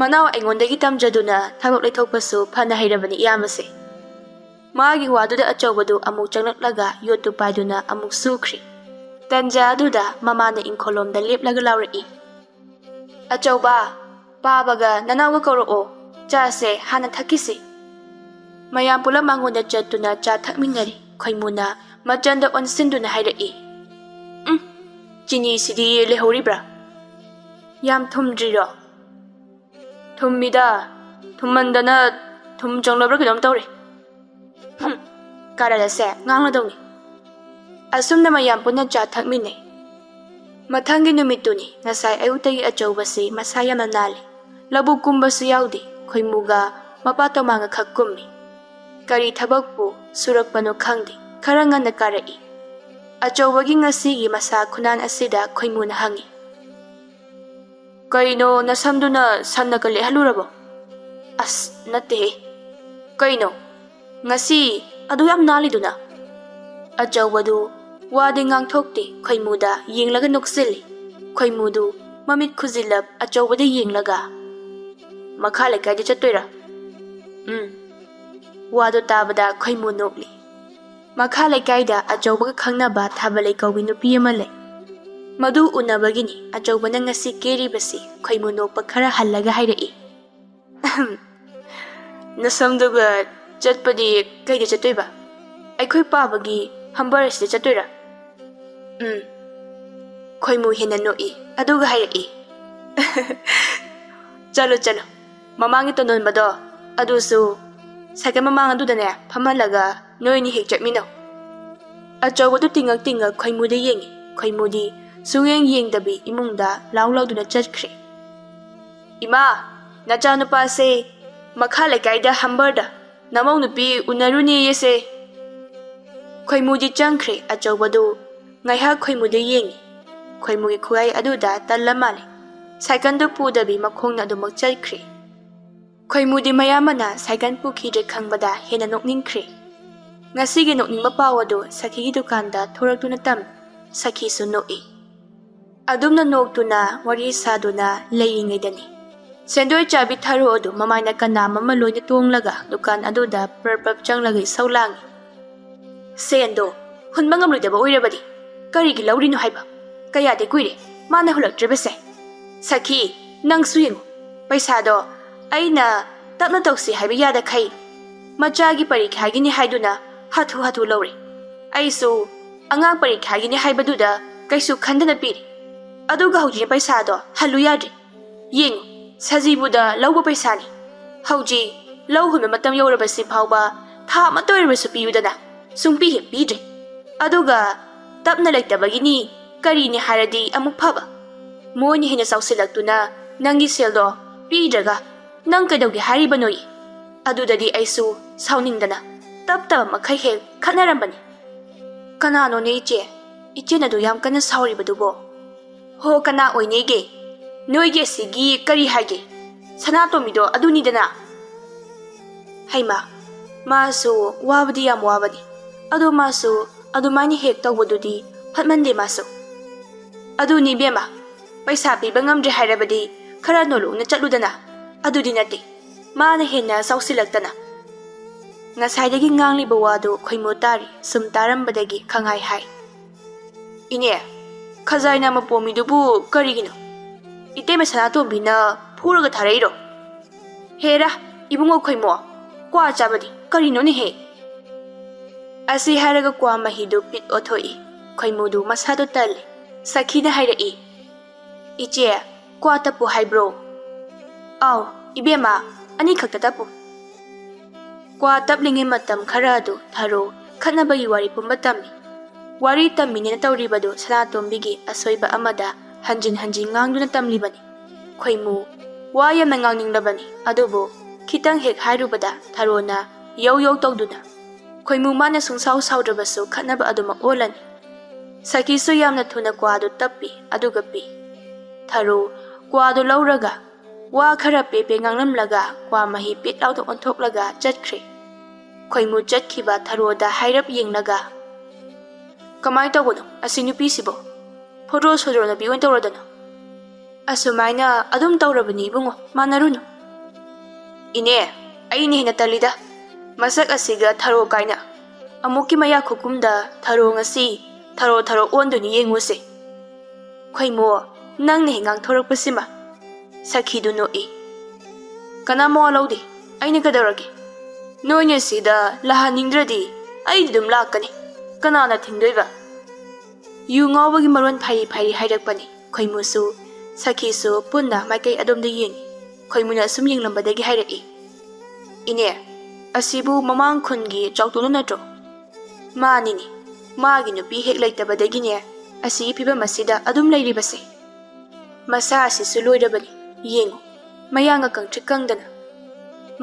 ꯃꯅꯥꯎ ꯑꯩꯉꯣꯟꯗꯒꯤ ꯇꯝꯖꯗꯨꯅ ꯊꯕꯛ ꯂꯩꯊꯣꯛꯄꯁꯨ ꯐꯅ ꯍꯩꯔꯕꯅꯤ ꯏꯌꯥꯝꯕꯁꯦ꯫ ꯃꯥꯒꯤ ꯋꯥꯗꯨꯗ ꯑꯆꯧꯕꯗꯨ ꯑꯃꯨꯛ ꯆꯪꯂꯛꯂꯒ ꯌꯣꯠꯇꯨ ꯄꯥꯏꯗꯨꯅ ꯑꯃꯨꯛ ꯁꯨꯈ꯭ꯔꯦ꯫ ꯇꯟꯖꯥ ꯑꯗꯨꯗ ꯃꯃꯥꯅ ꯏꯪꯈꯣꯜꯂꯣꯝꯗ ꯂꯦꯞꯂꯒ ꯂꯥꯎꯔꯛꯏ, "ꯑꯆꯧꯕ, ꯄꯥꯕꯒ ꯅꯅꯥꯎꯒ ꯀꯧꯔꯛꯑꯣ, ꯆꯥꯁꯦ ꯍꯥꯟꯅ ꯊꯛꯈꯤꯁꯤ꯫" ꯃꯌꯥꯝ ꯄꯨꯂꯞ ꯃꯉꯣꯟꯗ ꯆꯠꯇꯨꯅ ꯆꯥ ꯊꯛꯃꯤꯟꯅꯔꯤ꯫ ꯈꯣꯏꯃꯨꯅ ꯃꯆꯟꯗ ꯑꯣꯟꯁꯤꯟꯗꯨꯅ ꯍꯥꯏꯔꯛꯏ, "ꯎꯝ, ꯆꯤꯅꯤꯁꯤꯗꯤ ꯂꯩꯍꯧꯔꯤꯕ꯭ꯔꯥ? ꯌꯥꯝ ꯊꯨꯝꯗ꯭ꯔꯤꯔꯣ?" "ꯊꯨꯝꯃꯤꯗ, ꯊꯨꯝꯃꯟꯗꯅ ꯊꯨꯝ ꯆꯪꯂꯕ꯭ꯔꯥ ꯀꯩꯅꯣꯝ ꯇꯧꯔꯦ꯫ ꯍꯨꯝ, ꯀꯥꯔꯟ ꯑꯁꯦ ꯉꯥꯡꯂꯗꯧꯅꯤ꯫" ꯑꯁꯨꯝꯅ ꯃꯌꯥꯝ ꯄꯨꯟꯅ ꯆꯥ ꯊꯛꯃꯤꯟꯅꯩ꯫ ꯃꯊꯪꯒꯤ ꯅꯨꯃꯤꯠꯇꯨꯅꯤ꯫ ꯉꯁꯥꯏ ꯑꯌꯨꯛꯇꯒꯤ ꯑꯆꯧꯕꯁꯤ ꯃꯁꯥ ꯌꯥꯝꯅ ꯅꯥꯜꯂꯤ꯫ ꯂꯧꯕꯨꯛ ꯀꯨꯝꯕꯁꯨ ꯌꯥꯎꯗꯦ꯫ ꯈꯣꯏꯃꯨꯒ ꯃꯄꯥ ꯇꯣꯃꯥꯡꯒ ꯈꯛ ꯀꯨꯝꯃꯤ꯫ ꯀꯔꯤ ꯊꯕꯛꯄꯨ ꯁꯨꯔꯛꯄꯅꯣ ꯈꯪꯗꯦ, ꯈꯔ ꯉꯟꯅ ꯀꯥꯔꯛꯏ꯫ ꯑꯆꯧꯕꯒꯤ ꯉꯁꯤꯒꯤ ꯃꯁꯥ ꯈꯨꯅꯥꯟ ꯑꯁꯤꯗ ꯈꯣꯏꯃꯨꯅ ꯍꯪꯉꯤ, "ꯀꯩꯅꯣ, ꯅꯁꯝꯗꯨꯅ ꯁꯟꯅ ꯀꯂꯦꯛꯍꯜꯂꯨꯔꯕꯣ?" "ꯑꯁ, ꯅꯠꯇꯦꯍꯦ꯫ ꯀꯩꯅꯣ, ꯉꯁꯤ ꯑꯗꯨ ꯌꯥꯝ ꯅꯥꯜꯂꯤꯗꯨꯅ?" ꯑꯆꯧꯕꯗꯨ ꯋꯥꯗꯤ ꯉꯥꯡꯊꯣꯛꯇꯦ, ꯈꯣꯏꯃꯨꯗ ꯌꯦꯡꯂꯒ ꯅꯣꯛꯆꯤꯜꯂꯤ꯫ ꯈꯣꯏꯃꯨꯗꯨ ꯃꯃꯤꯠ ꯈꯨꯖꯤꯜꯂꯞ ꯑꯆꯧꯕꯗ ꯌꯦꯡꯂꯒ, "ꯃꯈꯥ ꯂꯩꯀꯥꯏꯗ ꯆꯠꯇꯣꯏꯔꯥ?" "ꯎꯝ꯫" ꯋꯥꯗꯨ ꯇꯥꯕꯗ ꯈꯣꯏꯃꯨ ꯅꯣꯛꯂꯤ꯫ ꯃꯈꯥ ꯂꯩꯀꯥꯏꯗ ꯑꯆꯧꯕꯒ ꯈꯪꯅꯕ ꯊꯥꯕꯂꯩ ꯀꯧꯕꯤ ꯅꯨꯄꯤ ꯑꯃ ꯂꯩ꯫ ꯃꯗꯨ ꯎꯅꯕꯒꯤꯅꯤ ꯑꯆꯧꯕꯅ ꯉꯁꯤ ꯀꯦꯔꯤꯕꯁꯤ꯫ ꯈꯣꯏꯃꯨ ꯅꯣꯛꯄ ꯈꯔ ꯍꯜꯂꯒ ꯍꯥꯏꯔꯛꯏ, "ꯅꯁꯝꯗꯨꯒ ꯆꯠꯄꯗꯤ ꯀꯩꯗ ꯆꯠꯇꯣꯏꯕ? ꯑꯩꯈꯣꯏ ꯄꯥꯕꯒꯤ ꯍꯝꯕꯔ ꯑꯁꯤꯗ ꯆꯠꯇꯣꯏꯔꯥ?" "ꯎꯝ꯫" ꯈꯣꯏꯃꯨ ꯍꯦꯟꯅ ꯅꯣꯛꯏ, ꯑꯗꯨꯒ ꯍꯥꯏꯔꯛꯏ, "ꯆꯠꯂꯣ, ꯆꯠꯂꯣ꯫ ꯃꯃꯥꯡꯒꯤ ꯇꯣꯟꯗꯣꯟꯕꯗꯣ, ꯑꯗꯨꯁꯨ ꯁꯥꯏꯀꯜ ꯃꯃꯥꯡ ꯑꯗꯨꯗꯅꯦ ꯐꯝꯍꯜꯂꯒ ꯅꯣꯏꯅꯤ ꯍꯦꯛ ꯆꯠꯃꯤꯟꯅꯧ꯫" ꯑꯆꯧꯕꯗꯨ ꯇꯤꯡꯉꯛ ꯇꯤꯡꯉꯛ ꯈꯣꯏꯃꯨꯗ ꯌꯦꯡꯉꯤ꯫ ꯈꯣꯏꯃꯨꯗꯤ ꯁꯨꯡꯌꯦꯡ ꯌꯦꯡꯗꯕꯤ ꯏꯃꯨꯡꯗ ꯂꯥꯎ ꯂꯥꯎꯗꯨꯅ ꯆꯠꯈ꯭ꯔꯦ꯫ "ꯏꯃꯥ, ꯅꯆꯥꯅꯨꯄꯥꯁꯦ "ꯃꯈꯥ ꯂꯩꯀꯥꯏꯗ ꯍꯝꯕꯔꯗ ꯅꯃꯧ ꯅꯨꯄꯤ ꯎꯅꯔꯨꯅꯦꯌꯦꯁꯦ꯫" ꯈꯣꯏꯃꯨꯗꯤ ꯆꯪꯈ꯭ꯔꯦ꯫ ꯑꯆꯧꯕꯗꯨ ꯉꯥꯏꯍꯥꯛ ꯈꯣꯏꯃꯨꯗ ꯌꯦꯡꯉꯤ꯫ ꯈꯣꯏꯃꯨꯒꯤ ꯈꯨꯍꯥꯏ ꯑꯗꯨꯗ ꯇꯜꯂ ꯃꯥꯜꯂꯦ꯫ ꯁꯥꯏꯀꯜꯗꯨ ꯄꯨꯗꯕꯤ ꯃꯈꯣꯡꯅ ꯑꯗꯨꯃꯛ ꯆꯠꯈ꯭ꯔꯦ꯫ ꯈꯣꯏꯃꯨꯗꯤ ꯃꯌꯥꯝꯕꯅ ꯁꯥꯏꯀꯜ ꯄꯨꯈꯤꯗ꯭ꯔꯦ ꯈꯪꯕꯗ ꯍꯦꯟꯅ ꯅꯣꯛꯅꯤꯡꯈ꯭ꯔꯦ꯫ ꯉꯁꯤꯒꯤ ꯅꯣꯛꯅꯤꯡꯕ ꯄꯥꯎ ꯑꯗꯨ ꯁꯈꯤꯒꯤ ꯗꯨꯀꯥꯟꯗ ꯊꯣꯔꯛꯇꯨꯅ ꯇꯝꯃꯤ꯫ ꯁꯈꯤꯁꯨ ꯅꯣꯛꯏ꯫ ꯑꯗꯨꯝꯅ ꯅꯣꯛꯇꯨꯅ ꯋꯥꯔꯤ ꯁꯥꯗꯨꯅ ꯂꯩꯔꯤꯉꯩꯗꯅꯤ, ꯁꯦꯟꯗꯣꯏ ꯆꯥꯕꯤ ꯊꯔꯣ ꯑꯗꯨ ꯃꯃꯥꯏꯅ ꯀꯅꯥꯝ ꯑꯃ ꯂꯣꯏꯅ ꯇꯣꯡꯂꯒ ꯗꯨꯀꯥꯟ ꯑꯗꯨꯗ ꯄ꯭ꯔꯞ ꯄ꯭ꯔꯞ ꯆꯪꯂꯒ ꯏꯁꯧ ꯂꯥꯡꯏ꯫ "ꯁꯦꯟꯗꯣ ꯍꯨꯟꯕ ꯉꯝꯂꯣꯏꯗꯕ ꯑꯣꯏꯔꯕꯗꯤ ꯀꯔꯤꯒꯤ ꯂꯧꯔꯤꯅꯣ ꯍꯥꯏꯕ? ꯀꯌꯥꯗꯤ ꯀꯨꯏꯔꯦ ꯃꯥꯅ ꯍꯨꯜꯂꯛꯇ꯭ꯔꯤꯕꯁꯦ꯫ ꯁꯈꯤ, ꯅꯪꯁꯨ ꯌꯦꯡꯉꯨ, ꯄꯩꯁꯥꯗꯣ ꯑꯩꯅ ꯇꯞꯅ ꯇꯧꯁꯤ ꯍꯥꯏꯕ ꯌꯥꯗꯈꯩ ꯃꯆꯥꯒꯤ ꯄꯔꯤꯈꯥꯒꯤꯅꯤ ꯍꯥꯏꯗꯨꯅ ꯍꯥꯊꯨ ꯍꯥꯊꯨ ꯂꯧꯔꯦ꯫ ꯑꯩꯁꯨ ꯑꯉꯥꯡ ꯄꯔꯤꯈꯥꯒꯤꯅꯤ ꯍꯥꯏꯕꯗꯨꯗ ꯀꯩꯁꯨ ꯈꯟꯗꯅ ꯄꯤꯔꯦ꯫ ꯑꯗꯨꯒ ꯍꯧꯖꯤꯛ ꯄꯩꯁꯥꯗꯣ ꯍꯜꯂꯨ ꯌꯥꯗ꯭ꯔꯦ꯫ ꯌꯦꯡꯉꯨ, ꯁꯖꯤꯕꯨꯗ ꯂꯧꯕ ꯄꯩꯁꯥꯅꯤ꯫ ꯍꯧꯖꯤꯛ ꯂꯧ ꯍꯨꯟꯕ ꯃꯇꯝ ꯌꯧꯔꯕꯁꯤ ꯐꯥꯎꯕ ꯊꯥ ꯑꯃꯠꯇ ꯑꯣꯏꯔꯕꯁꯨ ꯄꯤꯌꯨꯗꯅ ꯁꯨꯡꯄꯤ ꯍꯦꯛ ꯄꯤꯗ꯭ꯔꯦ꯫ ꯑꯗꯨꯒ ꯇꯞꯅ ꯂꯩꯇꯕꯒꯤꯅꯤ ꯀꯔꯤꯅꯤ ꯍꯥꯏꯔꯗꯤ ꯑꯃꯨꯛ ꯐꯕ꯫ ꯃꯣꯏꯅ ꯍꯦꯟꯅ ꯆꯥꯎꯁꯤꯜꯂꯛꯇꯨꯅ ꯅꯪꯒꯤ ꯁꯦꯜꯗꯣ ꯄꯤꯗ꯭ꯔꯒ ꯅꯪ ꯀꯩꯗꯧꯒꯦ ꯍꯥꯏꯔꯤꯕꯅꯣꯌꯦ?" ꯑꯗꯨꯗꯗꯤ ꯑꯩꯁꯨ ꯁꯥꯎꯅꯤꯡꯗꯅ ꯇꯞ ꯇꯞ ꯃꯈꯩ ꯍꯦꯛ ꯈꯠꯅꯔꯝꯕꯅꯤ꯫ "ꯀꯅꯥꯅꯣꯅꯦ ꯏꯆꯦ? ꯏꯆꯦꯅ ꯑꯗꯨ ꯌꯥꯝ ꯀꯟꯅ ꯁꯥꯎꯔꯤꯕꯗꯨꯕꯣ?" "ꯍꯣ, ꯀꯅꯥ ꯑꯣꯏꯅꯤꯒꯦ? ꯅꯣꯏꯒꯤ ꯑꯁꯤꯒꯤ ꯀꯔꯤ ꯍꯥꯏꯒꯦ? ꯁꯅꯥꯇꯣꯝꯕꯤꯗꯣ ꯑꯗꯨꯅꯤꯗꯅ?" ꯍꯩꯃꯥ, ꯃꯥꯁꯨ ꯋꯥꯕꯗꯤ ꯌꯥꯝ ꯋꯥꯕꯅꯤ꯫ ꯑꯗꯣ ꯃꯥꯁꯨ ꯑꯗꯨꯃꯥꯏꯅ ꯍꯦꯛ ꯇꯧꯕꯗꯨꯗꯤ ꯐꯠꯃꯟꯗꯦ ꯃꯥꯁꯨ꯫ "ꯑꯗꯨꯅꯤ ꯏꯕꯦꯝꯃ, ꯄꯩꯁꯥ ꯄꯤꯕ ꯉꯝꯗ꯭ꯔꯦ ꯍꯥꯏꯔꯕꯗꯤ ꯈꯔ ꯅꯣꯂꯨꯛꯅ ꯆꯠꯂꯨꯗꯅ꯫ ꯑꯗꯨꯗꯤ ꯅꯠꯇꯦ, ꯃꯥꯅ ꯍꯦꯟꯅ ꯆꯥꯎꯁꯤꯜꯂꯛꯇꯅ꯫" ꯉꯁꯥꯏꯗꯒꯤ ꯉꯥꯡꯂꯤꯕ ꯋꯥꯗꯨ ꯈꯣꯏꯃꯨ ꯇꯥꯔꯤ, ꯁꯨꯝ ꯇꯥꯔꯝꯕꯗꯒꯤ ꯈꯪꯍꯥꯏ ꯍꯥꯏ꯫ "ꯏꯅꯦ, ꯈꯖꯥꯏꯅ ꯃꯄꯣꯝꯃꯤꯗꯨꯕꯨ ꯀꯔꯤꯒꯤꯅꯣ? ꯏꯇꯩꯃ ꯁꯅꯥꯇꯣꯝꯕꯤꯅ ꯐꯨꯔꯒ ꯊꯥꯔꯛꯏꯔꯣ? ꯍꯦꯔꯥ, ꯏꯕꯨꯡꯉꯣ ꯈꯣꯏꯃꯣ, ꯀ꯭ꯋꯥ ꯆꯥꯕꯗꯤ ꯀꯔꯤꯅꯣꯅꯦꯍꯦ?" ꯑꯁꯤ ꯍꯥꯏꯔꯒ ꯀ꯭ꯋꯥ ꯃꯍꯤꯗꯨ ꯄꯤꯠ ꯑꯣꯊꯣꯛꯏ꯫ ꯈꯣꯏꯃꯨꯗꯨ ꯃꯁꯥꯗꯣ ꯇꯜꯂꯤ꯫ ꯁꯈꯤꯅ ꯍꯥꯏꯔꯛꯏ, "ꯏꯆꯦ, ꯀ꯭ꯋꯥ ꯇꯞꯄꯨ ꯍꯥꯏꯕ꯭ꯔꯣ?" "ꯑꯥꯎ, ꯏꯕꯦꯝꯃ, ꯑꯅꯤꯈꯛꯇ ꯇꯞꯄꯨ꯫" ꯀ꯭ꯋꯥ ꯇꯞꯂꯤꯉꯩ ꯃꯇꯝ ꯈꯔ ꯑꯗꯨ ꯊꯔꯣ ꯈꯠꯅꯕꯒꯤ ꯋꯥꯔꯤ ꯄꯨꯝꯕ ꯇꯝꯃꯤ꯫ ꯋꯥꯔꯤ ꯇꯝꯃꯤꯅꯦꯅ ꯇꯧꯔꯤꯕꯗꯨ ꯁꯅꯥꯇꯣꯝꯕꯤꯒꯤ ꯑꯁꯣꯏꯕ ꯑꯃꯗ ꯍꯟꯖꯤꯟ ꯍꯟꯖꯤꯟ ꯉꯥꯡꯗꯨꯅ ꯇꯝꯂꯤꯕꯅꯤ꯫ ꯈꯣꯏꯃꯨ ꯋꯥ ꯌꯥꯝꯅ ꯉꯥꯡꯅꯤꯡꯂꯕꯅꯤ, ꯑꯗꯨꯕꯨ ꯈꯤꯇꯪ ꯍꯦꯛ ꯍꯥꯏꯔꯨꯕꯗ ꯊꯔꯣꯅ ꯌꯧ ꯌꯧ ꯇꯧꯗꯨꯅ ꯈꯣꯏꯃꯨ ꯃꯥꯅ ꯁꯨꯡꯁꯥꯎ ꯁꯥꯎꯗ꯭ꯔꯕꯁꯨ ꯈꯠꯅꯕ ꯑꯗꯨꯃꯛ ꯑꯣꯜꯂꯅꯤ꯫ ꯁꯈꯤꯁꯨ ꯌꯥꯝꯅ ꯊꯨꯅ ꯀ꯭ꯋꯥꯗꯨ ꯇꯞꯄꯤ, ꯑꯗꯨꯒ ꯄꯤ꯫ ꯊꯔꯣ ꯀ꯭ꯋꯥꯗꯨ ꯂꯧꯔꯒ ꯋꯥ ꯈꯔ ꯄꯦ ꯄꯦ ꯉꯥꯡꯂꯝꯂꯒ ꯀ꯭ꯋꯥ ꯃꯍꯤ ꯄꯤꯠ ꯂꯥꯎꯅ ꯑꯣꯟꯊꯣꯛꯂꯒ ꯆꯠꯈ꯭ꯔꯦ꯫ ꯈꯣꯏꯃꯨ ꯆꯠꯈꯤꯕ ꯊꯔꯣꯗ ꯍꯥꯏꯔꯞ ꯌꯦꯡꯂꯒ, "ꯀꯃꯥꯏ ꯇꯧꯕꯅꯣ ꯑꯁꯤ ꯅꯨꯄꯤꯁꯤꯕꯣ? ꯐꯣꯇꯣ ꯁꯣꯗ꯭ꯔꯣ ꯅꯨꯄꯤ ꯑꯣꯏꯅ ꯇꯧꯔꯗꯅ꯫ ꯑꯁꯨꯃꯥꯏꯅ ꯑꯗꯨꯝ ꯇꯧꯔꯕꯅꯤ ꯏꯕꯨꯡꯉꯣ, ꯃꯥꯟꯅꯔꯨꯅꯨ꯫ ꯏꯅꯦ, ꯑꯩꯅ ꯍꯦꯟꯅ ꯇꯜꯂꯤꯗ꯫ ꯃꯁꯛ ꯑꯁꯤꯒ ꯊꯔꯣ ꯀꯥꯏꯅ꯫ ꯑꯃꯨꯛꯀꯤ ꯃꯌꯥ ꯈꯨꯀꯨꯝꯗ ꯊꯔꯣ ꯉꯁꯤ ꯊꯔꯣ ꯊꯔꯣ ꯑꯣꯟꯗꯣꯏꯅꯤ ꯌꯦꯡꯉꯨꯁꯦ꯫" "ꯈꯣꯏꯃꯨ, ꯅꯪꯅ ꯍꯦꯛ ꯉꯥꯡꯊꯣꯔꯛꯄꯁꯤꯃ꯫" ꯁꯈꯤꯗꯨ ꯅꯣꯛꯏ꯫ "ꯀꯅꯥ ꯃꯋꯥ ꯂꯧꯗꯦ, ꯑꯩꯅ ꯀꯩꯗꯧꯔꯒꯦ? ꯅꯣꯏꯅ ꯁꯤꯗ ꯂꯥꯛꯍꯟꯅꯤꯡꯗ꯭ꯔꯗꯤ ꯑꯩꯗꯤ ꯑꯗꯨꯝ ꯂꯥꯛꯀꯅꯤ꯫ ꯀꯅꯥꯅ ꯊꯤꯡꯗꯣꯏꯕ?" ꯌꯨ ꯉꯥꯎꯕꯒꯤ ꯃꯔꯣꯟ ꯐꯩꯔꯤ ꯐꯩꯔꯤ ꯍꯥꯏꯔꯛꯄꯅꯤ꯫ ꯈꯣꯏꯃꯨꯁꯨ ꯁꯈꯤꯁꯨ ꯄꯨꯟꯅ ꯃꯥꯏꯀꯩ ꯑꯗꯣꯝꯗ ꯌꯦꯡꯉꯤ꯫ ꯈꯣꯏꯃꯨꯅ ꯑꯁꯨꯝ ꯌꯦꯡꯂꯝꯕꯗꯒꯤ ꯍꯥꯏꯔꯛꯏ, "ꯏꯅꯦ, ꯑꯁꯤꯕꯨ ꯃꯃꯥꯡ ꯈꯨꯟꯒꯤ ꯆꯥꯎꯇꯣꯟꯗꯨ ꯅꯠꯇ꯭ꯔꯣ?" "ꯃꯥꯅꯤꯅꯦ, ꯃꯥꯒꯤ ꯅꯨꯄꯤ ꯍꯦꯛ ꯂꯩꯇꯕꯗꯒꯤꯅꯦ ꯑꯁꯤꯒꯤ ꯐꯤꯕꯝ ꯑꯁꯤꯗ ꯑꯗꯨꯝ ꯂꯩꯔꯤꯕꯁꯦ꯫ ꯃꯁꯥ ꯑꯁꯤꯁꯨ ꯂꯣꯏꯔꯕꯅꯤ, ꯌꯦꯡꯉꯨ, ꯃꯌꯥꯡꯒ ꯀꯪꯇ꯭ꯔꯤꯛ ꯀꯪꯗꯅ꯫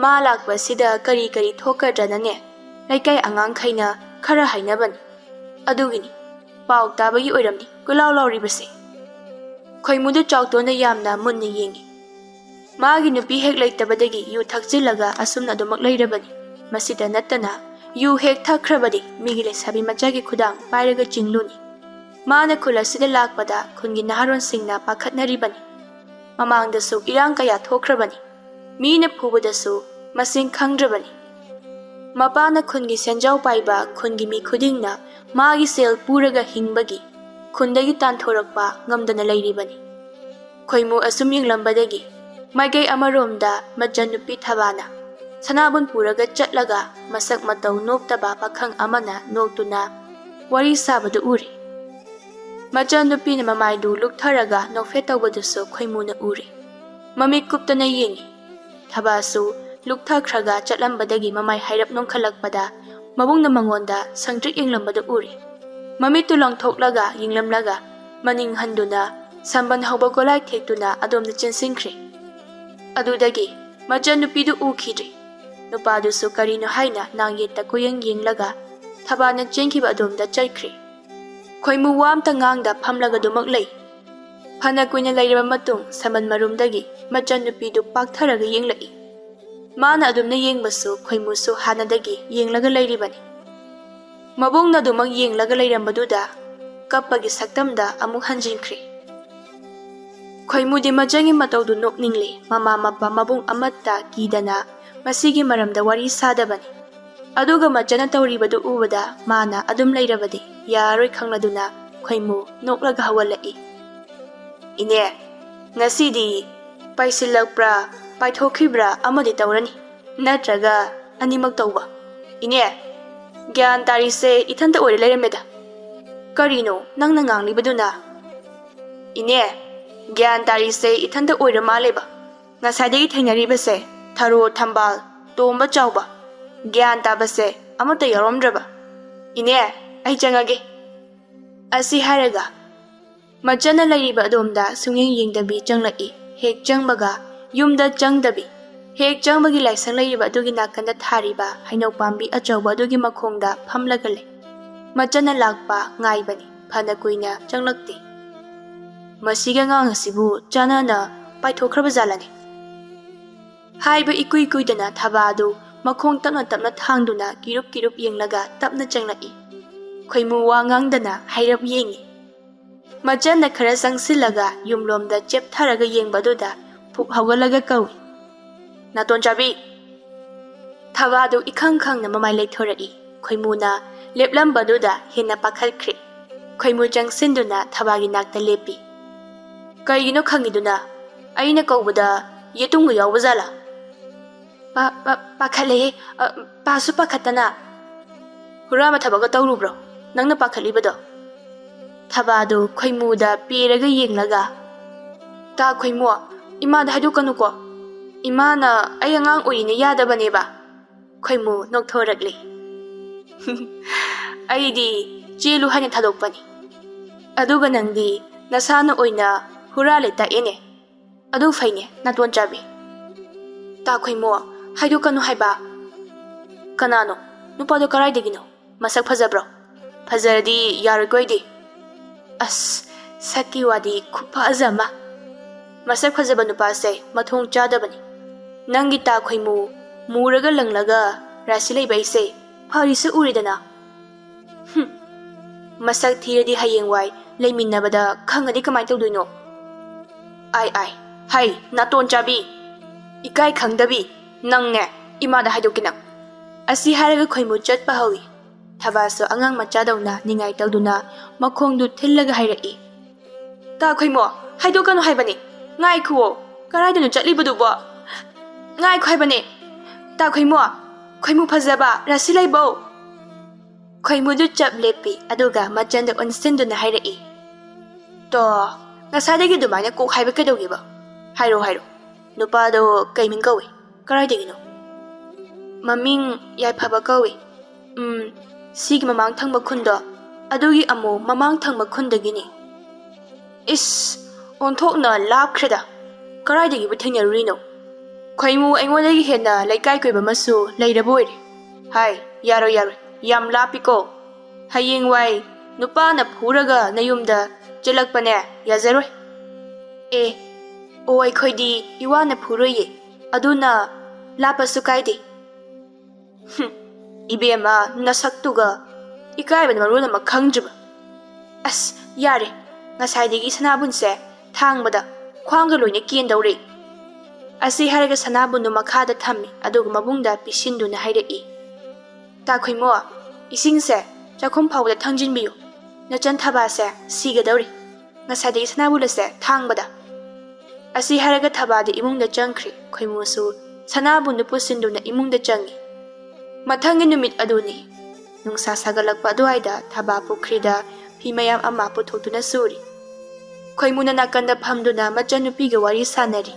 ꯃꯥ ꯂꯥꯛꯄ ꯑꯁꯤꯗ ꯀꯔꯤ ꯀꯔꯤ ꯊꯣꯛꯀꯗ꯭ꯔꯅꯅꯦ ꯂꯩꯀꯥꯏ ꯑꯉꯥꯡꯈꯩꯅ ꯈꯔ ꯍꯥꯏꯅꯕꯅꯤ꯫ ꯑꯗꯨꯒꯤꯅꯤ, ꯄꯥꯎ ꯇꯥꯕꯒꯤ ꯑꯣꯏꯔꯝꯅꯤ ꯀꯣꯏꯂꯥꯎ ꯂꯥꯎꯔꯤꯕꯁꯦ꯫" ꯈꯣꯏꯃꯨꯗꯨ ꯆꯥꯎꯇꯣꯟꯅ ꯌꯥꯝꯅ ꯃꯨꯟꯅ ꯌꯦꯡꯉꯤ꯫ ꯃꯥꯒꯤ ꯅꯨꯄꯤ ꯍꯦꯛ ꯂꯩꯇꯕꯗꯒꯤ ꯌꯨ ꯊꯛꯆꯤꯜꯂꯒ ꯑꯁꯨꯝꯅ ꯑꯗꯨꯃꯛ ꯂꯩꯔꯕꯅꯤ꯫ ꯃꯁꯤꯗ ꯅꯠꯇꯅ ꯌꯨ ꯍꯦꯛ ꯊꯛꯈ꯭ꯔꯕꯗꯤ ꯃꯤꯒꯤ ꯂꯩꯁꯥꯕꯤ ꯃꯆꯥꯒꯤ ꯈꯨꯗꯥꯡ ꯄꯥꯏꯔꯒ ꯆꯤꯡꯂꯨꯅꯤ꯫ ꯃꯥꯅ ꯈꯨꯜ ꯑꯁꯤꯗ ꯂꯥꯛꯄꯗ ꯈꯨꯟꯒꯤ ꯅꯍꯥꯔꯣꯟꯁꯤꯡꯅ ꯄꯥꯈꯠꯅꯔꯤꯕꯅꯤ꯫ ꯃꯃꯥꯡꯗꯁꯨ ꯏꯔꯥꯡ ꯀꯌꯥ ꯊꯣꯛꯈ꯭ꯔꯕꯅꯤ꯫ ꯃꯤꯅ ꯐꯨꯕꯗꯁꯨ ꯃꯁꯤꯡ ꯈꯪꯗ꯭ꯔꯕꯅꯤ꯫ ꯃꯄꯥꯅ ꯈꯨꯟꯒꯤ ꯁꯦꯟꯖꯥꯎ ꯄꯥꯏꯕ ꯈꯨꯟꯒꯤ ꯃꯤ ꯈꯨꯗꯤꯡꯅ ꯃꯥꯒꯤ ꯁꯦꯜ ꯄꯨꯔꯒ ꯍꯤꯡꯕꯒꯤ ꯈꯨꯟꯗꯒꯤ ꯇꯥꯟꯊꯣꯔꯛꯄ ꯉꯝꯗꯅ ꯂꯩꯔꯤꯕꯅꯤ꯫ ꯈꯣꯏꯃꯨ ꯑꯁꯨꯝ ꯌꯦꯡꯂꯝꯕꯗꯒꯤ ꯃꯥꯏꯀꯩ ꯑꯃꯔꯣꯝꯗ ꯃꯆꯟꯅꯨꯄꯤ ꯊꯕꯥꯅ ꯁꯅꯥꯕꯨꯟ ꯄꯨꯔꯒ ꯆꯠꯂꯒ ꯃꯁꯛ ꯃꯇꯧ ꯅꯣꯞꯇꯕ ꯄꯥꯈꯪ ꯑꯃꯅ ꯅꯣꯛꯇꯨꯅ ꯋꯥꯔꯤ ꯁꯥꯕꯗꯨ ꯎꯔꯦ꯫ ꯃꯆꯟꯅꯨꯄꯤꯅ ꯃꯃꯥꯏꯗꯨ ꯂꯨꯛꯊꯔꯒ ꯅꯣꯛꯐꯦꯠ ꯇꯧꯕꯗꯨꯁꯨ ꯈꯣꯏꯃꯨꯅ ꯎꯔꯦ꯫ ꯃꯃꯤꯠ ꯀꯨꯞꯇꯅ ꯌꯦꯡꯉꯤ꯫ ꯊꯕꯥꯁꯨ ꯂꯨꯛꯊꯈ꯭ꯔꯒ ꯆꯠꯂꯝꯕꯗꯒꯤ ꯃꯃꯥꯏ ꯍꯥꯏꯔꯞ ꯅꯣꯟꯈꯠꯂꯛꯄꯗ ꯃꯕꯨꯡꯅ ꯃꯉꯣꯟꯗ ꯁꯪꯇ꯭ꯔꯤꯛ ꯌꯦꯡꯂꯝꯕꯗꯨ ꯎꯔꯦ꯫ ꯃꯃꯤꯠꯇꯨ ꯂꯪꯊꯣꯛꯂꯒ ꯌꯦꯡꯂꯝꯂꯒ ꯃꯅꯤꯡ ꯍꯟꯗꯨꯅ ꯁꯝꯕꯟ ꯍꯧꯕ ꯒꯣꯂꯥꯏ ꯊꯦꯛꯇꯨꯅ ꯑꯗꯣꯝꯗ ꯆꯦꯟꯁꯤꯟꯈ꯭ꯔꯦ꯫ ꯑꯗꯨꯗꯒꯤ ꯃꯆꯟꯅꯨꯄꯤꯗꯨ ꯎꯈꯤꯗ꯭ꯔꯦ꯫ ꯅꯨꯄꯥꯗꯨꯁꯨ ꯀꯔꯤꯅꯣ ꯍꯥꯏꯅ ꯅꯥꯛꯌꯦꯠꯇ ꯀꯣꯏꯌꯦꯡ ꯌꯦꯡꯂꯒ ꯊꯕꯥꯅ ꯆꯦꯟꯈꯤꯕ ꯑꯗꯣꯝꯗ ꯆꯠꯈ꯭ꯔꯦ꯫ ꯈꯣꯏꯃꯨ ꯋꯥ ꯑꯝꯇ ꯉꯥꯡꯗ ꯐꯝꯂꯒ ꯑꯗꯨꯃꯛ ꯂꯩ꯫ ꯐꯅ ꯀꯨꯏꯅ ꯂꯩꯔꯕ ꯃꯇꯨꯡ ꯁꯃꯟ ꯃꯔꯨꯝꯗꯒꯤ ꯃꯆꯟꯅꯨꯄꯤꯗꯨ ꯄꯥꯛꯊꯔꯒ ꯌꯦꯡꯂꯛꯏ꯫ ꯃꯥꯅ ꯑꯗꯨꯝꯅ ꯌꯦꯡꯕꯁꯨ ꯈꯣꯏꯃꯨꯁꯨ ꯍꯥꯟꯅꯗꯒꯤ ꯌꯦꯡꯂꯒ ꯂꯩꯔꯤꯕꯅꯤ꯫ ꯃꯕꯨꯡꯅ ꯑꯗꯨꯃꯛ ꯌꯦꯡꯂꯒ ꯂꯩꯔꯝꯕꯗꯨꯗ ꯀꯞꯄꯒꯤ ꯁꯛꯇꯝꯗ ꯑꯃꯨꯛ ꯍꯟꯖꯤꯟꯈ꯭ꯔꯦ꯫ ꯈꯣꯏꯃꯨꯗꯤ ꯃꯆꯟꯒꯤ ꯃꯇꯧꯗꯨ ꯅꯣꯛꯅꯤꯡꯂꯦ꯫ ꯃꯃꯥ ꯃꯄꯥ ꯃꯕꯨꯡ ꯑꯃꯠꯇ ꯀꯤꯗꯅ ꯃꯁꯤꯒꯤ ꯃꯔꯝꯗ ꯋꯥꯔꯤ ꯁꯥꯗꯕꯅꯤ꯫ ꯑꯗꯨꯒ ꯃꯆꯟꯅ ꯇꯧꯔꯤꯕꯗꯨ ꯎꯕꯗ ꯃꯥꯅ ꯑꯗꯨꯝ ꯂꯩꯔꯕꯗꯤ ꯌꯥꯔꯣꯏ ꯈꯪꯂꯗꯨꯅ ꯈꯣꯏꯃꯨ ꯅꯣꯛꯂꯒ ꯍꯧꯒꯠꯂꯛꯏ꯫ "ꯏꯅꯦ, ꯉꯁꯤꯗꯤ ꯄꯥꯏꯁꯤꯜꯂꯛꯄ꯭ꯔꯥ ꯄꯥꯏꯊꯣꯛꯈꯤꯕ꯭ꯔꯥ ꯑꯃꯗꯤ ꯇꯧꯔꯅꯤ, ꯅꯠꯇ꯭ꯔꯒ ꯑꯅꯤꯃꯛ ꯇꯧꯕ꯫ ꯏꯅꯦ, ꯒ꯭ꯌꯥꯟ ꯇꯥꯔꯤꯁꯦ ꯏꯊꯟꯇ ꯑꯣꯏꯔ ꯂꯩꯔꯝꯃꯦꯗ꯫ ꯀꯔꯤꯅꯣ ꯅꯪꯅ ꯉꯥꯡꯂꯤꯕꯗꯨꯅ?" "ꯏꯅꯦ, ꯒ꯭ꯌꯥꯟ ꯇꯥꯔꯤꯁꯦ ꯏꯊꯟꯇ ꯑꯣꯏꯔ ꯃꯥꯜꯂꯦꯕ꯫ ꯉꯁꯥꯏꯗꯒꯤ ꯊꯦꯡꯅꯔꯤꯕꯁꯦ ꯊꯔꯣ ꯊꯝꯕꯥꯜ, ꯇꯣꯝꯕ ꯆꯥꯎꯕ, ꯒ꯭ꯌꯥꯟ ꯇꯥꯕꯁꯦ ꯑꯃꯠꯇ ꯌꯥꯎꯔꯝꯗ꯭ꯔꯕ꯫ ꯏꯅꯦ, ꯑꯩ ꯆꯪꯉꯒꯦ꯫" ꯑꯁꯤ ꯍꯥꯏꯔꯒ ꯃꯆꯟꯅ ꯂꯩꯔꯤꯕ ꯑꯗꯣꯝꯗ ꯁꯨꯡꯌꯦꯡ ꯌꯦꯡꯗꯕꯤ ꯆꯪꯂꯛꯏ꯫ ꯍꯦꯛ ꯆꯪꯕꯒ ꯌꯨꯝꯗ ꯆꯪꯗꯕꯤ, ꯍꯦꯛ ꯆꯪꯕꯒꯤ ꯂꯥꯏꯁꯪ ꯂꯩꯔꯤꯕ ꯑꯗꯨꯒꯤ ꯅꯥꯀꯟꯗ ꯊꯥꯔꯤꯕ ꯍꯩꯅꯧ ꯄꯥꯝꯕꯤ ꯑꯆꯧꯕ ꯑꯗꯨꯒꯤ ꯃꯈꯣꯡꯗ ꯐꯝꯂꯒ ꯂꯩ꯫ ꯃꯆꯟꯅ ꯂꯥꯛꯄ ꯉꯥꯏꯕꯅꯤ꯫ ꯐꯅ ꯀꯨꯏꯅ ꯆꯪꯂꯛꯇꯦ꯫ "ꯃꯁꯤꯒꯤ ꯑꯉꯥꯡ ꯑꯁꯤꯕꯨ ꯆꯥꯟꯅꯅ ꯄꯥꯏꯊꯣꯛꯈ꯭ꯔꯕ ꯖꯥꯠꯂꯅꯦ?" ꯍꯥꯏꯕ ꯏꯀꯨꯏ ꯀꯨꯏꯗꯅ ꯊꯕꯥꯗꯨ ꯃꯈꯣꯡ ꯇꯞꯅ ꯇꯞꯅ ꯊꯥꯡꯗꯨꯅ ꯀꯤꯔꯨꯞ ꯀꯤꯔꯨꯞ ꯌꯦꯡꯂꯒ ꯇꯞꯅ ꯆꯪꯂꯛꯏ꯫ ꯈꯣꯏꯃꯨ ꯋꯥ ꯉꯥꯡꯗꯅ ꯍꯩꯔꯞ ꯌꯦꯡꯉꯤ꯫ ꯃꯆꯟꯅ ꯈꯔ ꯆꯪꯁꯤꯜꯂꯒ ꯌꯨꯝꯂꯣꯝꯗ ꯆꯦꯞꯊꯔꯒ ꯌꯦꯡꯕꯗꯨꯗ ꯐꯨꯛ ꯍꯧꯒꯠꯂꯒ ꯀꯧꯏ, "ꯅꯥꯇꯣꯟ ꯆꯥꯕꯤ!" ꯊꯕꯥꯗꯨ ꯏꯈꯪ ꯈꯪꯅ ꯃꯃꯥꯏ ꯂꯩꯊꯣꯔꯛꯏ꯫ ꯈꯣꯏꯃꯨꯅ ꯂꯦꯞꯂꯝꯕꯗꯨꯗ ꯍꯦꯟꯅ ꯄꯥꯈꯠꯈ꯭ꯔꯦ꯫ ꯈꯣꯏꯃꯨ ꯆꯪꯁꯤꯟꯗꯨꯅ ꯊꯕꯥꯒꯤ ꯅꯥꯛꯇ ꯂꯦꯞꯄꯤ꯫ "ꯀꯩꯒꯤꯅꯣ ꯈꯪꯉꯤꯗꯨꯅ? ꯑꯩꯅ ꯀꯧꯕꯗ ꯌꯦꯇꯨꯝꯒ ꯌꯥꯎꯕ ꯖꯥꯠꯂꯥ?" "ꯄꯥ-, ꯄꯥ-, ꯄꯥꯈꯠꯂꯦꯍꯦ꯫ ꯑ, ꯄꯥꯁꯨ ꯄꯥꯈꯠꯇꯅ꯫" "ꯍꯨꯔꯥꯟꯕ ꯊꯕꯛꯀ ꯇꯧꯔꯨꯕ꯭ꯔꯣ ꯅꯪꯅ ꯄꯥꯈꯠꯂꯤꯕꯗꯣ?" ꯊꯕꯥꯗꯨ ꯈꯣꯏꯃꯨꯗ ꯄꯦꯔꯒ ꯌꯦꯡꯂꯒ, "ꯇꯥ ꯈꯣꯏꯃꯨ, ꯏꯃꯥꯗ ꯍꯥꯏꯗꯣꯛꯀꯅꯨꯀꯣ꯫ ꯏꯃꯥꯅ ꯑꯩ ꯑꯉꯥꯡ ꯑꯣꯏꯔꯤꯅ ꯌꯥꯗꯕꯅꯦꯕ꯫" ꯈꯣꯏꯃꯨ ꯅꯣꯛꯊꯣꯔꯛꯂꯤ꯫ "ꯑꯩꯗꯤ ꯆꯦꯜꯂꯨ ꯍꯥꯏꯅ ꯊꯥꯗꯣꯛꯄꯅꯤ꯫ ꯑꯗꯨꯒ ꯅꯪꯗꯤ ꯅꯁꯥꯅ ꯑꯣꯏꯅ ꯍꯨꯔꯥꯜꯂꯦ ꯇꯥꯛꯑꯦꯅꯦ꯫ ꯑꯗꯨ ꯐꯩꯅꯦ, ꯅꯥꯇꯣꯟ ꯆꯥꯕꯤ꯫" ꯇꯥ ꯈꯣꯏꯃꯨ, ꯍꯥꯏꯗꯣꯛꯀꯅꯨ ꯍꯥꯏꯕ꯫ ꯀꯅꯥꯅꯣ? ꯅꯨꯄꯥꯗꯣ ꯀꯔꯥꯏꯗꯒꯤꯅꯣ? ꯃꯁꯛ ꯐꯖꯕ꯭ꯔꯣ? ꯐꯖꯔꯗꯤ ꯌꯥꯔꯣꯏꯀꯣ ꯑꯩꯗꯤ꯫ ꯑꯁ, ꯁꯛꯀꯤ ꯋꯥꯗꯤ ꯈꯨꯐꯖ ꯑꯃ꯫ ꯃꯁꯛ ꯐꯖꯕ ꯅꯨꯄꯥꯁꯦ ꯃꯊꯣꯡ ꯆꯥꯗꯕꯅꯤ꯫ ꯅꯪꯒꯤ ꯇꯥ ꯈꯣꯏꯃꯨ, ꯃꯨꯔꯒ ꯂꯪꯂꯒ ꯔꯥꯁꯤ ꯂꯩꯕ ꯑꯩꯁꯦ ꯐꯔꯤꯁꯨ ꯎꯔꯦꯗꯅ꯫ ꯍꯨꯝ, ꯃꯁꯛ ꯊꯤꯔꯗꯤ ꯍꯌꯦꯡꯋꯥꯏ ꯂꯩꯃꯤꯟꯅꯕꯗ ꯈꯪꯉꯗꯤ ꯀꯃꯥꯏ ꯇꯧꯗꯣꯏꯅꯣ? ꯑꯥꯏ ꯑꯥꯏ, ꯍꯩ, ꯅꯥꯇꯣꯟ ꯆꯥꯕꯤ! ꯏꯀꯥꯏ ꯈꯪꯗꯕꯤ! ꯅꯪꯅꯦ, ꯏꯃꯥꯗ ꯍꯥꯏꯗꯣꯛꯀꯦ ꯅꯪ꯫ ꯑꯁꯤ ꯍꯥꯏꯔꯒ ꯈꯣꯏꯃꯨ ꯆꯠꯄ ꯍꯧꯏ꯫ ꯊꯕꯥꯁꯨ ꯑꯉꯥꯡ ꯃꯆꯥꯗꯧꯅ ꯅꯤꯡꯉꯥꯏ ꯇꯧꯗꯨꯅ ꯃꯈꯣꯡꯗꯨ ꯊꯤꯜꯂꯒ ꯍꯥꯏꯔꯛꯏ, "ꯇꯥ ꯈꯣꯏꯃꯨ, ꯍꯥꯏꯗꯣꯛꯀꯅꯨ ꯍꯥꯏꯕꯅꯤ꯫ ꯉꯥꯏꯈꯨꯑꯣ, ꯀꯔꯥꯏꯗꯅꯣ ꯆꯠꯂꯤꯕꯗꯨꯕꯣ? ꯉꯥꯏꯈꯣ ꯍꯥꯏꯕꯅꯤ꯫ ꯇꯥ ꯈꯣꯏꯃꯨ, ꯈꯣꯏꯃꯨ ꯐꯖꯕ, ꯔꯥꯁꯤ ꯂꯩꯕꯧ!" ꯈꯣꯏꯃꯨꯗꯨ ꯆꯞ ꯂꯦꯞꯄꯤ, ꯑꯗꯨꯒ ꯃꯆꯟꯗ ꯑꯣꯟꯁꯤꯟꯗꯨꯅ ꯍꯥꯏꯔꯛꯏ, "ꯇꯣ, ꯉꯁꯥꯏꯗꯒꯤ ꯑꯗꯨꯃꯥꯏꯅ ꯀꯣꯛ ꯍꯥꯏꯕ ꯀꯩꯗꯧꯒꯦꯕ? ꯍꯥꯏꯔꯣ, ꯍꯥꯏꯔꯣ꯫ ꯅꯨꯄꯥꯗꯣ ꯀꯩ ꯃꯤꯡ ꯀꯧꯏ? ꯀꯔꯥꯏꯗꯒꯤꯅꯣ?" "ꯃꯃꯤꯡ ꯌꯥꯏꯐꯕ ꯀꯧꯏ꯫ ꯎꯝ, ꯁꯤꯒꯤ ꯃꯃꯥꯡ ꯊꯪꯕ ꯈꯨꯟꯗꯣ, ꯑꯗꯨꯒꯤ ꯑꯃꯨꯛ ꯃꯃꯥꯡ ꯊꯪꯕ ꯈꯨꯟꯗꯒꯤꯅꯤ꯫" "ꯏꯁ, ꯑꯣꯟꯊꯣꯛꯅ ꯂꯥꯞꯈ꯭ꯔꯦꯗ꯫ ꯀꯔꯥꯏꯗꯒꯤꯕꯨ ꯊꯦꯡꯅꯔꯨꯔꯤꯅꯣ? ꯈꯣꯏꯃꯨ ꯑꯩꯉꯣꯟꯗꯒꯤ ꯍꯦꯟꯅ ꯂꯩꯀꯥꯏ ꯀꯣꯏꯕ ꯑꯃꯁꯨ ꯂꯩꯔꯕ ꯑꯣꯏꯔꯦ꯫ ꯍꯥꯏ, ꯌꯥꯔꯣꯏ, ꯌꯥꯔꯣꯏ, ꯌꯥꯝ ꯂꯥꯞꯄꯤꯀꯣ꯫ ꯍꯌꯦꯡꯋꯥꯏ ꯅꯨꯄꯥꯅ ꯐꯨꯔꯒ ꯅꯌꯨꯝꯗ ꯆꯦꯜꯂꯛꯄꯅꯦ, ꯌꯥꯖꯔꯣꯏ꯫" "ꯑꯦ, ꯑꯣ, ꯑꯩꯈꯣꯏꯗꯤ ꯏꯋꯥꯅ ꯐꯨꯔꯣꯏꯌꯦ, ꯑꯗꯨꯅ ꯂꯥꯞꯄꯁꯨ ꯀꯥꯏꯗꯦ꯫" "ꯍꯨꯝ, ꯏꯕꯦꯝꯃ, ꯅꯁꯛꯇꯨꯒ ꯏꯀꯥꯏꯕꯅ ꯃꯔꯣꯟ ꯑꯃ ꯈꯪꯗ꯭ꯔꯤꯕ꯫ ꯑꯁ, ꯌꯥꯔꯦ, ꯉꯁꯥꯏꯗꯒꯤ ꯁꯅꯥꯕꯨꯟꯁꯦ ꯊꯥꯡꯕꯗ ꯈ꯭ꯋꯥꯡꯒ ꯂꯣꯏꯅ ꯀꯦꯟꯗꯧꯔꯦ꯫" ꯑꯁꯤ ꯍꯥꯏꯔꯒ ꯁꯅꯥꯕꯨꯟꯗꯨ ꯃꯈꯥꯗ ꯊꯝꯃꯤ, ꯑꯗꯨꯒ ꯃꯕꯨꯡꯗ ꯄꯤꯁꯤꯟꯗꯨꯅ ꯍꯥꯏꯔꯛꯏ, "ꯇꯥ ꯈꯣꯏꯃꯣ, ꯏꯁꯤꯡꯁꯦ ꯆꯥꯛꯈꯨꯝ ꯐꯥꯎꯕꯗ ꯊꯥꯡꯖꯤꯟꯕꯤꯌꯨ꯫ ꯅꯆꯟ ꯊꯕꯥꯁꯦ ꯁꯤꯒꯗꯧꯔꯤ, ꯉꯁꯥꯏꯗꯒꯤ ꯁꯅꯥꯕꯨꯟ ꯑꯁꯦ ꯊꯥꯡꯕꯗ꯫" ꯑꯁꯤ ꯍꯥꯏꯔꯒ ꯊꯕꯥꯗꯤ ꯏꯃꯨꯡꯗ ꯆꯪꯈ꯭ꯔꯦ꯫ ꯈꯣꯏꯃꯨꯁꯨ ꯁꯅꯥꯕꯨꯟꯗꯨ ꯄꯨꯁꯤꯟꯗꯨꯅ ꯏꯃꯨꯡꯗ ꯆꯪꯉꯤ꯫ ꯃꯊꯪꯒꯤ ꯅꯨꯃꯤꯠ ꯑꯗꯨꯅꯤ꯫ ꯅꯨꯡꯁꯥ ꯁꯥꯒꯠꯂꯛꯄ ꯑꯗꯨꯋꯥꯏꯗ ꯊꯕꯥ ꯄꯨꯈ꯭ꯔꯤꯗ ꯐꯤ ꯃꯌꯥꯝ ꯑꯃ ꯄꯨꯊꯣꯛꯇꯨꯅ ꯁꯨꯔꯤ꯫ ꯈꯣꯏꯃꯨꯅ ꯅꯥꯀꯟꯗ ꯐꯝꯗꯨꯅ ꯃꯆꯟꯅꯨꯄꯤꯒ ꯋꯥꯔꯤ ꯁꯥꯟꯅꯔꯤ꯫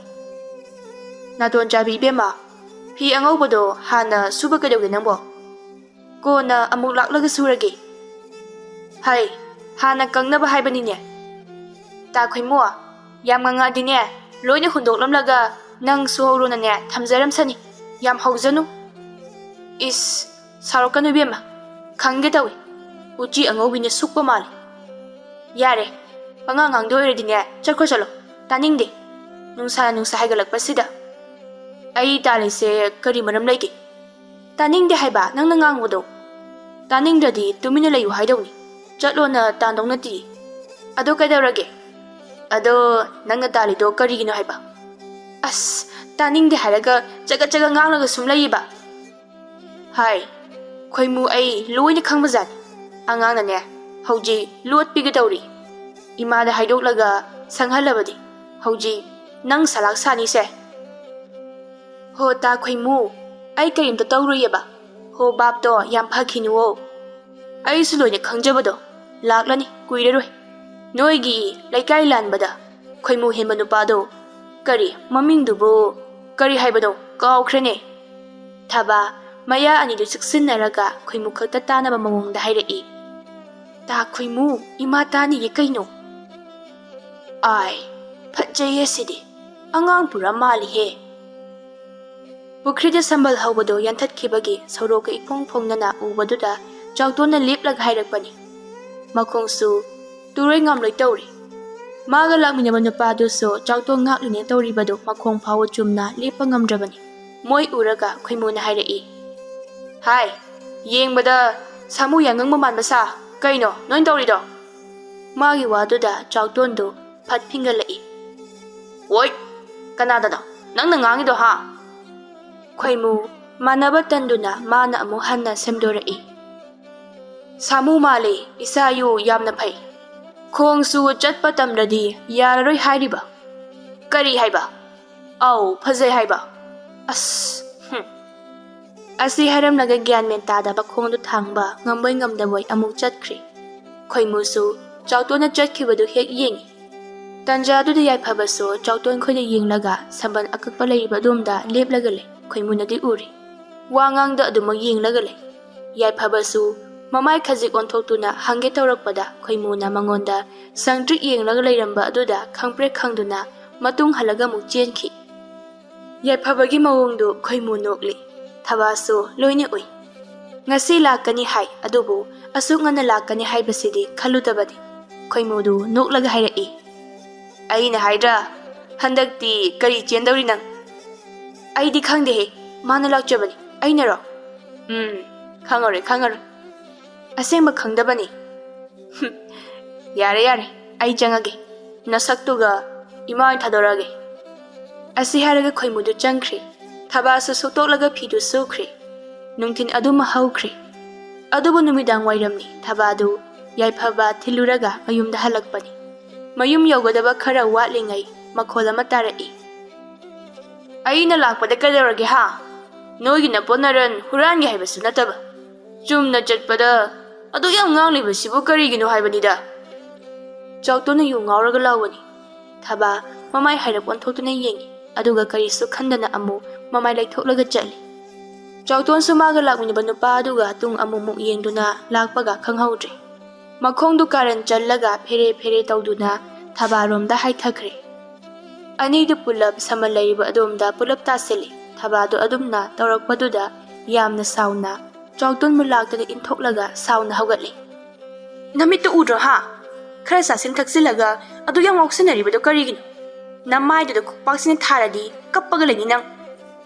"ꯅꯥꯇꯣꯟ ꯆꯥꯕꯤ ꯏꯕꯦꯝꯃ, ꯐꯤ ꯑꯉꯧꯕꯗꯣ ꯍꯥꯟꯅ ꯁꯨꯕ ꯀꯩꯗꯧꯒꯦ ꯅꯪꯕꯣ? ꯀꯣꯟꯅ ꯑꯃꯨꯛ ꯂꯥꯛꯂꯒ ꯁꯨꯔꯒꯦ꯫" "ꯍꯩ, ꯍꯥꯟꯅ ꯀꯪꯅꯕ ꯍꯥꯏꯕꯅꯤꯅꯦ꯫" "ꯇꯥ ꯈꯣꯏꯃꯨ, ꯌꯥꯝ ꯉꯪꯉꯛꯑꯗꯤꯅꯦ, ꯂꯣꯏꯅ ꯍꯨꯟꯗꯣꯛꯂꯝꯂꯒ ꯅꯪꯁꯨ ꯍꯧꯔꯣꯅꯅꯦ ꯊꯝꯖꯔꯝꯁꯅꯤ꯫ ꯌꯥꯝ ꯍꯧꯖꯅꯨ꯫ ꯏꯁ, ꯁꯥꯎꯔꯛꯀꯅꯨ ꯏꯕꯦꯝꯃ꯫ ꯈꯪꯒꯦ ꯇꯧꯏ꯫ ꯎꯆꯤ ꯑꯉꯧꯕꯤꯅ ꯁꯨꯛꯄ ꯃꯥꯜꯂꯤ꯫ ꯌꯥꯔꯦ, ꯄꯉꯥꯡ ꯉꯥꯡꯗꯣꯏ ꯑꯣꯏꯔꯗꯤꯅꯦ, ꯆꯠꯈ꯭ꯔꯣ ꯆꯠꯂꯣ꯫ ꯇꯥꯅꯤꯡꯗꯦ꯫ ꯅꯨꯡꯁꯥꯅ ꯅꯨꯡꯁꯥ ꯍꯥꯏꯒꯠꯂꯛꯄꯁꯤꯗ꯫ ꯑꯩ ꯇꯥꯜꯂꯤꯁꯦ ꯀꯔꯤ ꯃꯔꯝ ꯂꯩꯒꯦ? ꯇꯥꯅꯤꯡꯗꯦ ꯍꯥꯏꯕ ꯅꯪꯅ ꯉꯥꯡꯕꯗꯣ꯫ ꯇꯥꯅꯤꯡꯗ꯭ꯔꯗꯤ ꯇꯨꯃꯤꯟꯅ ꯂꯩꯌꯨ ꯍꯥꯏꯗꯧꯅꯤ꯫ ꯆꯠꯂꯣꯅ ꯇꯥꯟꯗꯧ ꯅꯠꯇꯤꯌꯦ꯫ ꯑꯗꯣ ꯀꯩꯗꯧꯔꯒꯦ? ꯑꯗꯣ ꯅꯪꯅ ꯇꯥꯜꯂꯤꯗꯣ ꯀꯔꯤꯒꯤꯅꯣ ꯍꯥꯏꯕ? ꯑꯁ, ꯇꯥꯅꯤꯡꯗꯦ ꯍꯥꯏꯔꯒ ꯆꯒꯠ ꯆꯒꯠ ꯉꯥꯡꯂꯒ ꯁꯨꯝ ꯂꯩꯌꯦꯕ꯫ ꯍꯥꯏ, ꯈꯣꯏꯃꯨ, ꯑꯩ ꯂꯣꯏꯅ ꯈꯪꯕꯖꯥꯠꯅꯤ꯫ ꯑꯉꯥꯡꯅꯅꯦ ꯍꯧꯖꯤꯛ ꯂꯣꯠꯄꯤꯒꯦ ꯇꯧꯔꯤ꯫ ꯏꯃꯥꯗ ꯍꯥꯏꯗꯣꯛꯂꯒ ꯁꯪꯍꯜꯂꯕꯗꯤ ꯍꯧꯖꯤꯛ ꯅꯪ ꯁꯂꯥꯛ ꯁꯥꯅꯤꯁꯦ꯫ ꯍꯣ ꯇꯥ ꯈꯣꯏꯃꯨ, ꯑꯩ ꯀꯔꯤꯝꯇ ꯇꯧꯔꯣꯏꯌꯦꯕ꯫ ꯍꯣ ꯕꯥꯞꯇꯣ ꯌꯥꯝ ꯐꯈꯤꯅꯨꯋꯣ꯫ ꯑꯩꯁꯨ ꯂꯣꯏꯅ ꯈꯪꯖꯕꯗꯣ ꯂꯥꯛꯂꯅꯤ ꯀꯨꯏꯔꯔꯣꯏ꯫ ꯅꯣꯏꯒꯤ ꯂꯩꯀꯥꯏ ꯂꯥꯟꯕꯗ ꯈꯣꯏꯃꯨ ꯍꯦꯟꯕ ꯅꯨꯄꯥꯗꯣ, ꯀꯔꯤ ꯃꯃꯤꯡꯗꯨꯕꯨ ꯀꯔꯤ ꯍꯥꯏꯕꯅꯣ ꯀꯥꯎꯈ꯭ꯔꯦꯅꯦ꯫ ꯊꯕꯥ ꯃꯌꯥ ꯑꯅꯤꯗꯨ ꯆꯨꯛꯁꯤꯟꯅꯔꯒ ꯈꯣꯏꯃꯨ ꯈꯛꯇ ꯇꯥꯅꯕ ꯃꯑꯣꯡꯗ ꯍꯥꯏꯔꯛꯏ꯫ ꯇꯥ ꯈꯣꯏꯃꯨ, ꯏꯃꯥ ꯇꯥꯅꯤꯌꯦ ꯀꯩꯅꯣ꯫ ꯑꯥꯏ, ꯐꯠꯖꯩꯌꯦ ꯁꯤꯗꯤ꯫ ꯑꯉꯥꯡ ꯄꯨꯔꯥ ꯃꯥꯜꯂꯤꯍꯦ꯫ ꯄꯨꯈ꯭ꯔꯤꯗ ꯁꯝꯕꯜ ꯍꯧꯕꯗꯣ ꯌꯥꯟꯊꯠꯈꯤꯕꯒꯤ ꯁꯣꯔꯣꯛꯀ ꯏꯐꯣꯡ ꯐꯣꯡꯅꯅ ꯎꯕꯗꯨꯗ ꯆꯥꯎꯇꯣꯟꯅ ꯂꯦꯞꯂꯒ ꯍꯥꯏꯔꯛꯄꯅꯤ꯫ ꯃꯈꯣꯡꯁꯨ ꯇꯨꯔꯣꯏ ꯉꯥꯝꯂꯣꯏ ꯇꯧꯔꯤ꯫ ꯃꯥꯒ ꯂꯥꯛꯃꯤꯟꯅꯕ ꯅꯨꯄꯥꯗꯨꯁꯨ ꯆꯥꯎꯇꯣꯟ ꯉꯥꯛꯂꯤꯅꯦ ꯇꯧꯔꯤꯕꯗꯨ ꯃꯈꯣꯡ ꯐꯥꯎꯕ ꯆꯨꯝꯅ ꯂꯦꯞꯄ ꯉꯝꯗ꯭ꯔꯕꯅꯤ꯫ ꯃꯣꯏ ꯎꯔꯒ ꯈꯣꯏꯃꯨꯅ ꯍꯥꯏꯔꯛꯏ, "ꯍꯥꯏ, ꯌꯦꯡꯕꯗ ꯁꯥꯃꯨ ꯌꯥꯉꯪꯕ ꯃꯥꯟꯕ ꯁꯥ, ꯀꯩꯅꯣ ꯅꯣꯏ ꯇꯧꯔꯤꯗꯣ?" ꯃꯥꯒꯤ ꯋꯥꯗꯨꯗ ꯆꯥꯎꯇꯣꯟꯗꯨ ꯐꯠ ꯐꯤꯡꯒꯠꯂꯛꯏ꯫ "ꯑꯣꯏ, ꯀꯅꯥꯗꯅꯣ ꯅꯪꯅ ꯉꯥꯡꯉꯤꯗꯣ, ꯍꯥ?" ꯈꯣꯏꯃꯨ ꯃꯥꯟꯅꯕ ꯇꯟꯗꯨꯅ ꯃꯥꯅ ꯑꯃꯨꯛ ꯍꯟꯅ ꯁꯦꯝꯗꯣꯔꯛꯏ꯫ "ꯁꯥꯃꯨ ꯃꯥꯜꯂꯦ, ꯏꯁꯥ ꯏꯎ ꯌꯥꯝꯅ ꯐꯩ꯫ ꯈꯣꯡꯁꯨ ꯆꯠꯄ ꯇꯝꯗ꯭ꯔꯗꯤ ꯌꯥꯔꯔꯣꯏ ꯍꯥꯏꯔꯤꯕ? ꯀꯔꯤ ꯍꯥꯏꯕ? ꯑꯧ, ꯐꯖꯩ ꯍꯥꯏꯕ꯫ ꯑꯁ, ꯍꯨꯝ꯫" ꯑꯁꯤ ꯍꯥꯏꯔꯝꯂꯒ ꯒ꯭ꯌꯥꯟ ꯃꯦꯟ ꯇꯥꯗꯕ ꯈꯣꯡꯗꯨ ꯊꯥꯡꯕ ꯉꯝꯕꯣꯏ ꯉꯝꯗꯕꯣꯏ ꯑꯃꯨꯛ ꯆꯠꯈ꯭ꯔꯦ꯫ ꯈꯣꯏꯃꯨꯁꯨ ꯆꯥꯎꯇꯣꯟꯅ ꯆꯠꯈꯤꯕꯗꯨ ꯍꯦꯛ ꯌꯦꯡꯉꯤ꯫ ꯇꯟꯖꯥꯗꯨꯗ ꯌꯥꯏꯐꯕꯁꯨ ꯆꯥꯎꯇꯣꯟ ꯈꯣꯏꯗ ꯌꯦꯡꯂꯒ ꯁꯝꯕꯜ ꯑꯀꯛꯄ ꯂꯩꯔꯤꯕ ꯑꯗꯣꯝꯗ ꯂꯦꯞꯂꯒ ꯂꯩ꯫ ꯈꯣꯏꯃꯨꯅꯗꯤ ꯎꯔꯤ꯫ ꯋꯥ ꯉꯥꯡꯗ ꯑꯗꯨꯃꯛ ꯌꯦꯡꯂꯒ ꯂꯩ꯫ ꯌꯥꯏꯐꯕꯁꯨ ꯃꯃꯥꯏ ꯈꯖꯤꯛ ꯑꯣꯟꯊꯣꯛꯇꯨꯅ ꯍꯪꯒꯦ ꯇꯧꯔꯛꯄꯗ ꯈꯣꯏꯃꯨꯅ ꯃꯉꯣꯟꯗ ꯁꯪꯇ꯭ꯔꯤꯛ ꯌꯦꯡꯂꯒ ꯂꯩꯔꯝꯕ ꯑꯗꯨꯗ ꯈꯪꯄ꯭ꯔꯦꯛ ꯈꯪꯗꯨꯅ ꯃꯇꯨꯡ ꯍꯜꯂꯒ ꯑꯃꯨꯛ ꯆꯦꯟꯈꯤ꯫ ꯌꯥꯏꯐꯕꯒꯤ ꯃꯑꯣꯡꯗꯨ ꯈꯣꯏꯃꯨ ꯅꯣꯛꯂꯤ꯫ ꯊꯕꯥꯁꯨ ꯂꯣꯏꯅ ꯎꯏ꯫ ꯉꯁꯤ ꯂꯥꯛꯀꯅꯤ ꯍꯥꯏ, ꯑꯗꯨꯕꯨ ꯑꯁꯨꯛ ꯉꯟꯅ ꯂꯥꯛꯀꯅꯤ ꯍꯥꯏꯕꯁꯤꯗꯤ ꯈꯜꯂꯨꯗꯕꯅꯤ꯫ ꯈꯣꯏꯃꯨꯗꯨ ꯅꯣꯛꯂꯒ ꯍꯥꯏꯔꯛꯏ, "ꯑꯩꯅ ꯍꯥꯏꯗ꯭ꯔꯥ, ꯍꯟꯗꯛꯇꯤ ꯀꯔꯤ ꯆꯦꯟꯗꯧꯔꯤ ꯅꯪ?" "ꯑꯩꯗꯤ ꯈꯪꯗꯦꯍꯦ, ꯃꯥꯅ ꯂꯥꯛꯆꯕꯅꯤ꯫ ꯑꯩꯅꯔꯣ?" "ꯎꯝ, ꯈꯪꯉꯔꯣꯏ, ꯈꯪꯉꯔꯣꯏ꯫ ꯑꯁꯦꯡꯕ ꯈꯪꯗꯕꯅꯤ꯫" "ꯍꯨꯝ, ꯌꯥꯔꯦ, ꯌꯥꯔꯦ, ꯑꯩ ꯆꯪꯉꯒꯦ꯫ ꯅꯁꯛꯇꯨꯒ ꯏꯃꯥ ꯑꯣꯏꯅ ꯊꯥꯗꯣꯔꯛꯑꯒꯦ꯫" ꯑꯁꯤ ꯍꯥꯏꯔꯒ ꯈꯣꯏꯃꯨꯗꯨ ꯆꯪꯈ꯭ꯔꯦ꯫ ꯊꯕꯥꯁꯨ ꯁꯨꯛꯇꯣꯛꯂꯒ ꯐꯤꯗꯨ ꯁꯨꯈ꯭ꯔꯦ꯫ ꯅꯨꯡꯊꯤꯜ ꯑꯗꯨꯃ ꯍꯧꯈ꯭ꯔꯦ꯫ ꯑꯗꯨꯕꯨ ꯅꯨꯃꯤꯗꯥꯡ ꯋꯥꯏꯔꯝꯅꯤ꯫ ꯊꯕꯥꯗꯨ ꯌꯥꯏꯐꯕ ꯊꯤꯜꯂꯨꯔꯒ ꯃꯌꯨꯝꯗ ꯍꯜꯂꯛꯄꯅꯤ꯫ ꯃꯌꯨꯝ ꯌꯧꯒꯗꯕ ꯈꯔ ꯋꯥꯠꯂꯤꯉꯩ ꯃꯈꯣꯜ ꯑꯃ ꯇꯥꯔꯛꯏ꯫ "ꯑꯩꯅ ꯂꯥꯛꯄꯗ ꯀꯩꯗꯧꯔꯒꯦ ꯍꯥ? ꯅꯣꯏꯒꯤ ꯅꯄꯣꯠ ꯅꯔꯟ ꯍꯨꯔꯥꯟꯒꯦ ꯍꯥꯏꯕꯁꯨ ꯅꯠꯇꯕ꯫ ꯆꯨꯝꯅ ꯆꯠꯄꯗ ꯑꯗꯨꯛ ꯌꯥꯝ ꯉꯥꯡꯂꯤꯕꯁꯤꯕꯨ ꯀꯔꯤꯒꯤꯅꯣ ꯍꯥꯏꯕꯅꯤꯗ꯫" ꯆꯥꯎꯇꯣꯟꯅ ꯌꯨ ꯉꯥꯎꯔꯒ ꯂꯥꯎꯕꯅꯤ꯫ ꯊꯕꯥ ꯃꯃꯥꯏ ꯍꯥꯏꯔꯞ ꯑꯣꯟꯊꯣꯛꯇꯨꯅ ꯌꯦꯡꯉꯤ, ꯑꯗꯨꯒ ꯀꯔꯤꯁꯨ ꯈꯟꯗꯅ ꯑꯃꯨꯛ ꯃꯃꯥꯏ ꯂꯩꯊꯣꯛꯂꯒ ꯆꯠꯂꯤ꯫ ꯆꯥꯎꯇꯣꯟꯁꯨ ꯃꯥꯒ ꯂꯥꯛꯃꯤꯟꯅꯕ ꯅꯨꯄꯥ ꯑꯗꯨꯒ ꯇꯨꯡ ꯑꯃꯨꯛꯃꯨꯛ ꯌꯦꯡꯗꯨꯅ ꯂꯥꯛꯄꯒ ꯈꯪꯍꯧꯗ꯭ꯔꯦ꯫ ꯃꯈꯣꯡꯗꯨ ꯀꯥꯔꯟ ꯆꯜꯂꯒ ꯐꯦꯔꯦ ꯐꯦꯔꯦ ꯇꯧꯗꯨꯅ ꯊꯕꯥꯔꯣꯝꯗ ꯍꯥꯏꯊꯈ꯭ꯔꯦ꯫ ꯑꯅꯤꯗꯨ ꯄꯨꯂꯞ ꯁꯃꯜ ꯂꯩꯔꯤꯕ ꯑꯗꯣꯝꯗ ꯄꯨꯂꯞ ꯇꯥꯁꯤꯜꯂꯤ꯫ ꯊꯕꯥꯗꯨ ꯑꯗꯨꯝꯅ ꯇꯧꯔꯛꯄꯗꯨꯗ ꯌꯥꯝꯅ ꯁꯥꯎꯅ ꯆꯥꯎꯇꯣꯟꯕꯨ ꯂꯥꯛꯇꯨꯅ ꯏꯟꯊꯣꯛꯂꯒ ꯁꯥꯎꯅ ꯍꯧꯒꯠꯂꯤ꯫ "ꯅꯃꯤꯠꯇꯨ ꯎꯗ꯭ꯔꯣ ꯍꯥ? ꯈꯔ ꯆꯥꯁꯤꯟ ꯊꯛꯆꯤꯜꯂꯒ ꯑꯗꯨ ꯌꯥꯝ ꯉꯥꯎꯁꯤꯟꯅꯔꯤꯕꯗꯣ ꯀꯔꯤꯒꯤꯅꯣ? ꯅꯃꯥꯏꯗꯨꯗ ꯈꯨꯄꯥꯛꯁꯤꯅ ꯊꯥꯔꯗꯤ ꯀꯞꯄꯒ ꯂꯩꯅꯤ ꯅꯪ꯫"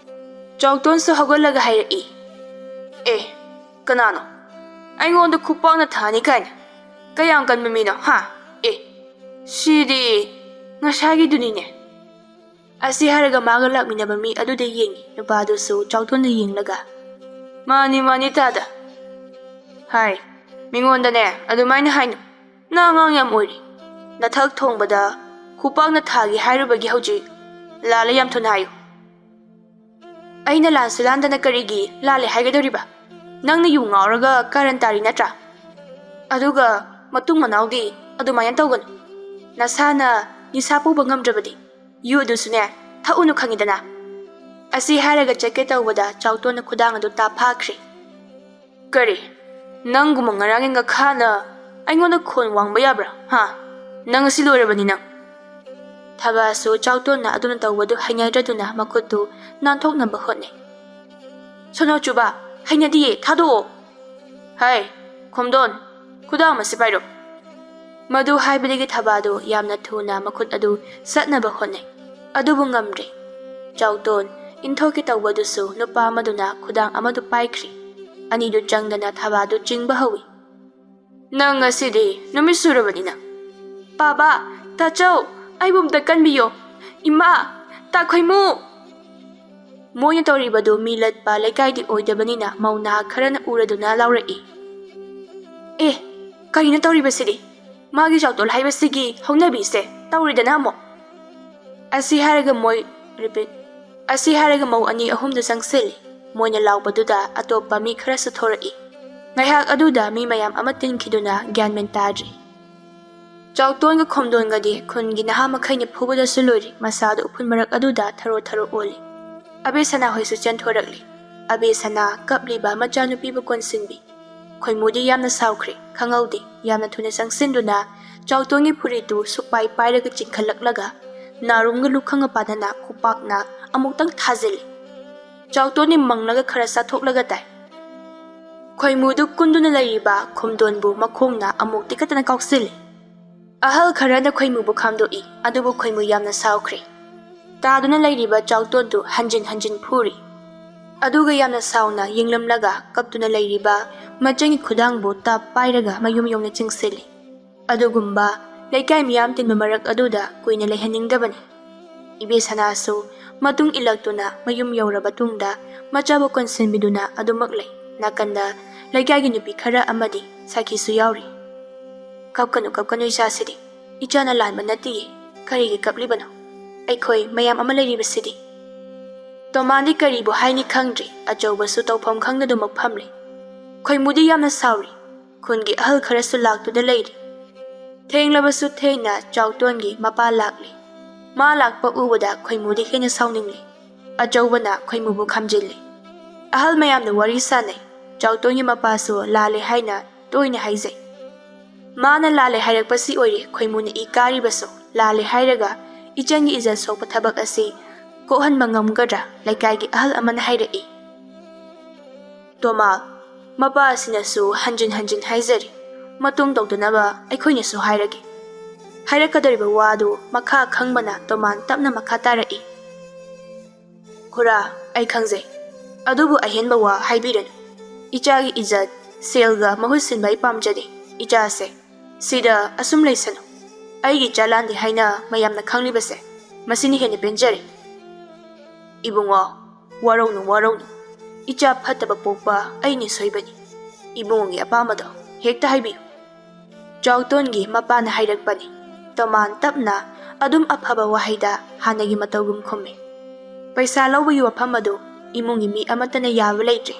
ꯆꯥꯎꯇꯣꯟꯁꯨ ꯍꯧꯒꯠꯂꯒ ꯍꯥꯏꯔꯛꯏ, "ꯑꯦ, ꯀꯅꯥꯅꯣ? ꯑꯩꯉꯣꯟꯗ ꯈꯨꯄꯥꯛꯅ ꯊꯥꯅꯤ ꯀꯥꯏꯅ? ꯀꯌꯥꯝ ꯀꯟꯕ ꯃꯤꯅꯣ ꯍꯥ? ꯑꯦ, ꯁꯤꯗꯤ ꯉꯁꯥꯏꯒꯤꯗꯨꯅꯤꯅꯦ꯫" ꯑꯁꯤ ꯍꯥꯏꯔꯒ ꯃꯥꯒ ꯂꯥꯛꯃꯤꯟꯅꯕ ꯃꯤ ꯑꯗꯨꯗ ꯌꯦꯡꯉꯤ꯫ ꯅꯨꯄꯥꯗꯨꯁꯨ ꯆꯥꯎꯇꯣꯟꯗ ꯌꯦꯡꯂꯒ, "ꯃꯥꯅꯤ, ꯃꯥꯅꯤ, ꯇꯥꯗ꯫ ꯍꯥꯏ, ꯃꯤꯉꯣꯟꯗꯅꯦ ꯑꯗꯨꯃꯥꯏꯅ ꯍꯥꯏꯅꯨ꯫ ꯅꯪ ꯑꯉꯥꯡ ꯌꯥꯝ ꯑꯣꯏꯔꯤ꯫ ꯅꯊꯛ ꯊꯣꯡꯕꯗ ꯈꯨꯄꯥꯛꯅ ꯊꯥꯒꯦ ꯍꯥꯏꯔꯨꯕꯒꯤ ꯍꯧꯖꯤꯛ ꯂꯥꯜꯂꯦ ꯌꯥꯝ ꯊꯨꯅ ꯍꯥꯏꯌꯨ꯫" "ꯑꯩꯅ ꯂꯥꯟꯁꯨ ꯂꯥꯟꯗꯅ ꯀꯔꯤꯒꯤ ꯂꯥꯜꯂꯦ ꯍꯥꯏꯒꯗꯧꯔꯤꯕ? ꯅꯪꯅ ꯌꯨ ꯉꯥꯎꯔꯒ ꯀꯥꯔꯟ ꯇꯥꯔꯤ ꯅꯠꯇ꯭ꯔꯥ? ꯑꯗꯨꯒ ꯃꯇꯨꯡ ꯃꯅꯥꯎꯗꯤ ꯑꯗꯨꯃꯥꯏꯅ ꯇꯧꯒꯅꯨ꯫ ꯅꯁꯥꯅ ꯅꯤꯁꯥ ꯄꯨꯕ ꯉꯝꯗ꯭ꯔꯕꯗꯤ ꯌꯨ ꯑꯗꯨꯁꯨꯅꯦ ꯊꯛꯎꯅꯨ ꯈꯪꯉꯤꯗꯅ꯫" ꯑꯁꯤ ꯍꯥꯏꯔꯒ ꯆꯠꯀꯦ ꯇꯧꯕꯗ ꯆꯥꯎꯇꯣꯟꯅ ꯈꯨꯗꯥꯡ ꯑꯗꯨ ꯇꯥ ꯐꯥꯈ꯭ꯔꯦ꯫ "ꯀꯔꯤ? ꯅꯪꯒꯨꯝꯕ ꯉꯔꯥꯡꯒꯤ ꯉꯈꯥꯅ ꯑꯩꯉꯣꯟꯗ ꯈꯣꯟ ꯋꯥꯡꯕ ꯌꯥꯕ꯭ꯔꯥ? ꯍꯥ? ꯅꯪ ꯑꯁꯤ ꯂꯣꯏꯔꯕꯅꯤ ꯅꯪ꯫" ꯊꯕꯥꯁꯨ ꯆꯥꯎꯇꯣꯟꯅ ꯑꯗꯨꯅ ꯇꯧꯕꯗꯨ ꯍꯩꯅꯗ꯭ꯔꯗꯨꯅ ꯃꯈꯨꯠꯇꯨ ꯅꯥꯟꯊꯣꯛꯅꯕ ꯍꯣꯠꯅꯩ꯫ "ꯁꯣꯅꯣ ꯆꯨꯕ, ꯍꯩꯅꯗꯤꯌꯦ, ꯊꯥꯗꯣꯛꯑꯣ!" "ꯍꯩ, ꯈꯣꯝꯗꯣꯟ, ꯈꯨꯗꯥꯡ ꯑꯃ ꯁꯤ ꯄꯥꯏꯔꯣ!" ꯃꯗꯨ ꯍꯥꯏꯕꯗꯒꯤ ꯊꯕꯥꯗꯨ ꯌꯥꯝꯅ ꯊꯨꯅ ꯃꯈꯨꯠ ꯑꯗꯨ ꯆꯠꯅꯕ ꯍꯣꯠꯅꯩ, ꯑꯗꯨꯕꯨ ꯉꯝꯗ꯭ꯔꯦ꯫ ꯆꯥꯎꯇꯣꯟ ꯏꯟꯊꯣꯛꯀꯦ ꯇꯧꯕꯗꯨꯁꯨ ꯅꯨꯄꯥ ꯑꯃꯗꯨꯅ ꯈꯨꯗꯥꯡ ꯑꯃꯗꯨ ꯄꯥꯏꯈ꯭ꯔꯤ꯫ ꯑꯅꯤꯗꯨ ꯆꯪꯗꯅ ꯊꯕꯥꯗꯨ ꯆꯤꯡꯕ ꯍꯧꯏ꯫ "ꯅꯪ ꯉꯁꯤꯗꯤ ꯅꯨꯃꯤꯠ ꯁꯨꯔꯕꯅꯤꯅ!" "ꯄꯥꯕꯥ, ꯇꯥꯆꯧ, ꯑꯩꯕꯨ ꯑꯝꯇ ꯀꯟꯕꯤꯌꯣ! ꯏꯃꯥ! ꯇꯥꯈꯣꯏꯃꯨ!" ꯃꯣꯏꯅ ꯇꯧꯔꯤꯕꯗꯨ ꯃꯤ ꯂꯠꯄ ꯂꯩꯀꯥꯏꯗꯤ ꯑꯣꯏꯗꯕꯅꯤꯅ ꯃꯧ ꯅꯍꯥ ꯈꯔꯅ ꯎꯔꯗꯨꯅ ꯂꯥꯎꯔꯛꯏ꯫ "ꯑꯦ, ꯀꯔꯤꯅꯣ ꯇꯧꯔꯤꯕꯁꯤꯗꯤ? ꯃꯥꯒꯤ ꯆꯥꯎꯇꯣꯜ ꯍꯥꯏꯕꯁꯤꯒꯤ ꯍꯧꯅꯕꯤꯁꯦ ꯇꯧꯔꯤꯗꯅ ꯑꯃꯨꯛ!" ꯑꯁꯤ ꯍꯥꯏꯔꯒ ꯃꯣꯏ, repeat, ꯑꯁꯤ ꯍꯥꯏꯔꯒ ꯃꯧ ꯑꯅꯤ ꯑꯍꯨꯝꯗꯨ ꯆꯪꯁꯤꯜꯂꯤ꯫ ꯃꯣꯏꯅ ꯂꯥꯎꯕꯗꯨꯗ ꯑꯇꯣꯞꯄ ꯃꯤ ꯈꯔꯁꯨ ꯊꯣꯔꯛꯏ꯫ ꯉꯥꯏꯍꯥꯛ ꯑꯗꯨꯗ ꯃꯤ ꯃꯌꯥꯝ ꯑꯃ ꯇꯤꯟꯈꯤꯗꯨꯅ ꯒ꯭ꯌꯥꯟ ꯃꯦꯟ ꯇꯥꯗ꯭ꯔꯤ꯫ ꯆꯥꯎꯇꯣꯟꯒ ꯈꯣꯝꯗꯣꯟꯒꯗꯤ ꯈꯨꯟꯒꯤ ꯅꯍꯥ ꯃꯈꯩꯅ ꯐꯨꯕꯗꯁꯨ ꯂꯣꯏꯔꯤ, ꯃꯁꯥꯗꯨ ꯎꯐꯨꯜ ꯃꯔꯛ ꯑꯗꯨꯗ ꯊꯔꯣ ꯊꯔꯣ ꯑꯣꯜꯂꯤ꯫ ꯑꯕꯦꯁꯅꯥ ꯍꯣꯏꯁꯨ ꯆꯦꯟꯊꯣꯔꯛꯂꯤ꯫ ꯑꯕꯦꯁꯅꯥ ꯀꯞꯂꯤꯕ ꯃꯆꯥꯅꯨꯄꯤꯕꯨ ꯀꯣꯟꯁꯤꯟꯕꯤ꯫ ꯈꯣꯏꯃꯨꯗꯤ ꯌꯥꯝꯅ ꯁꯥꯎꯈ꯭ꯔꯦ, ꯈꯪꯍꯧꯗꯦ, ꯌꯥꯝꯅ ꯊꯨꯅ ꯆꯪꯁꯤꯟꯗꯨꯅ ꯆꯥꯎꯇꯣꯟꯒꯤ ꯐꯨꯔꯤꯠꯇꯨ ꯁꯨꯛꯄꯥꯏ ꯄꯥꯏꯔꯒ ꯆꯤꯡꯈꯠꯂꯛꯂꯒ ꯅꯥꯔꯨꯝꯒ ꯂꯨꯈꯪꯒ ꯄꯥꯗꯅ ꯈꯨꯄꯥꯛꯅ ꯑꯃꯨꯛꯇꯪ ꯊꯥꯖꯤꯜꯂꯤ꯫ ꯆꯥꯎꯇꯣꯟꯗꯤ ꯃꯪꯂꯒ ꯈꯔ ꯆꯥꯊꯣꯛꯂꯒ ꯇꯥꯏ꯫ ꯈꯣꯏꯃꯨꯗꯨ ꯀꯨꯟꯗꯨꯅ ꯂꯩꯔꯤꯕ ꯈꯣꯝꯗꯣꯟꯕꯨ ꯃꯈꯣꯡꯅ ꯑꯃꯨꯛ ꯇꯤꯀꯠꯇꯅ ꯀꯥꯎꯁꯤꯜꯂꯤ꯫ ꯑꯍꯜ ꯈꯔꯅ ꯈꯣꯏꯃꯨꯕꯨ ꯈꯥꯝꯗꯣꯛꯏ, ꯑꯗꯨꯕꯨ ꯈꯣꯏꯃꯨ ꯌꯥꯝꯅ ꯁꯥꯎꯈ꯭ꯔꯦ꯫ ꯇꯥꯗꯨꯅ ꯂꯩꯔꯤꯕ ꯆꯥꯎꯇꯣꯟꯗꯨ ꯍꯟꯖꯤꯟ ꯍꯟꯖꯤꯟ ꯐꯨꯔꯤ꯫ ꯑꯗꯨꯒ ꯌꯥꯝꯅ ꯁꯥꯎꯅ ꯌꯦꯡꯂꯝꯂꯒ ꯀꯞꯇꯨꯅ ꯂꯩꯔꯤꯕ ꯃꯆꯪꯒꯤ ꯈꯨꯗꯥꯡꯕꯨ ꯇꯞ ꯄꯥꯏꯔꯒ ꯃꯌꯨꯝ ꯌꯧꯅ ꯆꯤꯡꯁꯤꯜꯂꯤ꯫ ꯑꯗꯨꯒꯨꯝꯕ ꯂꯩꯀꯥꯏ ꯃꯤꯌꯥꯝ ꯇꯤꯟꯕ ꯃꯔꯛ ꯑꯗꯨꯗ ꯀꯨꯏꯅ ꯂꯩꯍꯟꯅꯤꯡꯗꯕꯅꯤ꯫ ꯏꯕꯦꯁꯅꯥꯁꯨ ꯃꯇꯨꯡ ꯏꯜꯂꯛꯇꯨꯅ ꯃꯌꯨꯝ ꯌꯧꯔꯕ ꯇꯨꯡꯗ ꯃꯆꯥꯕꯨ ꯀꯣꯟꯁꯤꯟꯕꯤꯗꯨꯅ ꯑꯗꯨꯃꯛ ꯂꯩ꯫ ꯅꯥꯀꯟꯗ ꯂꯩꯀꯥꯏꯒꯤ ꯅꯨꯄꯤ ꯈꯔ ꯑꯃꯗꯤ ꯁꯥꯈꯤꯁꯨ ꯌꯥꯎꯔꯤ꯫ "ꯀꯞꯀꯅꯨ, ꯀꯞꯀꯅꯨ ꯏꯆꯥꯁꯤꯗꯤ꯫ ꯏꯆꯥꯅ ꯂꯥꯟꯕ ꯅꯠꯇꯤꯌꯦ꯫ ꯀꯔꯤꯒꯤ ꯀꯞꯂꯤꯕꯅꯣ? ꯑꯩꯈꯣꯏ ꯃꯌꯥꯝ ꯑꯃ ꯂꯩꯔꯤꯕꯁꯤꯗꯤ꯫" ꯇꯣꯃꯥꯟꯗꯤ ꯀꯔꯤꯕꯨ ꯍꯥꯏꯅꯤ ꯈꯪꯗ꯭ꯔꯤ꯫ ꯑꯆꯧꯕꯁꯨ ꯇꯧꯐꯝ ꯈꯪꯗꯗꯨꯃꯛ ꯐꯝꯂꯤ꯫ ꯈꯣꯏꯃꯨꯗꯤ ꯌꯥꯝꯅ ꯁꯥꯎꯔꯤ꯫ ꯈꯨꯟꯒꯤ ꯑꯍꯜ ꯈꯔꯁꯨ ꯂꯥꯛꯇꯨꯅ ꯂꯩꯔꯤ꯫ ꯊꯦꯡꯂꯕꯁꯨ ꯊꯦꯡꯅ ꯆꯥꯎꯇꯣꯟꯒꯤ ꯃꯄꯥ ꯂꯥꯛꯂꯤ꯫ ꯃꯥ ꯂꯥꯛꯄ ꯎꯕꯗ ꯈꯣꯏꯃꯨꯗꯤ ꯍꯦꯟꯅ ꯁꯥꯎꯅꯤꯡꯂꯤ꯫ ꯑꯆꯧꯕꯅ ꯈꯣꯏꯃꯨꯕꯨ ꯈꯥꯝꯖꯤꯜꯂꯤ꯫ ꯑꯍꯜ ꯃꯌꯥꯝꯅ ꯋꯥꯔꯤ ꯁꯥꯅꯩ꯫ ꯆꯥꯎꯇꯣꯟꯒꯤ ꯃꯄꯥꯁꯨ ꯂꯥꯜꯂꯦ ꯍꯥꯏꯅ ꯇꯣꯏꯅ ꯍꯥꯏꯖꯩ꯫ ꯃꯥꯅ ꯂꯥꯜꯂꯦ ꯍꯥꯏꯔꯛꯄꯁꯤ ꯑꯣꯏꯔꯦ ꯈꯣꯏꯃꯨꯅ ꯏ ꯀꯥꯔꯤꯕꯁꯨ꯫ ꯂꯥꯜꯂꯦ ꯍꯥꯏꯔꯒ "ꯏꯆꯟꯒꯤ ꯏꯖꯠ ꯁꯣꯛꯄ ꯊꯕꯛ ꯑꯁꯤ ꯀꯣꯛꯍꯟꯕ ꯉꯝꯒꯗ꯭ꯔꯥ?" ꯂꯩꯀꯥꯏꯒꯤ ꯑꯍꯜ ꯑꯃꯅ ꯍꯥꯏꯔꯛꯏ꯫ "ꯇꯣꯃꯥ, ꯃꯄꯥ ꯑꯁꯤꯅꯁꯨ ꯍꯟꯖꯤꯟ ꯍꯟꯖꯤꯟ ꯍꯥꯏꯖꯔꯤ, ꯃꯇꯨꯡ ꯇꯧꯗꯅꯕ ꯑꯩꯈꯣꯏꯅꯁꯨ ꯍꯥꯏꯔꯒꯦ꯫" ꯍꯥꯏꯔꯛꯀꯗꯧꯔꯤꯕ ꯋꯥꯗꯨ ꯃꯈꯥ ꯈꯪꯕꯅ ꯇꯣꯃꯥꯟ ꯇꯞꯅ ꯃꯈꯥ ꯇꯥꯔꯛꯏ꯫ "ꯈꯨꯔꯥ, ꯑꯩ ꯈꯪꯖꯩ꯫ ꯑꯗꯨꯕꯨ ꯑꯍꯦꯟꯕ ꯋꯥ ꯍꯥꯏꯕꯤꯔꯅꯨ꯫ ꯏꯆꯥꯒꯤ ꯏꯖꯠ, ꯁꯦꯜꯒ ꯃꯍꯨꯠ ꯁꯤꯟꯕ ꯑꯩ ꯄꯥꯝꯖꯗꯦ꯫ ꯏꯆꯥꯁꯦ ꯁꯤꯗ ꯑꯁꯨꯝ ꯂꯩꯁꯅꯨ꯫ ꯑꯩꯒꯤ ꯏꯆꯥ ꯂꯥꯟꯗꯦ ꯍꯥꯏꯅ ꯃꯌꯥꯝꯅ ꯈꯪꯂꯤꯕꯁꯦ, ꯃꯁꯤꯅ ꯍꯦꯟꯅ ꯄꯦꯟꯖꯔꯦ꯫" "ꯏꯕꯨꯡꯉꯣ, ꯋꯥꯔꯧꯅꯨ, ꯋꯥꯔꯧꯅꯨ꯫ ꯏꯆꯥ ꯐꯠꯇꯕ ꯄꯣꯛꯄ ꯑꯩꯅ ꯁꯣꯏꯕꯅꯤ꯫ ꯏꯕꯨꯡꯉꯣꯒꯤ ꯑꯄꯥꯝꯕꯗꯣ ꯍꯦꯛꯇ ꯍꯥꯏꯕꯤꯌꯨ꯫" ꯆꯥꯎꯇꯣꯟꯒꯤ ꯃꯄꯥꯅ ꯍꯥꯏꯔꯛꯄꯅꯤ꯫ ꯇꯣꯃꯥꯟ ꯇꯞꯅ ꯑꯗꯨꯝ ꯑꯐꯕ ꯋꯥꯍꯩꯗ ꯍꯥꯟꯅꯒꯤ ꯃꯇꯧꯒꯨꯝ ꯈꯨꯝꯃꯤ꯫ ꯄꯩꯁꯥ ꯂꯧꯕꯒꯤ ꯋꯥꯐꯝ ꯑꯗꯨ ꯏꯃꯨꯡꯒꯤ ꯃꯤ ꯑꯃꯠꯇꯅ ꯌꯥꯕ ꯂꯩꯇ꯭ꯔꯦ꯫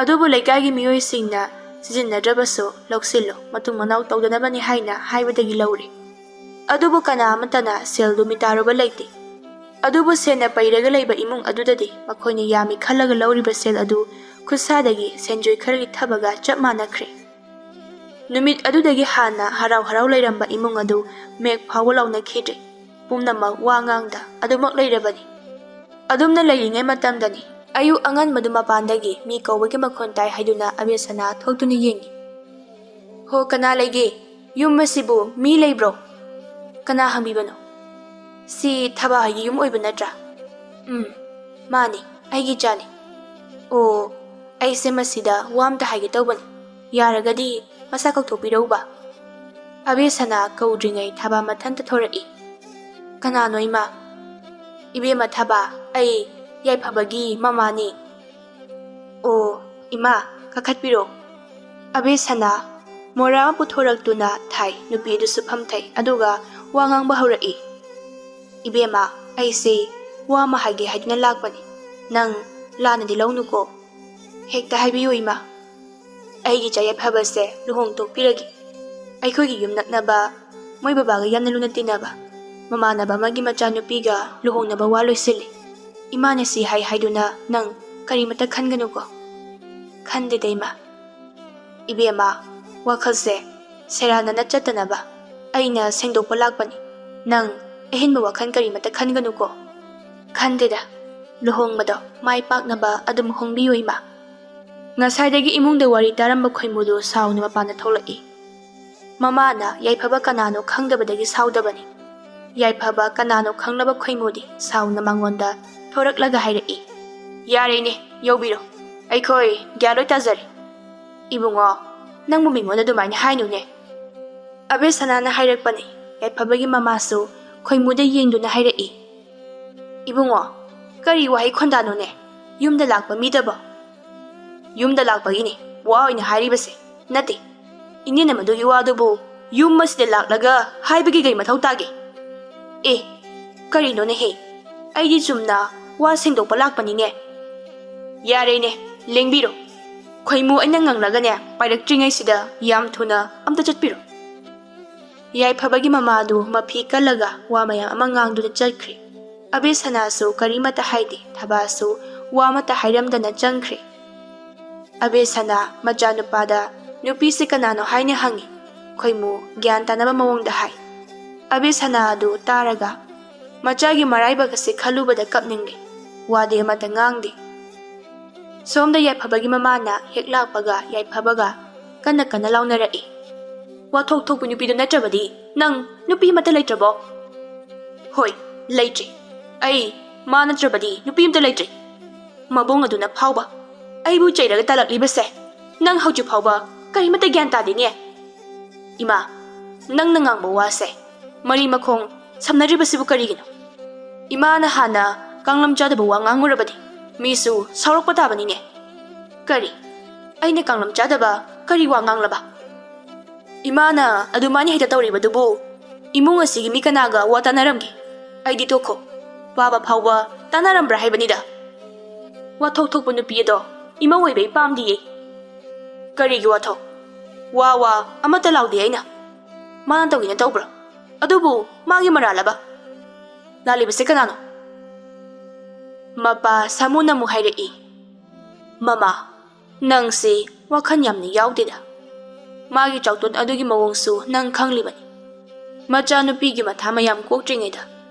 ꯑꯗꯨꯕꯨ ꯂꯩꯀꯥꯏꯒꯤ ꯃꯤꯑꯣꯏꯁꯤꯡꯅ ꯁꯤꯖꯤꯟꯅꯗ꯭ꯔꯕꯁꯨ ꯂꯧꯁꯤꯜꯂꯨ, ꯃꯇꯨꯡ ꯃꯅꯥꯎ ꯇꯧꯗꯅꯕꯅꯤ ꯍꯥꯏꯅ ꯍꯥꯏꯕꯗꯒꯤ ꯂꯧꯔꯦ꯫ ꯑꯗꯨꯕꯨ ꯀꯅꯥ ꯑꯃꯠꯇꯅ ꯁꯦꯜꯗꯨ ꯃꯤꯇꯥꯔꯨꯕ ꯂꯩꯇꯦ꯫ ꯑꯗꯨꯕꯨ ꯁꯦꯟꯅ ꯄꯩꯔꯒ ꯂꯩꯕ ꯏꯃꯨꯡ ꯑꯗꯨꯗꯗꯤ ꯃꯈꯣꯏꯅ ꯌꯥꯝꯃꯤ ꯈꯜꯂꯒ ꯂꯧꯔꯤꯕ ꯁꯦꯜ ꯑꯗꯨ ꯈꯨꯠꯁꯥꯗꯒꯤ ꯁꯦꯟꯖꯣꯏ ꯈꯔ ꯂꯤꯠꯊꯕꯒ ꯆꯞ ꯃꯥꯟꯅꯈ꯭ꯔꯦ꯫ ꯅꯨꯃꯤꯠ ꯑꯗꯨꯗꯒꯤ ꯍꯥꯟꯅ ꯍꯔꯥꯎ ꯍꯔꯥꯎ ꯂꯩꯔꯝꯕ ꯏꯃꯨꯡ ꯑꯗꯨ ꯃꯦꯛ ꯐꯥꯎꯕ ꯂꯥꯎꯅꯈꯤꯗ꯭ꯔꯦ꯫ ꯄꯨꯝꯅꯃꯛ ꯋꯥ ꯉꯥꯡꯗ ꯑꯗꯨꯃꯛ ꯂꯩꯔꯕꯅꯤ꯫ ꯑꯗꯨꯝꯅ ꯂꯩꯔꯤꯉꯩ ꯃꯇꯝꯗꯅꯤ ꯑꯌꯨꯛ ꯑꯉꯟꯕꯗꯨ ꯃꯄꯥꯟꯗꯒꯤ ꯃꯤ ꯀꯧꯕꯒꯤ ꯃꯈꯣꯟ ꯇꯥꯏ ꯍꯥꯏꯗꯨꯅ ꯑꯕꯦꯁꯅꯥ ꯊꯣꯛꯇꯨꯅ ꯌꯦꯡꯉꯤ꯫ "ꯍꯣ, ꯀꯅꯥ ꯂꯩꯒꯦ? ꯌꯨꯝ ꯑꯁꯤꯕꯨ ꯃꯤ ꯂꯩꯕ꯭ꯔꯣ?" "ꯀꯅꯥ ꯍꯪꯕꯤꯕꯅꯣ?" "ꯁꯤ ꯊꯕꯥ ꯍꯣꯏꯒꯤ ꯌꯨꯝ ꯑꯣꯏꯕ ꯅꯠꯇ꯭ꯔꯥ?" "ꯎꯝ, ꯃꯥꯅꯤ, ꯑꯩꯒꯤ ꯏꯆꯥꯅꯤ꯫" "ꯑꯣ, ꯑꯩꯁꯦ ꯃꯁꯤꯗ ꯋꯥ ꯑꯝꯇ ꯍꯥꯏꯒꯦ ꯇꯧꯕꯅꯤ꯫ ꯌꯥꯔꯒꯗꯤ ꯃꯁꯥ ꯀꯧꯊꯣꯛꯄꯤꯔꯛꯎꯕ꯫" ꯑꯕꯦꯁꯅꯥ ꯀꯧꯗ꯭ꯔꯤꯉꯩ ꯊꯕꯥ ꯃꯊꯟꯇ ꯊꯣꯔꯛꯏ꯫ "ꯀꯅꯥꯅꯣ ꯏꯃꯥ?" "ꯏꯕꯦꯝꯃ ꯊꯕꯥ, ꯑꯩ ꯌꯥꯏꯐꯕꯒꯤ ꯃꯃꯥꯅꯤ꯫" "ꯑꯣ, ꯏꯃꯥ, ꯀꯥꯈꯠꯄꯤꯔꯣ꯫" ꯑꯕꯦꯁꯅꯥ ꯃꯣꯔꯥ ꯑꯃ ꯄꯨꯊꯣꯔꯛꯇꯨꯅ ꯊꯥꯏ꯫ ꯅꯨꯄꯤ ꯑꯗꯨꯁꯨ ꯐꯝꯊꯩ, ꯑꯗꯨꯒ ꯋꯥ ꯉꯥꯡꯕ ꯍꯧꯔꯛꯏ꯫ "ꯏꯕꯦꯝꯃ, ꯑꯩꯁꯦ ꯋꯥ ꯑꯃ ꯍꯥꯏꯒꯦ ꯍꯥꯏꯗꯨꯅ ꯂꯥꯛꯄꯅꯤ꯫ ꯅꯪ ꯂꯥꯟꯅꯗꯤ ꯂꯧꯅꯨꯀꯣ꯫" "ꯍꯦꯛꯇ ꯍꯥꯏꯕꯤꯌꯨ ꯏꯃꯥ꯫" "ꯑꯩꯒꯤ ꯏꯆꯥ ꯌꯥꯏꯐꯕꯁꯦ ꯂꯨꯍꯣꯡ ꯇꯣꯛꯄꯤꯔꯒꯦ꯫ ꯑꯩꯈꯣꯏꯒꯤ ꯌꯨꯝ ꯅꯛꯅꯕ, ꯃꯣꯏ ꯕꯕꯥꯒ ꯌꯥꯝꯅ ꯂꯨꯅ ꯇꯤꯟꯅꯕ ꯃꯃꯥꯟꯅꯕ ꯑꯃꯒꯤ ꯃꯆꯥꯅꯨꯄꯤꯒ ꯂꯨꯍꯣꯡꯅꯕ ꯋꯥ ꯂꯣꯏꯁꯤꯜꯂꯤ꯫ ꯏꯃꯥꯅ ꯁꯤ ꯍꯥꯏ ꯍꯥꯏꯗꯨꯅ ꯅꯪ ꯀꯔꯤꯃꯇ ꯈꯟꯒꯅꯨꯀꯣ꯫" "ꯈꯟꯗꯦꯗ ꯏꯃꯥ꯫" "ꯏꯕꯦꯝꯃ, ꯋꯥꯈꯜꯁꯦ ꯁꯦꯔꯥꯟꯅꯅ ꯆꯠꯇꯅꯕ ꯑꯩꯅ ꯁꯦꯡꯗꯣꯛꯄ ꯂꯥꯛꯄꯅꯤ꯫ ꯅꯪ ꯑꯍꯦꯟꯕ ꯋꯥꯈꯜ ꯀꯔꯤꯃꯠꯇ ꯈꯟꯒꯅꯨꯀꯣ꯫ ꯈꯟꯗꯦꯗ, ꯂꯨꯍꯣꯡꯕꯗꯣ ꯃꯥꯏ ꯄꯥꯛꯅꯕ ꯑꯗꯨꯝ ꯍꯣꯡꯕꯤꯌꯨ ꯏꯃꯥ꯫ ꯉꯁꯥꯏꯗꯒꯤ ꯏꯃꯨꯡꯗ ꯋꯥꯔꯤ ꯇꯥꯔꯝꯕ ꯈꯣꯏꯃꯨꯗꯨ ꯁꯥꯎꯅ ꯃꯄꯥꯟꯗ ꯊꯣꯛꯂꯛꯏ꯫ ꯃꯃꯥꯅ ꯌꯥꯏꯐꯕ ꯀꯅꯥꯅꯣ ꯈꯪꯗꯕꯗꯒꯤ ꯁꯥꯎꯗꯕꯅꯤ꯫ ꯌꯥꯏꯐꯕ ꯀꯅꯥꯅꯣ ꯈꯪꯂꯕ ꯈꯣꯏꯃꯨꯗꯤ ꯁꯥꯎꯅ ꯃꯉꯣꯟꯗ ꯊꯣꯔꯛꯂꯒ ꯍꯥꯏꯔꯛꯏ, "ꯌꯥꯔꯦ ꯏꯅꯦ, ꯌꯧꯕꯤꯔꯣ꯫ ꯑꯩꯈꯣꯏ ꯒ꯭ꯌꯥꯟ ꯂꯣꯏ ꯇꯥꯖꯔꯦ꯫" "ꯏꯕꯨꯡꯉꯣ, ꯅꯪꯕꯨ ꯃꯤꯉꯣꯟꯗ ꯑꯗꯨꯃꯥꯏꯅ ꯍꯥꯏꯅꯨꯅꯦ꯫" ꯑꯕꯦꯁꯅꯥꯅ ꯍꯥꯏꯔꯛꯄꯅꯤ꯫ ꯌꯥꯏꯐꯕꯒꯤ ꯃꯃꯥꯁꯨ ꯈꯣꯏꯃꯨꯗ ꯌꯦꯡꯗꯨꯅ ꯍꯥꯏꯔꯛꯏ, "ꯏꯕꯨꯡꯉꯣ, ꯀꯔꯤ ꯋꯥꯍꯩ ꯈꯣꯟꯗꯥꯅꯣꯅꯦ? ꯌꯨꯝꯗ ꯂꯥꯛꯄ ꯃꯤꯗꯕꯣ?" "ꯌꯨꯝꯗ ꯂꯥꯛꯄꯒꯤꯅꯤ ꯋꯥ ꯑꯣꯏꯅ ꯍꯥꯏꯔꯤꯕꯁꯦ, ꯅꯠꯇꯦ꯫ ꯏꯅꯦꯅ ꯃꯗꯨꯒꯤ ꯋꯥꯗꯨꯕꯨ ꯌꯨꯝ ꯑꯁꯤꯗ ꯂꯥꯛꯂꯒ ꯍꯥꯏꯕꯒꯤ ꯀꯔꯤ ꯃꯊꯧ ꯇꯥꯒꯦ?" "ꯑꯦ, ꯀꯔꯤꯅꯣꯅꯦꯍꯦ? ꯑꯩꯗꯤ ꯆꯨꯝꯅ ꯋꯥ ꯁꯦꯡꯗꯣꯛꯄ ꯂꯥꯛꯄꯅꯤꯅꯦ꯫" "ꯌꯥꯔꯦꯅꯦ, ꯂꯦꯡꯕꯤꯔꯣ꯫ ꯈꯣꯏꯃꯨ ꯑꯩꯅ ꯉꯪꯂꯒꯅꯦ ꯄꯥꯏꯔꯛꯇ꯭ꯔꯤꯉꯩꯁꯤꯗ ꯌꯥꯝ ꯊꯨꯅ ꯑꯝꯇ ꯆꯠꯄꯤꯔꯣ꯫" ꯌꯥꯏꯐꯕꯒꯤ ꯃꯃꯥꯗꯨ ꯃꯐꯤ ꯀꯜꯂꯒ ꯋꯥ ꯃꯌꯥꯝ ꯑꯃ ꯉꯥꯡꯗꯨꯅ ꯆꯠꯈ꯭ꯔꯦ꯫ ꯑꯕꯦꯁꯅꯥꯁꯨ ꯀꯔꯤꯃꯠꯇ ꯍꯥꯏꯗꯦ, ꯊꯕꯥꯁꯨ ꯋꯥ ꯑꯃꯠꯇ ꯍꯥꯏꯔꯝꯗꯅ ꯆꯪꯈ꯭ꯔꯦ꯫ ꯑꯕꯦꯁꯅꯥ ꯃꯆꯥꯅꯨꯄꯥꯗ ꯅꯨꯄꯤꯁꯤ ꯀꯅꯥꯅꯣ ꯍꯥꯏꯅ ꯍꯪꯉꯤ꯫ ꯈꯣꯏꯃꯨ ꯒ꯭ꯌꯥꯟ ꯇꯥꯅꯕ ꯃꯑꯣꯡꯗ ꯍꯥꯏ꯫ ꯑꯕꯦꯁꯅꯥ ꯑꯗꯨ ꯇꯥꯔꯒ ꯃꯆꯥꯒꯤ ꯃꯔꯥꯏꯕꯛ ꯑꯁꯤ ꯈꯜꯂꯨꯕꯗ ꯀꯞꯅꯤꯡꯂꯦ꯫ ꯋꯥꯗꯤ ꯑꯃꯠꯇ ꯉꯥꯡꯗꯦ꯫ ꯁꯣꯝꯗ ꯌꯥꯏꯐꯕꯒꯤ ꯃꯃꯥꯅ ꯍꯦꯛ ꯂꯥꯛꯄꯒ ꯌꯥꯏꯐꯕꯒ ꯀꯟꯅ ꯀꯟꯅ ꯂꯥꯎꯅꯔꯛꯏ꯫ "ꯋꯥꯊꯣꯛ ꯊꯣꯛꯄ ꯅꯨꯄꯤꯗꯨ ꯅꯠꯇ꯭ꯔꯕꯗꯤ ꯅꯪ ꯅꯨꯄꯤ ꯑꯃꯠꯇ ꯂꯩꯇ꯭ꯔꯕꯣ?" "ꯍꯣꯏ, ꯂꯩꯇ꯭ꯔꯦ꯫ ꯑꯩ ꯃꯥ ꯅꯠꯇ꯭ꯔꯕꯗꯤ ꯅꯨꯄꯤ ꯑꯃꯠꯇ ꯂꯩꯇ꯭ꯔꯦ꯫ ꯃꯕꯨꯡ ꯑꯗꯨꯅ ꯐꯥꯎꯕ ꯑꯩꯕꯨ ꯆꯩꯔꯒ ꯇꯥꯜꯂꯛꯂꯤꯕꯁꯦ ꯅꯪ ꯍꯧꯖꯤꯛ ꯐꯥꯎꯕ ꯀꯔꯤꯃꯠꯇ ꯒ꯭ꯌꯥꯟ ꯇꯥꯗꯦꯅꯦ꯫" "ꯏꯃꯥ, ꯅꯪꯅ ꯉꯥꯡꯕ ꯋꯥꯁꯦ ꯃꯔꯤ ꯃꯈꯣꯡ ꯁꯝꯅꯔꯤꯕꯁꯤꯕꯨ ꯀꯔꯤꯒꯤꯅꯣ? ꯏꯃꯥꯅ ꯍꯥꯟꯅ ꯀꯥꯡꯂꯝ ꯆꯥꯗꯕ ꯋꯥ ꯉꯥꯡꯉꯨꯔꯕꯗꯤ ꯃꯤꯁꯨ ꯁꯥꯎꯔꯛꯄ ꯇꯥꯕꯅꯤꯅꯦ꯫" "ꯀꯔꯤ? ꯑꯩꯅ ꯀꯥꯡꯂꯝ ꯆꯥꯗꯕ ꯀꯔꯤ ꯋꯥ ꯉꯥꯡꯂꯕ? ꯏꯃꯥꯅ ꯑꯗꯨꯃꯥꯏꯅ ꯍꯦꯛꯇ ꯇꯧꯔꯤꯕꯗꯨꯕꯨ ꯏꯃꯨꯡ ꯑꯁꯤꯒꯤ ꯃꯤ ꯀꯅꯥꯒ ꯋꯥ ꯇꯥꯅꯔꯝꯒꯦ? ꯑꯩꯗꯤ ꯇꯣꯛꯈꯣ, ꯄꯥꯕ ꯐꯥꯎꯕ ꯇꯥꯅꯔꯝꯕ꯭ꯔꯥ ꯍꯥꯏꯕꯅꯤꯗ꯫ ꯋꯥꯊꯣꯛ ꯊꯣꯛꯄ ꯅꯨꯄꯤ ꯑꯗꯣ ꯏꯃꯧ ꯑꯣꯏꯕ ꯑꯩ ꯄꯥꯝꯗꯤꯌꯦ꯫" "ꯀꯔꯤꯒꯤ ꯋꯥꯊꯣꯛ? ꯋꯥ ꯋꯥ ꯑꯃꯠꯇ ꯂꯥꯎꯗꯦ ꯑꯩꯅ꯫ ꯃꯥꯅ ꯇꯧꯒꯦꯅ ꯇꯧꯕ꯭ꯔꯣ? ꯑꯗꯨꯕꯨ ꯃꯥꯒꯤ ꯃꯔꯥꯜꯂꯕ? ꯂꯥꯜꯂꯤꯕꯁꯦ ꯀꯅꯥꯅꯣ?" ꯃꯄꯥ ꯁꯥꯃꯨꯅ ꯑꯃꯨꯛ ꯍꯥꯏꯔꯛꯏ, "ꯃꯃꯥ, ꯅꯪꯁꯤ ꯋꯥꯈꯜ ꯌꯥꯝꯅ ꯌꯥꯎꯗꯦꯗ꯫ ꯃꯥꯒꯤ ꯆꯥꯎꯇꯣꯟ ꯑꯗꯨꯒꯤ ꯃꯑꯣꯡꯁꯨ ꯅꯪ ꯈꯪꯂꯤꯕꯅꯤ꯫ ꯃꯆꯥꯅꯨꯄꯤꯒꯤ ꯃꯊꯥ ꯃꯌꯥꯝ ꯀꯣꯛꯇ꯭ꯔꯤꯉꯩꯗ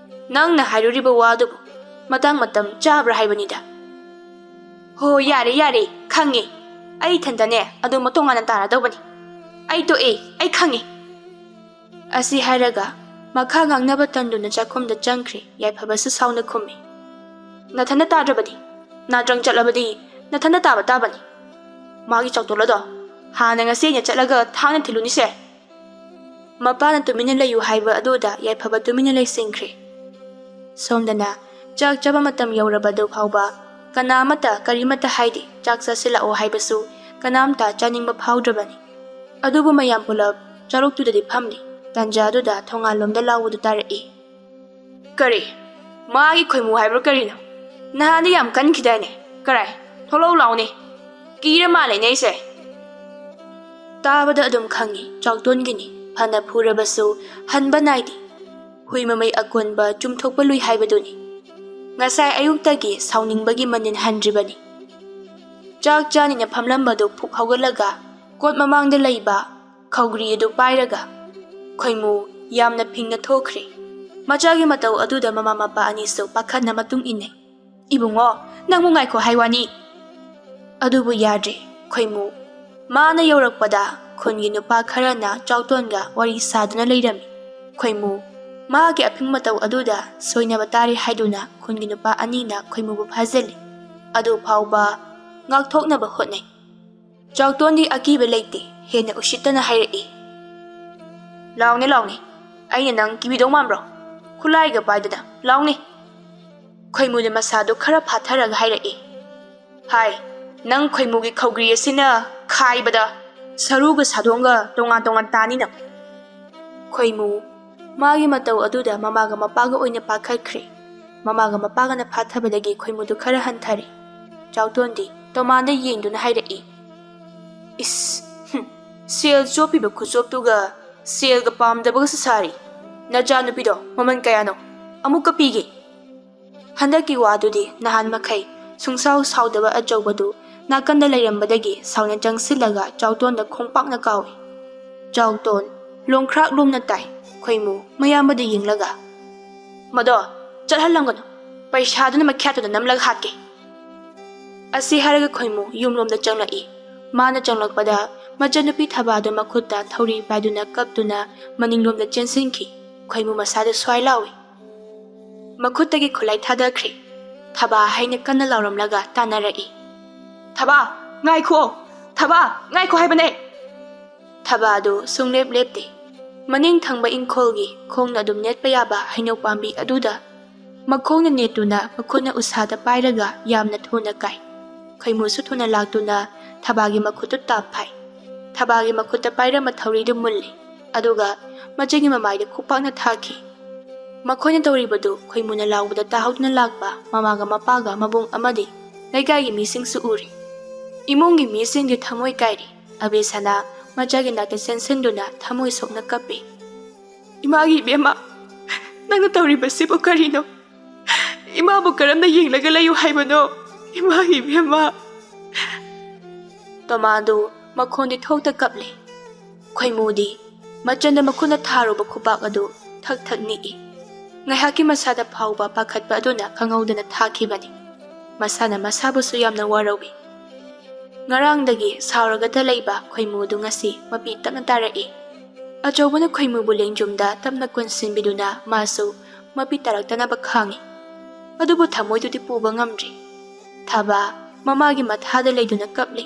ꯅꯪꯅ ꯍꯥꯏꯔꯨꯔꯤꯕ ꯋꯥꯗꯨꯕꯨ ꯃꯇꯥꯡ ꯃꯇꯝ ꯆꯥꯕ꯭ꯔꯥ ꯍꯥꯏꯕꯅꯤꯗ꯫ ꯍꯣ, ꯌꯥꯔꯦ, ꯌꯥꯔꯦ, ꯈꯪꯉꯦ꯫ ꯑꯩ ꯏꯊꯟꯇꯅꯦ ꯑꯗꯨ ꯃꯇꯣꯉꯥꯟꯅ ꯇꯥꯔꯗꯧꯕꯅꯤ꯫ ꯑꯩ ꯇꯣꯛꯑꯦ, ꯑꯩ ꯈꯪꯉꯦ꯫ ꯑꯁꯤ ꯍꯥꯏꯔꯒ ꯃꯈꯥ ꯉꯥꯡꯅꯕ ꯇꯟꯗꯨꯅ ꯆꯥꯛꯈꯨꯝꯗ ꯆꯪꯈ꯭ꯔꯦ꯫ ꯌꯥꯏꯐꯕꯁꯨ ꯁꯥꯎꯅ ꯈꯨꯝꯃꯤ, "ꯅꯊꯟꯅ ꯇꯥꯗ꯭ꯔꯕꯗꯤ? ꯅꯥꯇ꯭ꯔꯪ ꯆꯠꯂꯕꯗꯤ ꯅꯊꯟꯅ ꯇꯥꯕ ꯇꯥꯕꯅꯤ꯫ ꯃꯥꯒꯤ ꯆꯥꯎꯇꯣꯜ ꯑꯗꯣ ꯍꯥꯟꯅ ꯉꯁꯤ ꯑꯩꯅ ꯆꯠꯂꯒ ꯊꯥꯡꯅ ꯊꯤꯜꯂꯨꯅꯤꯁꯦ꯫" ꯃꯄꯥꯅ ꯇꯨꯃꯤꯟꯅ ꯂꯩꯌꯨ ꯍꯥꯏꯕ ꯑꯗꯨꯗ ꯌꯥꯏꯐꯕ ꯇꯨꯃꯤꯟꯅ ꯂꯩꯁꯤꯟꯈ꯭ꯔꯦ꯫ ꯁꯣꯝꯗꯅ ꯆꯥꯛ ꯆꯥꯕ ꯃꯇꯝ ꯌꯧꯔꯕꯗꯨ ꯐꯥꯎꯕ ꯀꯅꯥꯃꯠꯇ ꯀꯔꯤꯃꯠꯇ ꯍꯥꯏꯗꯦ꯫ ꯆꯥꯛ ꯆꯥꯁꯤꯜꯂꯛꯑꯣ ꯍꯥꯏꯕꯁꯨ ꯀꯅꯥꯝꯇ ꯆꯥꯅꯤꯡꯕ ꯐꯥꯎꯗ꯭ꯔꯕꯅꯤ꯫ ꯑꯗꯨꯕꯨ ꯃꯌꯥꯝ ꯄꯨꯂꯞ ꯆꯥꯔꯣꯛꯇꯨꯗꯗꯤ ꯐꯝꯂꯤ꯫ ꯇꯥꯟꯖꯥꯗꯨꯗ ꯊꯣꯡꯉꯥꯟꯂꯣꯝꯗ ꯂꯥꯎꯕꯗꯨ ꯇꯥꯔꯛꯏ꯫ "ꯀꯔꯤ? ꯃꯥꯒꯤ ꯈꯣꯏꯃꯨ ꯍꯥꯏꯕ꯭ꯔꯣ ꯀꯔꯤꯅꯣ? ꯅꯍꯥꯟꯗꯤ ꯌꯥꯝ ꯀꯟꯈꯤꯗꯥꯏꯅꯦ? ꯀꯔꯥꯏ? ꯊꯣꯛꯂꯛꯎ ꯂꯥꯎꯅꯦ꯫ ꯀꯤꯔ ꯃꯥꯜꯂꯦꯅꯦ ꯑꯩꯁꯦ꯫" ꯇꯥꯕꯗ ꯑꯗꯨꯝ ꯈꯪꯉꯤ, ꯆꯥꯎꯇꯣꯟꯒꯤꯅꯤ꯫ ꯐꯅ ꯐꯨꯔꯕꯁꯨ ꯍꯟꯕ ꯅꯥꯏꯗꯦ꯫ ꯍꯨꯏ ꯃꯃꯩ ꯑꯀꯣꯟꯕ ꯆꯨꯝꯊꯣꯛꯄ ꯂꯨꯏ ꯍꯥꯏꯕꯗꯨꯅꯤ꯫ ꯉꯁꯥꯏ ꯑꯌꯨꯛꯇꯒꯤ ꯁꯥꯎꯅꯤꯡꯕꯒꯤ ꯃꯅꯤꯟ ꯍꯟꯗ꯭ꯔꯤꯕꯅꯤ꯫ ꯆꯥꯛ ꯆꯥꯅꯤꯅ ꯐꯝꯂꯝꯕꯗꯨ ꯐꯨꯛ ꯍꯧꯒꯠꯂꯒ ꯀꯣꯠ ꯃꯃꯥꯡꯗ ꯂꯩꯕ ꯈꯧꯒ꯭ꯔꯤ ꯑꯗꯨ ꯄꯥꯏꯔꯒ ꯈꯣꯏꯃꯨ ꯌꯥꯝꯅ ꯐꯤꯡꯅ ꯊꯣꯛꯈ꯭ꯔꯦ꯫ ꯃꯆꯥꯒꯤ ꯃꯇꯧ ꯑꯗꯨꯗ ꯃꯃꯥ ꯃꯄꯥ ꯑꯅꯤꯁꯨ ꯄꯥꯈꯠꯅ ꯃꯇꯨꯡ ꯏꯟꯅꯩ꯫ "ꯏꯕꯨꯡꯉꯣ, ꯅꯪꯕꯨ ꯉꯥꯏꯈꯣ ꯍꯥꯏ ꯋꯥꯅꯤ꯫" ꯑꯗꯨꯕꯨ ꯌꯥꯗ꯭ꯔꯦ꯫ ꯈꯣꯏꯃꯨ ꯃꯥꯅ ꯌꯧꯔꯛꯄꯗ ꯈꯨꯟꯒꯤ ꯅꯨꯄꯥ ꯈꯔꯅ ꯆꯥꯎꯇꯣꯟꯒ ꯋꯥꯔꯤ ꯁꯥꯗꯨꯅ ꯂꯩꯔꯝꯃꯤ꯫ ꯈꯣꯏꯃꯨ ꯃꯥꯒꯤ ꯑꯐꯤꯡ ꯃꯇꯧ ꯑꯗꯨꯗ ꯁꯣꯏꯅꯕ ꯇꯥꯔꯦ ꯍꯥꯏꯗꯨꯅ ꯈꯨꯟꯒꯤ ꯅꯨꯄꯥ ꯑꯅꯤꯅ ꯈꯣꯏꯃꯨꯕꯨ ꯐꯥꯖꯤꯜꯂꯤ꯫ ꯑꯗꯨ ꯐꯥꯎꯕ ꯉꯥꯛꯊꯣꯛꯅꯕ ꯍꯣꯠꯅꯩ꯫ ꯆꯥꯎꯇꯣꯟꯗꯤ ꯑꯀꯤꯕ ꯂꯩꯇꯦ, ꯍꯦꯟꯅ ꯎꯁꯤꯠꯇꯅ ꯍꯥꯏꯔꯛꯏ, "ꯂꯥꯎꯅꯦ, ꯂꯥꯎꯅꯦ, ꯑꯩꯅ ꯅꯪ ꯀꯤꯕꯤꯗꯧ ꯃꯥꯟꯕ꯭ꯔꯣ? ꯈꯨꯠꯂꯥꯏꯒ ꯄꯥꯏꯗꯅ ꯂꯥꯎꯅꯦ꯫" ꯈꯣꯏꯃꯨꯅ ꯃꯁꯥꯗꯨ ꯈꯔ ꯐꯥꯊꯔꯒ ꯍꯥꯏꯔꯛꯏ, "ꯍꯥꯏ, ꯅꯪ ꯈꯣꯏꯃꯨꯒꯤ ꯈꯧꯒ꯭ꯔꯤ ꯑꯁꯤꯅ ꯈꯥꯏꯕꯗ ꯁꯔꯨꯒ ꯁꯥꯗꯣꯡꯒ ꯇꯣꯉꯥꯟ ꯇꯣꯉꯥꯟ ꯇꯥꯅꯤ ꯅꯪ꯫" ꯈꯣꯏꯃꯨ ꯃꯥꯒꯤ ꯃꯇꯧ ꯑꯗꯨꯗ ꯃꯃꯥꯒ ꯃꯄꯥꯒ ꯑꯣꯏꯅ ꯄꯥꯈꯠꯈ꯭ꯔꯦ꯫ ꯃꯃꯥꯒ ꯃꯄꯥꯒꯅ ꯐꯥꯊꯕꯗꯒꯤ ꯈꯣꯏꯃꯨꯗꯨ ꯈꯔ ꯍꯟꯊꯔꯦ꯫ ꯆꯥꯎꯇꯣꯟꯗꯤ ꯇꯣꯃꯥꯟꯗ ꯌꯦꯡꯗꯨꯅ ꯍꯥꯏꯔꯛꯏ, "ꯏꯁ, ꯍꯨꯝ, ꯁꯦꯜ ꯆꯣꯞꯄꯤꯕ ꯈꯨꯆꯣꯞꯇꯨꯒ ꯁꯦꯜꯒ ꯄꯥꯝꯗꯕꯒꯁꯨ ꯁꯥꯔꯤ꯫ ꯅꯆꯥꯅꯨꯄꯤꯗꯣ ꯃꯃꯜ ꯀꯌꯥꯅꯣ? ꯑꯃꯨꯛꯀ ꯄꯤꯒꯦ꯫" ꯍꯟꯗꯛꯀꯤ ꯋꯥꯗꯨꯗꯤ ꯅꯍꯥꯟ ꯃꯈꯩ ꯁꯨꯡꯁꯥꯎ ꯁꯥꯎꯗꯕ ꯑꯆꯧꯕꯗꯨ ꯅꯥꯀꯟꯗ ꯂꯩꯔꯝꯕꯗꯒꯤ ꯁꯥꯎꯅ ꯆꯪꯁꯤꯜꯂꯒ ꯆꯥꯎꯇꯣꯟꯗ ꯈꯣꯡꯄꯥꯛꯅ ꯀꯥꯎꯏ꯫ ꯆꯥꯎꯇꯣꯟ ꯂꯣꯡꯈ꯭ꯔꯥꯛ ꯂꯣꯝꯅ ꯇꯥꯏ꯫ ꯈꯣꯏꯃꯨ ꯃꯌꯥꯝꯕꯗ ꯌꯦꯡꯂꯒ, "ꯃꯗꯣ ꯆꯠꯍꯜꯂꯝꯒꯅꯨ, ꯄꯩꯁꯥꯗꯨꯅ ꯃꯈ꯭ꯌꯥꯠꯇꯨꯗ ꯅꯝꯂꯒ ꯍꯥꯠꯀꯦ"꯫ ꯑꯁꯤ ꯍꯥꯏꯔꯒ ꯈꯣꯏꯃꯨ ꯌꯨꯝꯂꯣꯝꯗ ꯆꯪꯂꯛꯏ꯫ ꯃꯥꯅ ꯆꯪꯂꯛꯄꯗ ꯃꯆꯟꯅꯨꯄꯤ ꯊꯕꯥꯗꯨ ꯃꯈꯨꯠꯇ ꯊꯧꯔꯤ ꯄꯥꯏꯗꯨꯅ ꯀꯞꯇꯨꯅ ꯃꯅꯤꯡꯂꯣꯝꯗ ꯆꯦꯟꯁꯤꯟꯈꯤ꯫ ꯈꯣꯏꯃꯨ ꯃꯁꯥꯗ ꯁ꯭ꯋꯥꯏ ꯂꯥꯎꯏ꯫ ꯃꯈꯨꯠꯇꯒꯤ ꯈꯨꯠꯂꯥꯏ ꯊꯥꯗꯈ꯭ꯔꯦ꯫ ꯊꯕꯥ ꯍꯥꯏꯅ ꯀꯟꯅ ꯂꯥꯎꯔꯝꯂꯒ ꯇꯥꯟꯅꯔꯛꯏ꯫ "ꯊꯕꯥ, ꯉꯥꯏꯈꯣ! ꯊꯕꯥ, ꯉꯥꯏꯈꯣ ꯍꯥꯏꯕꯅꯦ!" ꯊꯕꯥꯗꯨ ꯁꯨꯡꯂꯦꯞ ꯂꯦꯞꯇꯦ꯫ ꯃꯅꯤꯡ ꯊꯪꯕ ꯏꯪꯈꯣꯜꯒꯤ ꯈꯣꯡꯅ ꯑꯗꯨꯝ ꯅꯦꯠꯄ ꯌꯥꯕ ꯍꯩꯅꯧ ꯄꯥꯝꯕꯤ ꯑꯗꯨꯗ ꯃꯈꯣꯡꯅ ꯅꯦꯠꯇꯨꯅ ꯃꯈꯨꯠꯅ ꯎꯁꯥꯗ ꯄꯥꯏꯔꯒ ꯌꯥꯝꯅ ꯊꯨꯅ ꯀꯥꯏ꯫ ꯈꯣꯏꯃꯨꯁꯨ ꯊꯨꯅ ꯂꯥꯛꯇꯨꯅ ꯊꯕꯥꯒꯤ ꯃꯈꯨꯠꯇꯨ ꯇꯥꯞ ꯐꯥꯏ꯫ ꯊꯕꯥꯒꯤ ꯃꯈꯨꯠꯇ ꯄꯥꯏꯔꯝꯕ ꯊꯧꯔꯤꯗꯨ ꯃꯨꯜꯂꯤ, ꯑꯗꯨꯒ ꯃꯆꯦꯒꯤ ꯃꯃꯥꯏꯗ ꯈꯨꯄꯥꯛꯅ ꯊꯥꯈꯤ꯫ ꯃꯈꯣꯏꯅ ꯇꯧꯔꯤꯕꯗꯨ ꯈꯣꯏꯃꯨꯅ ꯂꯥꯎꯕꯗ ꯇꯥꯍꯧꯗꯨꯅ ꯂꯥꯛꯄ ꯃꯃꯥꯒ ꯃꯄꯥꯒ ꯃꯕꯨꯡ ꯑꯃꯗꯤ ꯂꯩꯀꯥꯏꯒꯤ ꯃꯤꯁꯤꯡꯁꯨ ꯎꯔꯤ꯫ ꯏꯃꯨꯡꯒꯤ ꯃꯤꯁꯤꯡꯗꯤ ꯊꯃꯣꯏ ꯀꯥꯏꯔꯤ꯫ ꯑꯕꯦꯁꯅꯥ ꯃꯆꯥꯒꯤ ꯅꯥꯛꯇ ꯆꯦꯟꯁꯤꯟꯗꯨꯅ ꯊꯃꯣꯏ ꯁꯣꯛꯅ ꯀꯞꯄꯤ꯫ "ꯏꯃꯥꯒꯤ ꯏꯕꯦꯝꯃ, ꯅꯪꯅ ꯇꯧꯔꯤꯕꯁꯤꯕꯨ ꯀꯔꯤꯅꯣ? ꯏꯃꯥꯕꯨ ꯀꯔꯝꯅ ꯌꯦꯡꯂꯒ ꯂꯩꯌꯨ ꯍꯥꯏꯕꯅꯣ? ꯏꯃꯥꯒꯤ ꯏꯕꯦꯝꯃ!" ꯇꯣꯃꯥꯗꯨ ꯃꯈꯣꯟꯗꯤ ꯊꯣꯛꯇ ꯀꯞꯂꯤ꯫ ꯈꯣꯏꯃꯨꯗꯤ ꯃꯆꯟꯗ ꯃꯈꯨꯠꯅ ꯊꯥꯔꯨꯕ ꯈꯨꯄꯥꯛ ꯑꯗꯨ ꯊꯛ ꯊꯛ ꯅꯤꯛꯏ꯫ ꯉꯥꯏꯍꯥꯛꯀꯤ ꯃꯁꯥꯗ ꯐꯥꯎꯕ ꯄꯥꯈꯠꯄ ꯑꯗꯨꯅ ꯈꯪꯍꯧꯗꯅ ꯊꯥꯈꯤꯕꯅꯤ꯫ ꯃꯁꯥꯅ ꯃꯁꯥꯕꯨꯁꯨ ꯌꯥꯝꯅ ꯋꯥꯔꯧꯏ꯫ ꯉꯔꯥꯡꯗꯒꯤ ꯁꯥꯎꯔꯒꯇ ꯂꯩꯕ ꯈꯣꯏꯃꯨꯗꯨ ꯉꯁꯤ ꯃꯄꯤ ꯇꯞꯅ ꯇꯥꯔꯛꯏ꯫ ꯑꯆꯧꯕꯅ ꯈꯣꯏꯃꯨꯕꯨ ꯂꯦꯡꯖꯨꯝꯗ ꯇꯞꯅ ꯀꯣꯟꯁꯤꯟꯕꯤꯗꯨꯅ ꯃꯥꯁꯨ ꯃꯄꯤ ꯇꯥꯔꯛꯇꯅꯕ ꯈꯥꯡꯏ꯫ ꯑꯗꯨꯕꯨ ꯊꯃꯣꯏꯗꯨꯗꯤ ꯄꯨꯕ ꯉꯝꯗ꯭ꯔꯤ꯫ ꯊꯕꯥ ꯃꯃꯥꯒꯤ ꯃꯊꯥꯗ ꯂꯩꯗꯨꯅ ꯀꯞꯂꯤ꯫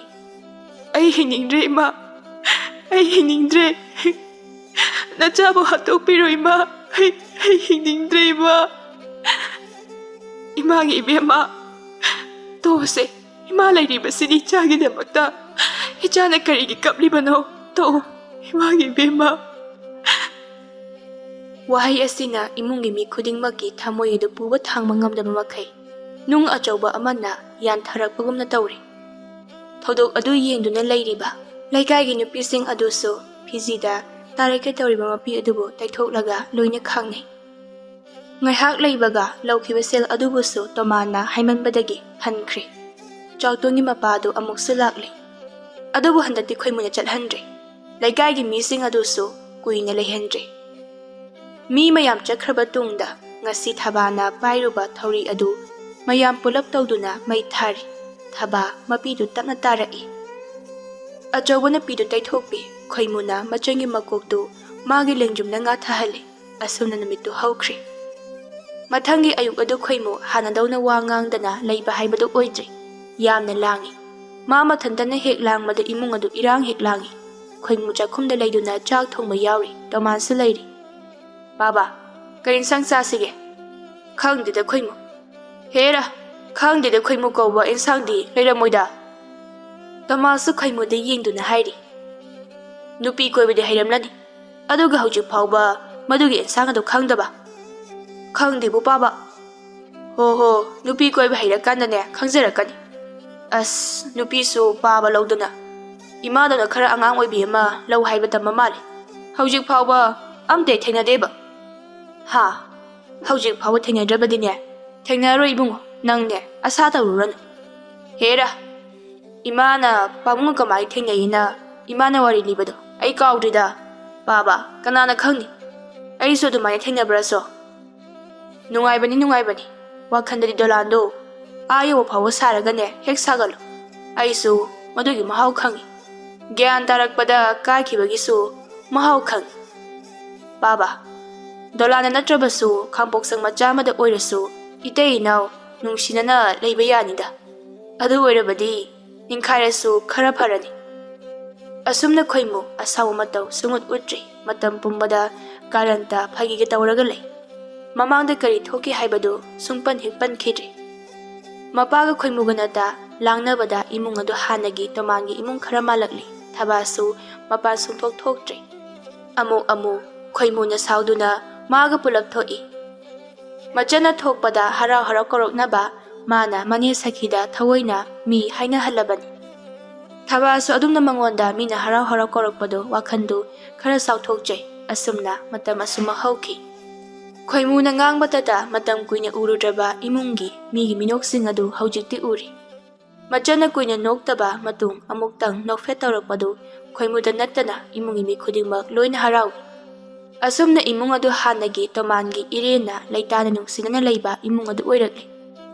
"ꯑꯩ ꯍꯤꯡꯅꯤꯡꯗ꯭ꯔꯦ, ꯏꯃꯥ꯫ ꯑꯩ ꯍꯤꯡꯅꯤꯡꯗ꯭ꯔꯦ꯫ ꯅꯆꯥꯕꯨ ꯍꯥꯠꯇꯣꯛꯄꯤꯔꯣ, ꯏꯃꯥ꯫ ꯑꯩ, ꯑꯩ ꯍꯤꯡꯅꯤꯡꯗ꯭ꯔꯦ, ꯏꯃꯥ꯫ ꯏꯃꯥꯒꯤ ꯏꯕꯦꯝꯃ, ꯇꯣꯛꯑꯁꯦ꯫ ꯏꯃꯥ ꯂꯩꯔꯤꯕꯁꯤꯗꯤ ꯏꯆꯥꯒꯤꯗꯃꯛꯇ꯫ ꯏꯆꯥꯅ ꯀꯔꯤꯒꯤ ꯀꯞꯂꯤꯕꯅꯣ? ꯇꯣꯛꯎ, ꯏꯃꯥꯒꯤ ꯏꯕꯦꯝꯃ"꯫ ꯋꯥꯍꯩ ꯑꯁꯤꯅ ꯏꯃꯨꯡꯒꯤ ꯃꯤ ꯈꯨꯗꯤꯡꯃꯛꯀꯤ ꯊꯃꯣꯏ ꯑꯗꯨ ꯄꯨꯕ ꯊꯥꯡꯕ ꯉꯝꯗꯕ ꯃꯈꯩ ꯅꯨꯡ ꯑꯆꯧꯕ ꯑꯃꯅ ꯌꯥꯟꯊꯔꯛꯄꯒꯨꯝꯅ ꯇꯧꯔꯤ꯫ ꯊꯧꯗꯣꯛ ꯑꯗꯨ ꯌꯦꯡꯗꯨꯅ ꯂꯩꯔꯤꯕ ꯂꯩꯀꯥꯏꯒꯤ ꯅꯨꯄꯤꯁꯤꯡ ꯑꯗꯨꯁꯨ ꯐꯤꯖꯤꯗ ꯇꯥꯔꯛꯀꯦ ꯇꯧꯔꯤꯕ ꯃꯄꯤ ꯑꯗꯨꯕꯨ ꯇꯩꯊꯣꯛꯂꯒ ꯂꯣꯏꯅ ꯈꯪꯅꯩ꯫ ꯉꯥꯏꯍꯥꯛ ꯂꯩꯕꯒ ꯂꯧꯈꯤꯕ ꯁꯦꯜ ꯑꯗꯨꯕꯨꯁꯨ ꯇꯣꯃꯥꯟꯅ ꯍꯥꯏꯃꯟꯕꯗꯒꯤ ꯍꯟꯈ꯭ꯔꯦ꯫ ꯆꯥꯎꯇꯣꯟꯒꯤ ꯃꯄꯥꯗꯨ ꯑꯃꯨꯛꯁꯨ ꯂꯥꯛꯂꯦ꯫ ꯑꯗꯨꯕꯨ ꯍꯟꯗꯛꯇꯤ ꯈꯣꯏꯃꯨꯅ ꯆꯠꯍꯟꯗ꯭ꯔꯦ꯫ ꯂꯩꯀꯥꯏꯒꯤ ꯃꯤꯁꯤꯡ ꯑꯗꯨꯁꯨ ꯀꯨꯏꯅ ꯂꯩꯍꯟꯗ꯭ꯔꯦ꯫ ꯃꯤ ꯃꯌꯥꯝ ꯆꯠꯈ꯭ꯔꯕ ꯇꯨꯡꯗ ꯉꯁꯤ ꯊꯕꯥꯅ ꯄꯥꯏꯔꯨꯕ ꯊꯧꯔꯤ ꯑꯗꯨ ꯃꯌꯥꯝ ꯄꯨꯂꯞ ꯇꯧꯗꯨꯅ ꯃꯩ ꯊꯥꯔꯤ꯫ ꯊꯕꯥ ꯃꯄꯤꯗꯨ ꯇꯞꯅ ꯇꯥꯔꯛꯏ꯫ ꯑꯆꯧꯕꯅ ꯄꯤꯗꯨ ꯇꯩꯊꯣꯛꯄꯤ꯫ ꯈꯣꯏꯃꯨꯅ ꯃꯆꯟꯒꯤ ꯃꯀꯣꯛꯇꯨ ꯃꯥꯒꯤ ꯂꯦꯡꯖꯨꯝꯅ ꯉꯥꯊꯍꯜꯂꯤ꯫ ꯑꯁꯨꯝꯅ ꯅꯨꯃꯤꯠꯇꯨ ꯍꯧꯈ꯭ꯔꯤ꯫ ꯃꯊꯪꯒꯤ ꯑꯌꯨꯛ ꯑꯗꯨ ꯈꯣꯏꯃꯨ ꯍꯥꯟꯅꯗꯧꯅ ꯋꯥ ꯉꯥꯡꯗꯅ ꯂꯩꯕ ꯍꯥꯏꯕꯗꯨ ꯑꯣꯏꯗ꯭ꯔꯤ꯫ ꯌꯥꯝꯅ ꯂꯥꯡꯏ꯫ ꯃꯥ ꯃꯊꯟꯇꯅ ꯍꯦꯛ ꯂꯥꯡꯕꯗ ꯏꯃꯨꯡ ꯑꯗꯨ ꯏꯔꯥꯡ ꯍꯦꯛ ꯂꯥꯡꯏ꯫ ꯈꯣꯏꯃꯨ ꯆꯥꯛꯈꯨꯝꯗ ꯂꯩꯗꯨꯅ ꯆꯥꯛ ꯊꯣꯡꯕ ꯌꯥꯎꯔꯤ꯫ ꯇꯣꯃꯥꯟꯁꯨ ꯂꯩꯔꯤ꯫ "ꯕꯥꯕꯥ, ꯀꯔꯤ ꯏꯟꯁꯥꯡ ꯆꯥꯁꯤꯒꯦ?" "ꯈꯪꯗꯦꯗ ꯈꯣꯏꯃꯨ꯫" "ꯍꯦꯔꯥ, ꯈꯪꯗꯦꯗ ꯈꯣꯏꯃꯨ ꯀꯧꯕ ꯏꯟꯁꯥꯡꯗꯤ ꯂꯩꯔꯝꯃꯣꯏꯗ꯫" ꯇꯣꯃꯥꯁꯁꯨ ꯈꯣꯏꯃꯨꯗ ꯌꯦꯡꯗꯨꯅ ꯍꯥꯏꯔꯤ꯫ "ꯅꯨꯄꯤ ꯀꯣꯏꯕꯗꯤ ꯍꯩꯔꯝꯂꯅꯤ, ꯑꯗꯨꯒ ꯍꯧꯖꯤꯛ ꯐꯥꯎꯕ ꯃꯗꯨꯒꯤ ꯏꯟꯁꯥꯡ ꯑꯗꯨ ꯈꯪꯗꯕ?" "ꯈꯪꯗꯦꯕꯨ ꯄꯥꯕ꯫" "ꯍꯣ ꯍꯣ, ꯅꯨꯄꯤ ꯀꯣꯏꯕ ꯍꯩꯔꯀꯥꯟꯗꯅꯦ ꯈꯪꯖꯔꯛꯀꯅꯤ꯫" "ꯑꯁ, ꯅꯨꯄꯤꯁꯨ ꯄꯥꯕ ꯂꯧꯗꯅ꯫ ꯏꯃꯥꯗꯧꯅ ꯈꯔ ꯑꯉꯥꯡ ꯑꯣꯏꯕꯤ ꯑꯃ ꯂꯧ ꯍꯥꯏꯕ ꯇꯝꯕ ꯃꯥꯜꯂꯦ꯫ ꯍꯧꯖꯤꯛ ꯐꯥꯎꯕ ꯑꯝꯇ ꯊꯦꯡꯅꯗꯦꯕ꯫" "ꯍꯥ? ꯍꯧꯖꯤꯛ ꯐꯥꯎꯕ ꯊꯦꯡꯅꯗ꯭ꯔꯕꯗꯤꯅꯦ, ꯊꯦꯡꯅꯔꯣꯏ ꯏꯕꯨꯡꯉꯣ, ꯅꯪꯅꯦ ꯑꯁꯥ ꯇꯧꯔꯨꯔꯅꯨ꯫" "ꯍꯦꯔꯥ, ꯏꯃꯥꯅ ꯄꯥꯕꯨꯡꯒ ꯀꯃꯥꯏ ꯊꯦꯡꯅꯩꯅ ꯏꯃꯥꯅ ꯋꯥꯔꯤ ꯂꯤꯕꯗꯣ ꯑꯩ ꯀꯥꯎꯗ꯭ꯔꯤꯗ꯫ ꯄꯥꯕ, ꯀꯅꯥꯅ ꯈꯪꯅꯤ? ꯑꯩꯁꯨ ꯑꯗꯨꯃꯥꯏꯅ ꯊꯦꯡꯅꯕ꯭ꯔꯥꯁꯣ?" "ꯅꯨꯡꯉꯥꯏꯕꯅꯤ, ꯅꯨꯡꯉꯥꯏꯕꯅꯤ꯫ ꯋꯥꯈꯟꯗꯗꯤ ꯗꯣꯂꯥꯟꯗꯣ ꯑꯥ ꯌꯧꯕ ꯐꯥꯎꯕ ꯁꯥꯔꯒꯅꯦ ꯍꯦꯛ ꯁꯥꯒꯠꯂꯨ꯫ ꯑꯩꯁꯨ ꯃꯗꯨꯒꯤ ꯃꯍꯥꯎ ꯈꯪꯉꯤ꯫ ꯒ꯭ꯌꯥꯟ ꯇꯥꯔꯛꯄꯗ ꯀꯥꯏꯈꯤꯕꯒꯤꯁꯨ ꯃꯍꯥꯎ ꯈꯪꯉꯤ꯫ ꯄꯥꯕ, ꯗꯣꯂꯥꯟꯗ ꯅꯠꯇ꯭ꯔꯕꯁꯨ ꯈꯥꯡꯄꯣꯛꯁꯪ ꯃꯆꯥ ꯑꯃꯗ ꯑꯣꯏꯔꯁꯨ ꯏꯇꯩ ꯏꯅꯥꯎ ꯅꯨꯡꯁꯤꯅꯅ ꯂꯩꯕ ꯌꯥꯅꯤꯗ꯫ ꯑꯗꯨ ꯑꯣꯏꯔꯕꯗꯤ ꯅꯤꯡꯈꯥꯏꯔꯁꯨ ꯈꯔ ꯐꯔꯅꯤ꯫" ꯑꯁꯨꯝꯅ ꯈꯣꯏꯃꯨ ꯑꯁꯥꯎꯕ ꯃꯇꯧ ꯁꯨꯡꯎꯠ ꯎꯠꯇ꯭ꯔꯤ꯫ ꯃꯇꯝ ꯄꯨꯝꯕꯗ ꯀꯥꯔꯟꯇ ꯐꯥꯒꯤꯒ ꯇꯧꯔꯒ ꯂꯩ꯫ ꯃꯃꯥꯡꯗ ꯀꯔꯤ ꯊꯣꯛꯈꯤ ꯍꯥꯏꯕꯗꯨ ꯁꯨꯡꯄꯟ ꯍꯦꯛ ꯄꯟꯈꯤꯗ꯭ꯔꯤ꯫ ꯃꯄꯥꯒ ꯈꯣꯏꯃꯨꯒ ꯅꯠꯇ ꯂꯥꯡꯅꯕꯗ ꯏꯃꯨꯡ ꯑꯗꯨ ꯍꯥꯟꯅꯒꯤ ꯇꯣꯃꯥꯟꯒꯤ ꯏꯃꯨꯡ ꯈꯔ ꯃꯥꯜꯂꯛꯂꯤ꯫ ꯊꯕꯥꯁꯨ ꯃꯄꯥꯟ ꯁꯨꯡꯊꯣꯛ ꯊꯣꯛꯇ꯭ꯔꯤ꯫ ꯑꯃꯨꯛ ꯑꯃꯨꯛ ꯈꯣꯏꯃꯨꯅ ꯁꯥꯎꯗꯨꯅ ꯃꯥꯒ ꯄꯨꯂꯞ ꯊꯣꯛꯏ꯫ ꯃꯆꯟꯅ ꯊꯣꯛꯄꯗ ꯍꯔꯥꯎ ꯍꯔꯥꯎ ꯀꯧꯔꯛꯅꯕ ꯃꯥꯅ ꯃꯅꯦ ꯁꯈꯤꯗ ꯊꯑꯣꯏꯅ ꯃꯤ ꯍꯥꯏꯅꯍꯜꯂꯕꯅꯤ꯫ ꯊꯕꯥꯁꯨ ꯑꯗꯨꯝꯅ ꯃꯉꯣꯟꯗ ꯃꯤꯅ ꯍꯔꯥꯎ ꯍꯔꯥꯎ ꯀꯧꯔꯛꯄꯗꯨ ꯋꯥꯈꯟꯗꯨ ꯈꯔ ꯆꯥꯎꯊꯣꯛꯆꯩ꯫ ꯑꯁꯨꯝꯅ ꯃꯇꯝ ꯑꯁꯨꯃꯛ ꯍꯧꯈꯤ꯫ ꯈꯣꯏꯃꯨꯅ ꯉꯥꯡꯕꯇꯗ ꯃꯇꯝ ꯀꯨꯏꯅ ꯎꯔꯨꯗ꯭ꯔꯕ ꯏꯃꯨꯡꯒꯤ ꯃꯤꯒꯤ ꯃꯤꯅꯣꯛꯁꯤꯡ ꯑꯗꯨ ꯍꯧꯖꯤꯛꯇꯤ ꯎꯔꯤ꯫ ꯃꯆꯟꯅ ꯀꯨꯏꯅ ꯅꯣꯛꯇꯕ ꯃꯇꯨꯡ ꯑꯃꯨꯛꯇꯪ ꯅꯣꯛꯐꯦꯠ ꯇꯧꯔꯛꯄꯗꯨ ꯈꯣꯏꯃꯨꯗ ꯅꯠꯇꯅ ꯏꯃꯨꯡꯒꯤ ꯃꯤ ꯈꯨꯗꯤꯡꯃꯛ ꯂꯣꯏꯅ ꯍꯔꯥꯎꯏ꯫ ꯑꯁꯨꯝꯅ ꯏꯃꯨꯡ ꯑꯗꯨ ꯍꯥꯟꯅꯒꯤ ꯇꯣꯃꯥꯟꯒꯤ ꯏꯔꯦꯟꯅ ꯂꯩꯇꯥꯅ ꯅꯨꯡꯁꯤꯅꯅ ꯂꯩꯕ ꯏꯃꯨꯡ ꯑꯗꯨ ꯑꯣꯏꯔꯛꯂꯤ꯫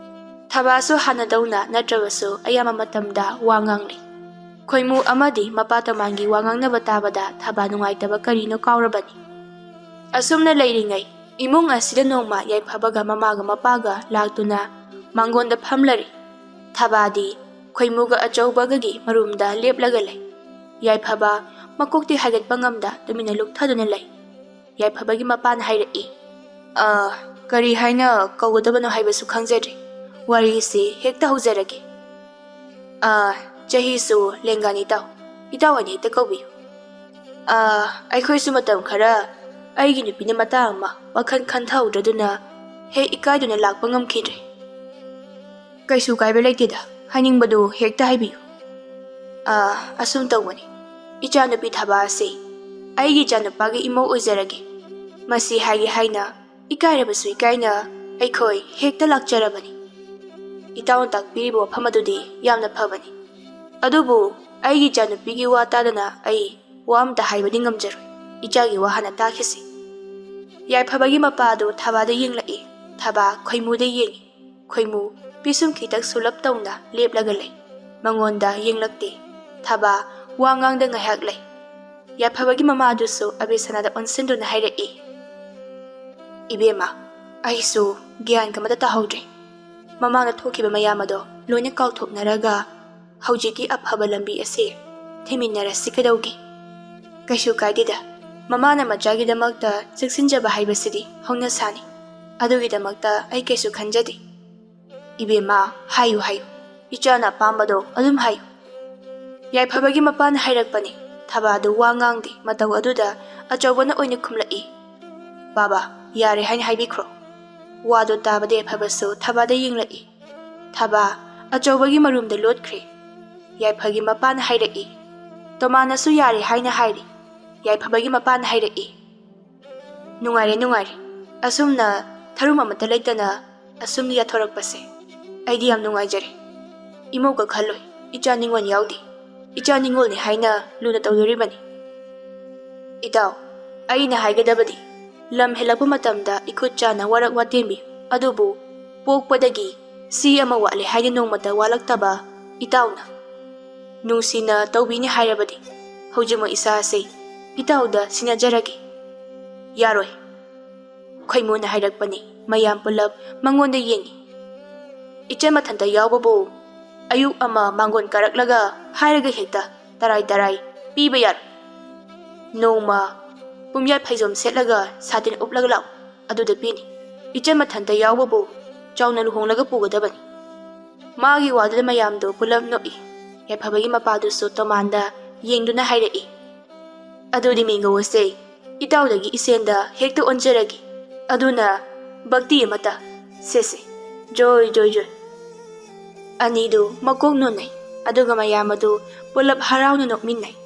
ꯊꯕꯥꯁꯨ ꯍꯥꯟꯅꯗꯧꯅ ꯅꯠꯇ꯭ꯔꯕꯁꯨ ꯑꯌꯥꯝꯕ ꯃꯇꯝꯗ ꯋꯥ ꯉꯥꯡꯂꯤ꯫ ꯈꯣꯏꯃꯨ ꯑꯃꯗꯤ ꯃꯄꯥ ꯇꯣꯃꯥꯟꯒꯤ ꯋꯥ ꯉꯥꯡꯅꯕ ꯇꯥꯕꯗ ꯊꯕꯥ ꯅꯨꯡꯉꯥꯏꯇꯕ ꯀꯔꯤꯅꯣ ꯀꯥꯎꯔꯕꯅꯤ꯫ ꯑꯁꯨꯝꯅ ꯂꯩꯔꯤꯉꯩ ꯏꯃꯨꯡ ꯑꯁꯤꯗ ꯅꯣꯡꯃ ꯌꯥꯏꯐꯕꯒ ꯃꯃꯥꯒ ꯃꯄꯥꯒ ꯂꯥꯛꯇꯨꯅ ꯃꯥꯡꯒꯣꯟꯗ ꯐꯝꯂꯔꯤ꯫ ꯊꯕꯥꯗꯤ ꯈꯣꯏꯃꯨꯒ ꯑꯆꯧꯕꯒꯒꯤ ꯃꯔꯨꯝꯗ ꯂꯦꯞꯂꯒ ꯂꯩ꯫ ꯌꯥꯏꯐꯕ ꯃꯀꯣꯛꯇꯤ ꯍꯥꯏꯒꯠꯄ ꯉꯝꯗ ꯇꯨꯃꯤꯟꯅ ꯂꯨꯞꯊꯗꯨꯅ ꯂꯩ꯫ ꯌꯥꯏꯐꯕꯒꯤ ꯃꯄꯥꯅ ꯍꯥꯏꯔꯛꯏ, "ꯑ, ꯀꯔꯤ ꯍꯥꯏꯅ ꯀꯧꯒꯗꯕꯅꯣ ꯍꯥꯏꯕꯁꯨ ꯈꯪꯖꯗ꯭ꯔꯦ꯫ ꯋꯥꯔꯤꯁꯤ ꯍꯦꯛꯇ ꯍꯧꯖꯔꯒꯦ꯫ ꯑ, ꯆꯍꯤꯁꯨ ꯂꯦꯡꯒꯥꯅꯤ ꯏꯇꯥꯎ꯫ ꯏꯇꯥꯎ ꯍꯥꯏꯅ ꯍꯦꯛꯇ ꯀꯧꯕꯤꯌꯨ꯫ ꯑ, ꯑꯩꯈꯣꯏꯁꯨ ꯃꯇꯝ ꯈꯔ ꯑꯩꯒꯤ ꯅꯨꯄꯤꯅ ꯃꯇꯥꯡ ꯑꯃ ꯋꯥꯈꯜ ꯈꯟꯊꯍꯧꯗ꯭ꯔꯗꯨꯅ ꯍꯦꯛ ꯏꯀꯥꯏꯗꯨꯅ ꯂꯥꯛꯄ ꯉꯝꯈꯤꯗ꯭ꯔꯦ꯫" "ꯀꯩꯁꯨ ꯀꯥꯏꯕ ꯂꯩꯇꯦꯗ, ꯍꯥꯏꯅꯤꯡꯕꯗꯨ ꯍꯦꯛꯇ ꯍꯥꯏꯕꯤꯌꯨ꯫" "ꯑ, ꯑꯁꯨꯝ ꯇꯧꯕꯅꯤ, ꯏꯆꯥꯅꯨꯄꯤ ꯊꯕꯥ ꯑꯁꯤ ꯑꯩꯒꯤ ꯏꯆꯥꯅꯨꯄꯥꯒꯤ ꯏꯃꯧ ꯑꯣꯏꯖꯔꯒꯦ꯫ ꯃꯁꯤ ꯍꯥꯏꯒꯦ ꯍꯥꯏꯅ ꯏꯀꯥꯏꯔꯕꯁꯨ ꯏꯀꯥꯏꯅ ꯑꯩꯈꯣꯏ ꯍꯦꯛꯇ ꯂꯥꯛꯆꯔꯕꯅꯤ꯫ ꯏꯇꯥꯎꯅ ꯇꯥꯛꯄꯤꯔꯤꯕ ꯋꯥꯐꯝ ꯑꯗꯨꯗꯤ ꯌꯥꯝꯅ ꯐꯕꯅꯤ꯫ ꯑꯗꯨꯕꯨ ꯑꯩꯒꯤ ꯏꯆꯥꯅꯨꯄꯤꯒꯤ ꯋꯥ ꯇꯥꯗꯅ ꯑꯩ ꯋꯥ ꯑꯃꯇ ꯍꯥꯏꯕꯗꯤ ꯉꯝꯖꯔꯣꯏ꯫ ꯏꯆꯥꯒꯤ ꯋꯥ ꯍꯥꯟꯅ ꯇꯥꯈꯤꯁꯤ꯫" ꯌꯥꯏꯐꯕꯒꯤ ꯃꯄꯥ ꯑꯗꯨ ꯊꯕꯥꯗ ꯌꯦꯡꯂꯛꯏ꯫ ꯊꯕꯥ ꯈꯣꯏꯃꯨꯗ ꯌꯦꯡꯉꯤ꯫ ꯈꯣꯏꯃꯨ ꯄꯤꯁꯨꯝ ꯈꯤꯇꯪ ꯁꯨꯂꯞ ꯇꯧꯅ ꯂꯦꯞꯂꯒ ꯂꯩ꯫ ꯃꯉꯣꯟꯗ ꯌꯦꯡꯂꯛꯇꯦ꯫ ꯊꯕꯥ ꯋꯥ ꯉꯥꯡꯗ ꯉꯥꯏꯍꯥꯛ ꯂꯩ꯫ ꯌꯥꯏꯐꯕꯒꯤ ꯃꯃꯥꯗꯨꯁꯨ ꯑꯕꯦꯁꯅꯥꯗ ꯑꯣꯟꯁꯤꯟꯗꯨꯅ ꯍꯥꯏꯔꯛꯏ, "ꯏꯕꯦꯝꯃ, ꯑꯩꯁꯨ ꯒ꯭ꯌꯥꯟꯒ ꯑꯃꯇ ꯇꯥꯍꯧꯗ꯭ꯔꯦ꯫ ꯃꯃꯥꯡꯗ ꯊꯣꯛꯈꯤꯕ ꯃꯌꯥꯝ ꯑꯗꯣ ꯂꯣꯏꯅ ꯀꯥꯎꯊꯣꯛꯅꯔꯒ ꯍꯧꯖꯤꯛꯀꯤ ꯑꯐꯕ ꯂꯝꯕꯤ ꯑꯁꯤ ꯊꯤꯃꯤꯟꯅꯔꯁꯤ ꯀꯩꯗꯧꯒꯦ? ꯀꯩꯁꯨ ꯀꯥꯏꯗꯦꯗ, ꯃꯃꯥꯅ ꯃꯆꯥꯒꯤꯗꯃꯛꯇ ꯆꯦꯛꯁꯤꯟꯖꯕ ꯍꯥꯏꯕꯁꯤꯗꯤ ꯍꯧꯅꯁꯥꯅꯤ꯫ ꯑꯗꯨꯒꯤꯗꯃꯛꯇ ꯑꯩ ꯀꯩꯁꯨ ꯈꯟꯖꯗꯦ꯫" "ꯏꯕꯦꯝꯃ, ꯍꯥꯏꯌꯨ, ꯍꯥꯏꯌꯨ꯫ ꯏꯆꯥꯅ ꯑꯄꯥꯝꯕꯗꯣ ꯑꯗꯨꯝ ꯍꯥꯏꯌꯨ꯫" ꯌꯥꯏꯐꯕꯒꯤ ꯃꯄꯥꯅ ꯍꯥꯏꯔꯛꯄꯅꯤ꯫ ꯊꯕꯥꯗꯨ ꯋꯥ ꯉꯥꯡꯗꯦ꯫ ꯃꯇꯧ ꯑꯗꯨꯗ ꯑꯆꯧꯕꯅ ꯑꯣꯏꯅ ꯈꯨꯝꯂꯛꯏ, "ꯕꯥꯕꯥ, ꯌꯥꯔꯦ ꯍꯥꯏꯅ ꯍꯥꯏꯕꯤꯈ꯭ꯔꯣ꯫" ꯋꯥꯗꯨ ꯇꯥꯕꯗ ꯌꯥꯏꯐꯕꯁꯨ ꯊꯕꯥꯗ ꯌꯦꯡꯂꯛꯏ꯫ ꯊꯕꯥ ꯑꯆꯧꯕꯒꯤ ꯃꯔꯨꯝꯗ ꯂꯣꯠꯈ꯭ꯔꯦ꯫ ꯌꯥꯏꯐꯒꯤ ꯃꯄꯥꯅ ꯍꯥꯏꯔꯛꯏ꯫ ꯇꯣꯃꯥꯅꯁꯨ ꯌꯥꯔꯦ ꯍꯥꯏꯅ ꯍꯥꯏꯔꯤ꯫ ꯌꯥꯏꯐꯕꯒꯤ ꯃꯄꯥꯅ ꯍꯥꯏꯔꯛꯏ, "ꯅꯨꯡꯉꯥꯏꯔꯦ, ꯅꯨꯡꯉꯥꯏꯔꯦ꯫ ꯑꯁꯨꯝꯅ ꯊꯔꯨꯝ ꯑꯃꯠꯇ ꯂꯩꯇꯅ ꯑꯁꯨꯝꯅ ꯌꯥꯊꯣꯔꯛꯄꯁꯦ ꯑꯩꯗꯤ ꯌꯥꯝ ꯅꯨꯡꯉꯥꯏꯖꯔꯦ꯫ ꯏꯃꯧꯒ ꯈꯜꯂꯣꯏ, ꯏꯆꯥ ꯅꯤꯉꯣꯜ ꯌꯥꯎꯗꯦ꯫ ꯏꯆꯥ ꯅꯤꯉꯣꯜꯅꯤ ꯍꯥꯏꯅ ꯂꯨꯅ ꯇꯧꯗꯣꯔꯤꯕꯅꯤ꯫" "ꯏꯇꯥꯎ, ꯑꯩꯅ ꯍꯥꯏꯒꯗꯕꯗꯤ, ꯂꯝ ꯍꯦꯜꯂꯛꯄ ꯃꯇꯝꯗ ꯏꯈꯨꯠ ꯆꯥꯅ ꯋꯥꯔꯛ ꯋꯥꯇꯦꯝꯕꯤ, ꯑꯗꯨꯕꯨ ꯄꯣꯛꯄꯗꯒꯤ ꯁꯤ ꯑꯃ ꯋꯥꯠꯂꯦ ꯍꯥꯏꯅ ꯅꯣꯡꯃꯇ ꯋꯥꯠꯂꯛꯇꯕ ꯏꯇꯥꯎꯅ ꯅꯨꯡꯁꯤꯅ ꯇꯧꯕꯤꯅꯤ ꯍꯥꯏꯔꯕꯗꯤ, ꯍꯧꯖꯤꯛꯃꯛ ꯏꯁꯥꯁꯦ ꯏꯇꯥꯎꯗ ꯁꯤꯟꯅꯖꯔꯒꯦ꯫ ꯌꯥꯔꯣꯏ, ꯈꯣꯏꯃꯨꯅ ꯍꯥꯏꯔꯛꯄꯅꯤ꯫ ꯃꯌꯥꯝ ꯄꯨꯂꯞ ꯃꯉꯣꯟꯗ ꯌꯦꯡꯉꯤ꯫ ꯏꯆꯟ ꯃꯊꯟꯇ ꯌꯥꯎꯕꯕꯨ ꯑꯌꯨꯛ ꯑꯃ ꯃꯥꯡꯒꯣꯟ ꯀꯥꯔꯛꯂꯒ ꯍꯥꯏꯔꯒ ꯍꯦꯛꯇ ꯇꯔꯥꯏ ꯇꯔꯥꯏ ꯄꯤꯕ ꯌꯥꯔꯣꯏ꯫ ꯅꯣꯡꯃ ꯄꯨꯝꯌꯥꯠ ꯐꯩꯖꯣꯝ ꯁꯦꯠꯂꯒ ꯁꯥꯇꯤꯟ ꯎꯞꯂꯒ ꯂꯥꯛꯎ, ꯑꯗꯨꯗ ꯄꯤꯅꯤ꯫ ꯏꯆꯟ ꯃꯊꯟꯇ ꯌꯥꯎꯕꯕꯨ ꯆꯥꯎꯅ ꯂꯨꯍꯣꯡꯂꯒ ꯄꯨꯒꯗꯕꯅꯤ꯫ ꯃꯥꯒꯤ ꯋꯥꯗꯨꯗ ꯃꯌꯥꯝꯗꯣ ꯄꯨꯂꯞ ꯅꯣꯛꯏ꯫ ꯌꯥꯏꯐꯕꯒꯤ ꯃꯄꯥꯗꯨꯁꯨ ꯇꯣꯃꯥꯟꯗ ꯌꯦꯡꯗꯨꯅ ꯍꯥꯏꯔꯛꯏ, ꯑꯗꯨꯗꯤ ꯃꯤꯡꯒꯧ ꯑꯁꯦ ꯏꯇꯥꯎꯗꯒꯤ ꯏꯆꯦꯟꯗ ꯍꯦꯛꯇ ꯑꯣꯟꯖꯔꯒꯦ꯫ ꯑꯗꯨꯅ ꯚꯛꯇꯤ ꯑꯃꯇ ꯁꯦꯁꯦ꯫ ꯖꯣꯏ, ꯖꯣꯏ, ꯖꯣꯏ꯫ ꯑꯅꯤꯗꯨ ꯃꯀꯣꯛ ꯅꯣꯟꯅꯩ, ꯑꯗꯨꯒ ꯃꯌꯥꯝ ꯑꯗꯨ ꯄꯨꯂꯞ ꯍꯔꯥꯎꯅ ꯅꯣꯛꯃꯤꯟꯅꯩ꯫